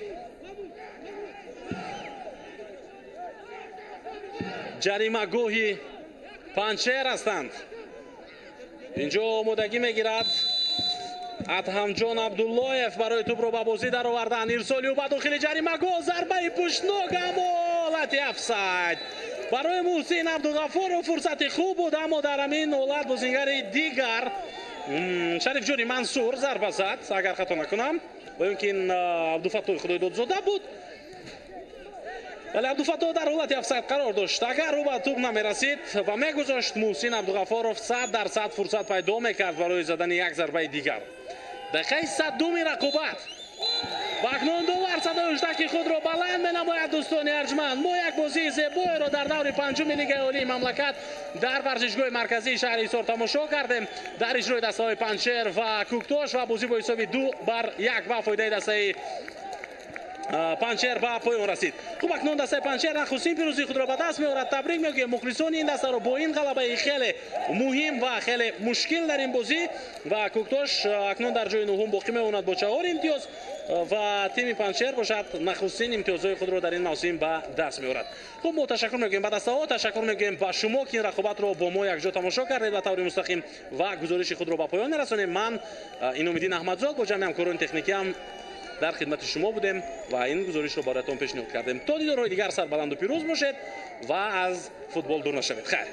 ҷаримагоҳи Панҷшер ҳастанд. Инҷо омодагӣ мегирад Адҳамҷон Абдуллоев барои тӯбро ба бозӣ даровардан. Ирсоли ӯ ба дохили ҷаримагоҳ, зарбаи пуштнок, аммо ҳолати офсайд. Барои Муҳсин Абдуғаффоров фурсати хуб буд, аммо дар ҳамин ҳолат бозингари дигар Шарифҷони Мансур зарба зад, агар хато накунам, ва ё ин ки Абдуфаттоҳи Худойдодзода буд. Вале Абдуфаттоҳ дар ҳолати офсайд қарор дошт. Агар ӯ ба тӯб намерасид ва мегузошт, Муҳсин Абдуғаффоров 100% фурсат пайдо мекард барои задани як зарбаи дигар. Дақиқаи 102-ми рақобат. Ва акнун довар садои ҳуштаки худро баланд менамояд, дӯстони арҷманд. Мо як бозии зебоеро дар даври панҷуми Лигаи Олии мамлакат дар варзишгоҳи марказии шаҳри Ҳисор тамошо кардем. Дар иҷрои дастаҳои Панҷшер ва Кӯктош ва бозӣ бо ҳисоби 2-1 ба фоидаи дастаи Панҷшер ба поён расид. Хуб, акнун дастаи Панҷшер нахустин пирӯзии худро ба даст меорад. Табрик мегӯем мухлисони ин дастаро бо ин ғалабаи хеле муҳим ва хеле мушкил дар ин бозӣ. Ва Кӯктош акнун дар ҷои нуҳум боқӣ мемонад бо 4 имтиёз ва тими Панҷшер бошад нахустин имтиёзҳои худро дар ин мавсим ба даст меорад. Хуб, мо ташаккур мегӯем ба дастаҳо, ташаккур мегӯем ба шумо, ки ин рақобатро бо мо якҷо тамошо кардед ба таври мустақим ва гузориши худро ба поён мерасонем. Ман Иномиддин Аҳмадзод бо ҷамъи ҳамкорони техникиам дар хидмати шумо будем ва ин гузоришро бароятон пешниҳод кардем. То дидорҳои дигар сарбаланду пирӯз бошед ва аз футбол дур нашавед. Хайр.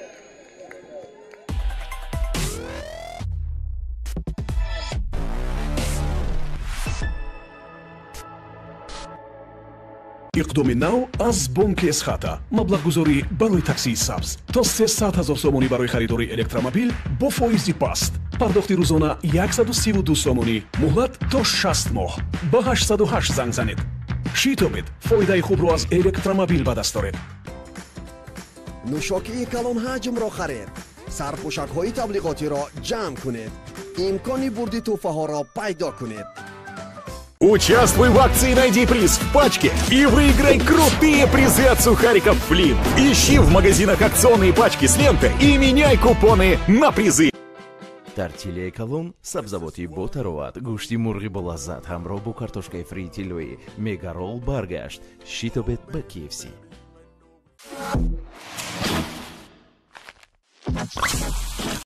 Иқдоми нав аз бонки Эсхата. Маблағгузорӣ барои таксии сабз то 300 000 сомонӣ барои харидори электромобил бо фоизи паст. Пардохти рӯзона 132 сомонӣ, муҳлат то 60 моҳ. Ба 808 занг занед. Шитобед, фоидаи хубро аз электромобил ба даст оред. Нӯшокии калонҳаҷмро харед. Сарпӯшакҳои таблиғотиро ҷамъ кунед. Имкони бурди тӯҳфаҳоро пайдо кунед. Участвуй в акции «Найди приз в пачке» и выиграй крутые призы от сухариков «Флинт». Ищи в магазинах акционные пачки с лентой и меняй купоны на призы. Тортильяи калон, сабзавоти ботароват, гӯшти мурғи болаззат ҳамроҳ бо картошкаи фри тиллоӣ. Мегарол баргашт. Шитобед ба KFC.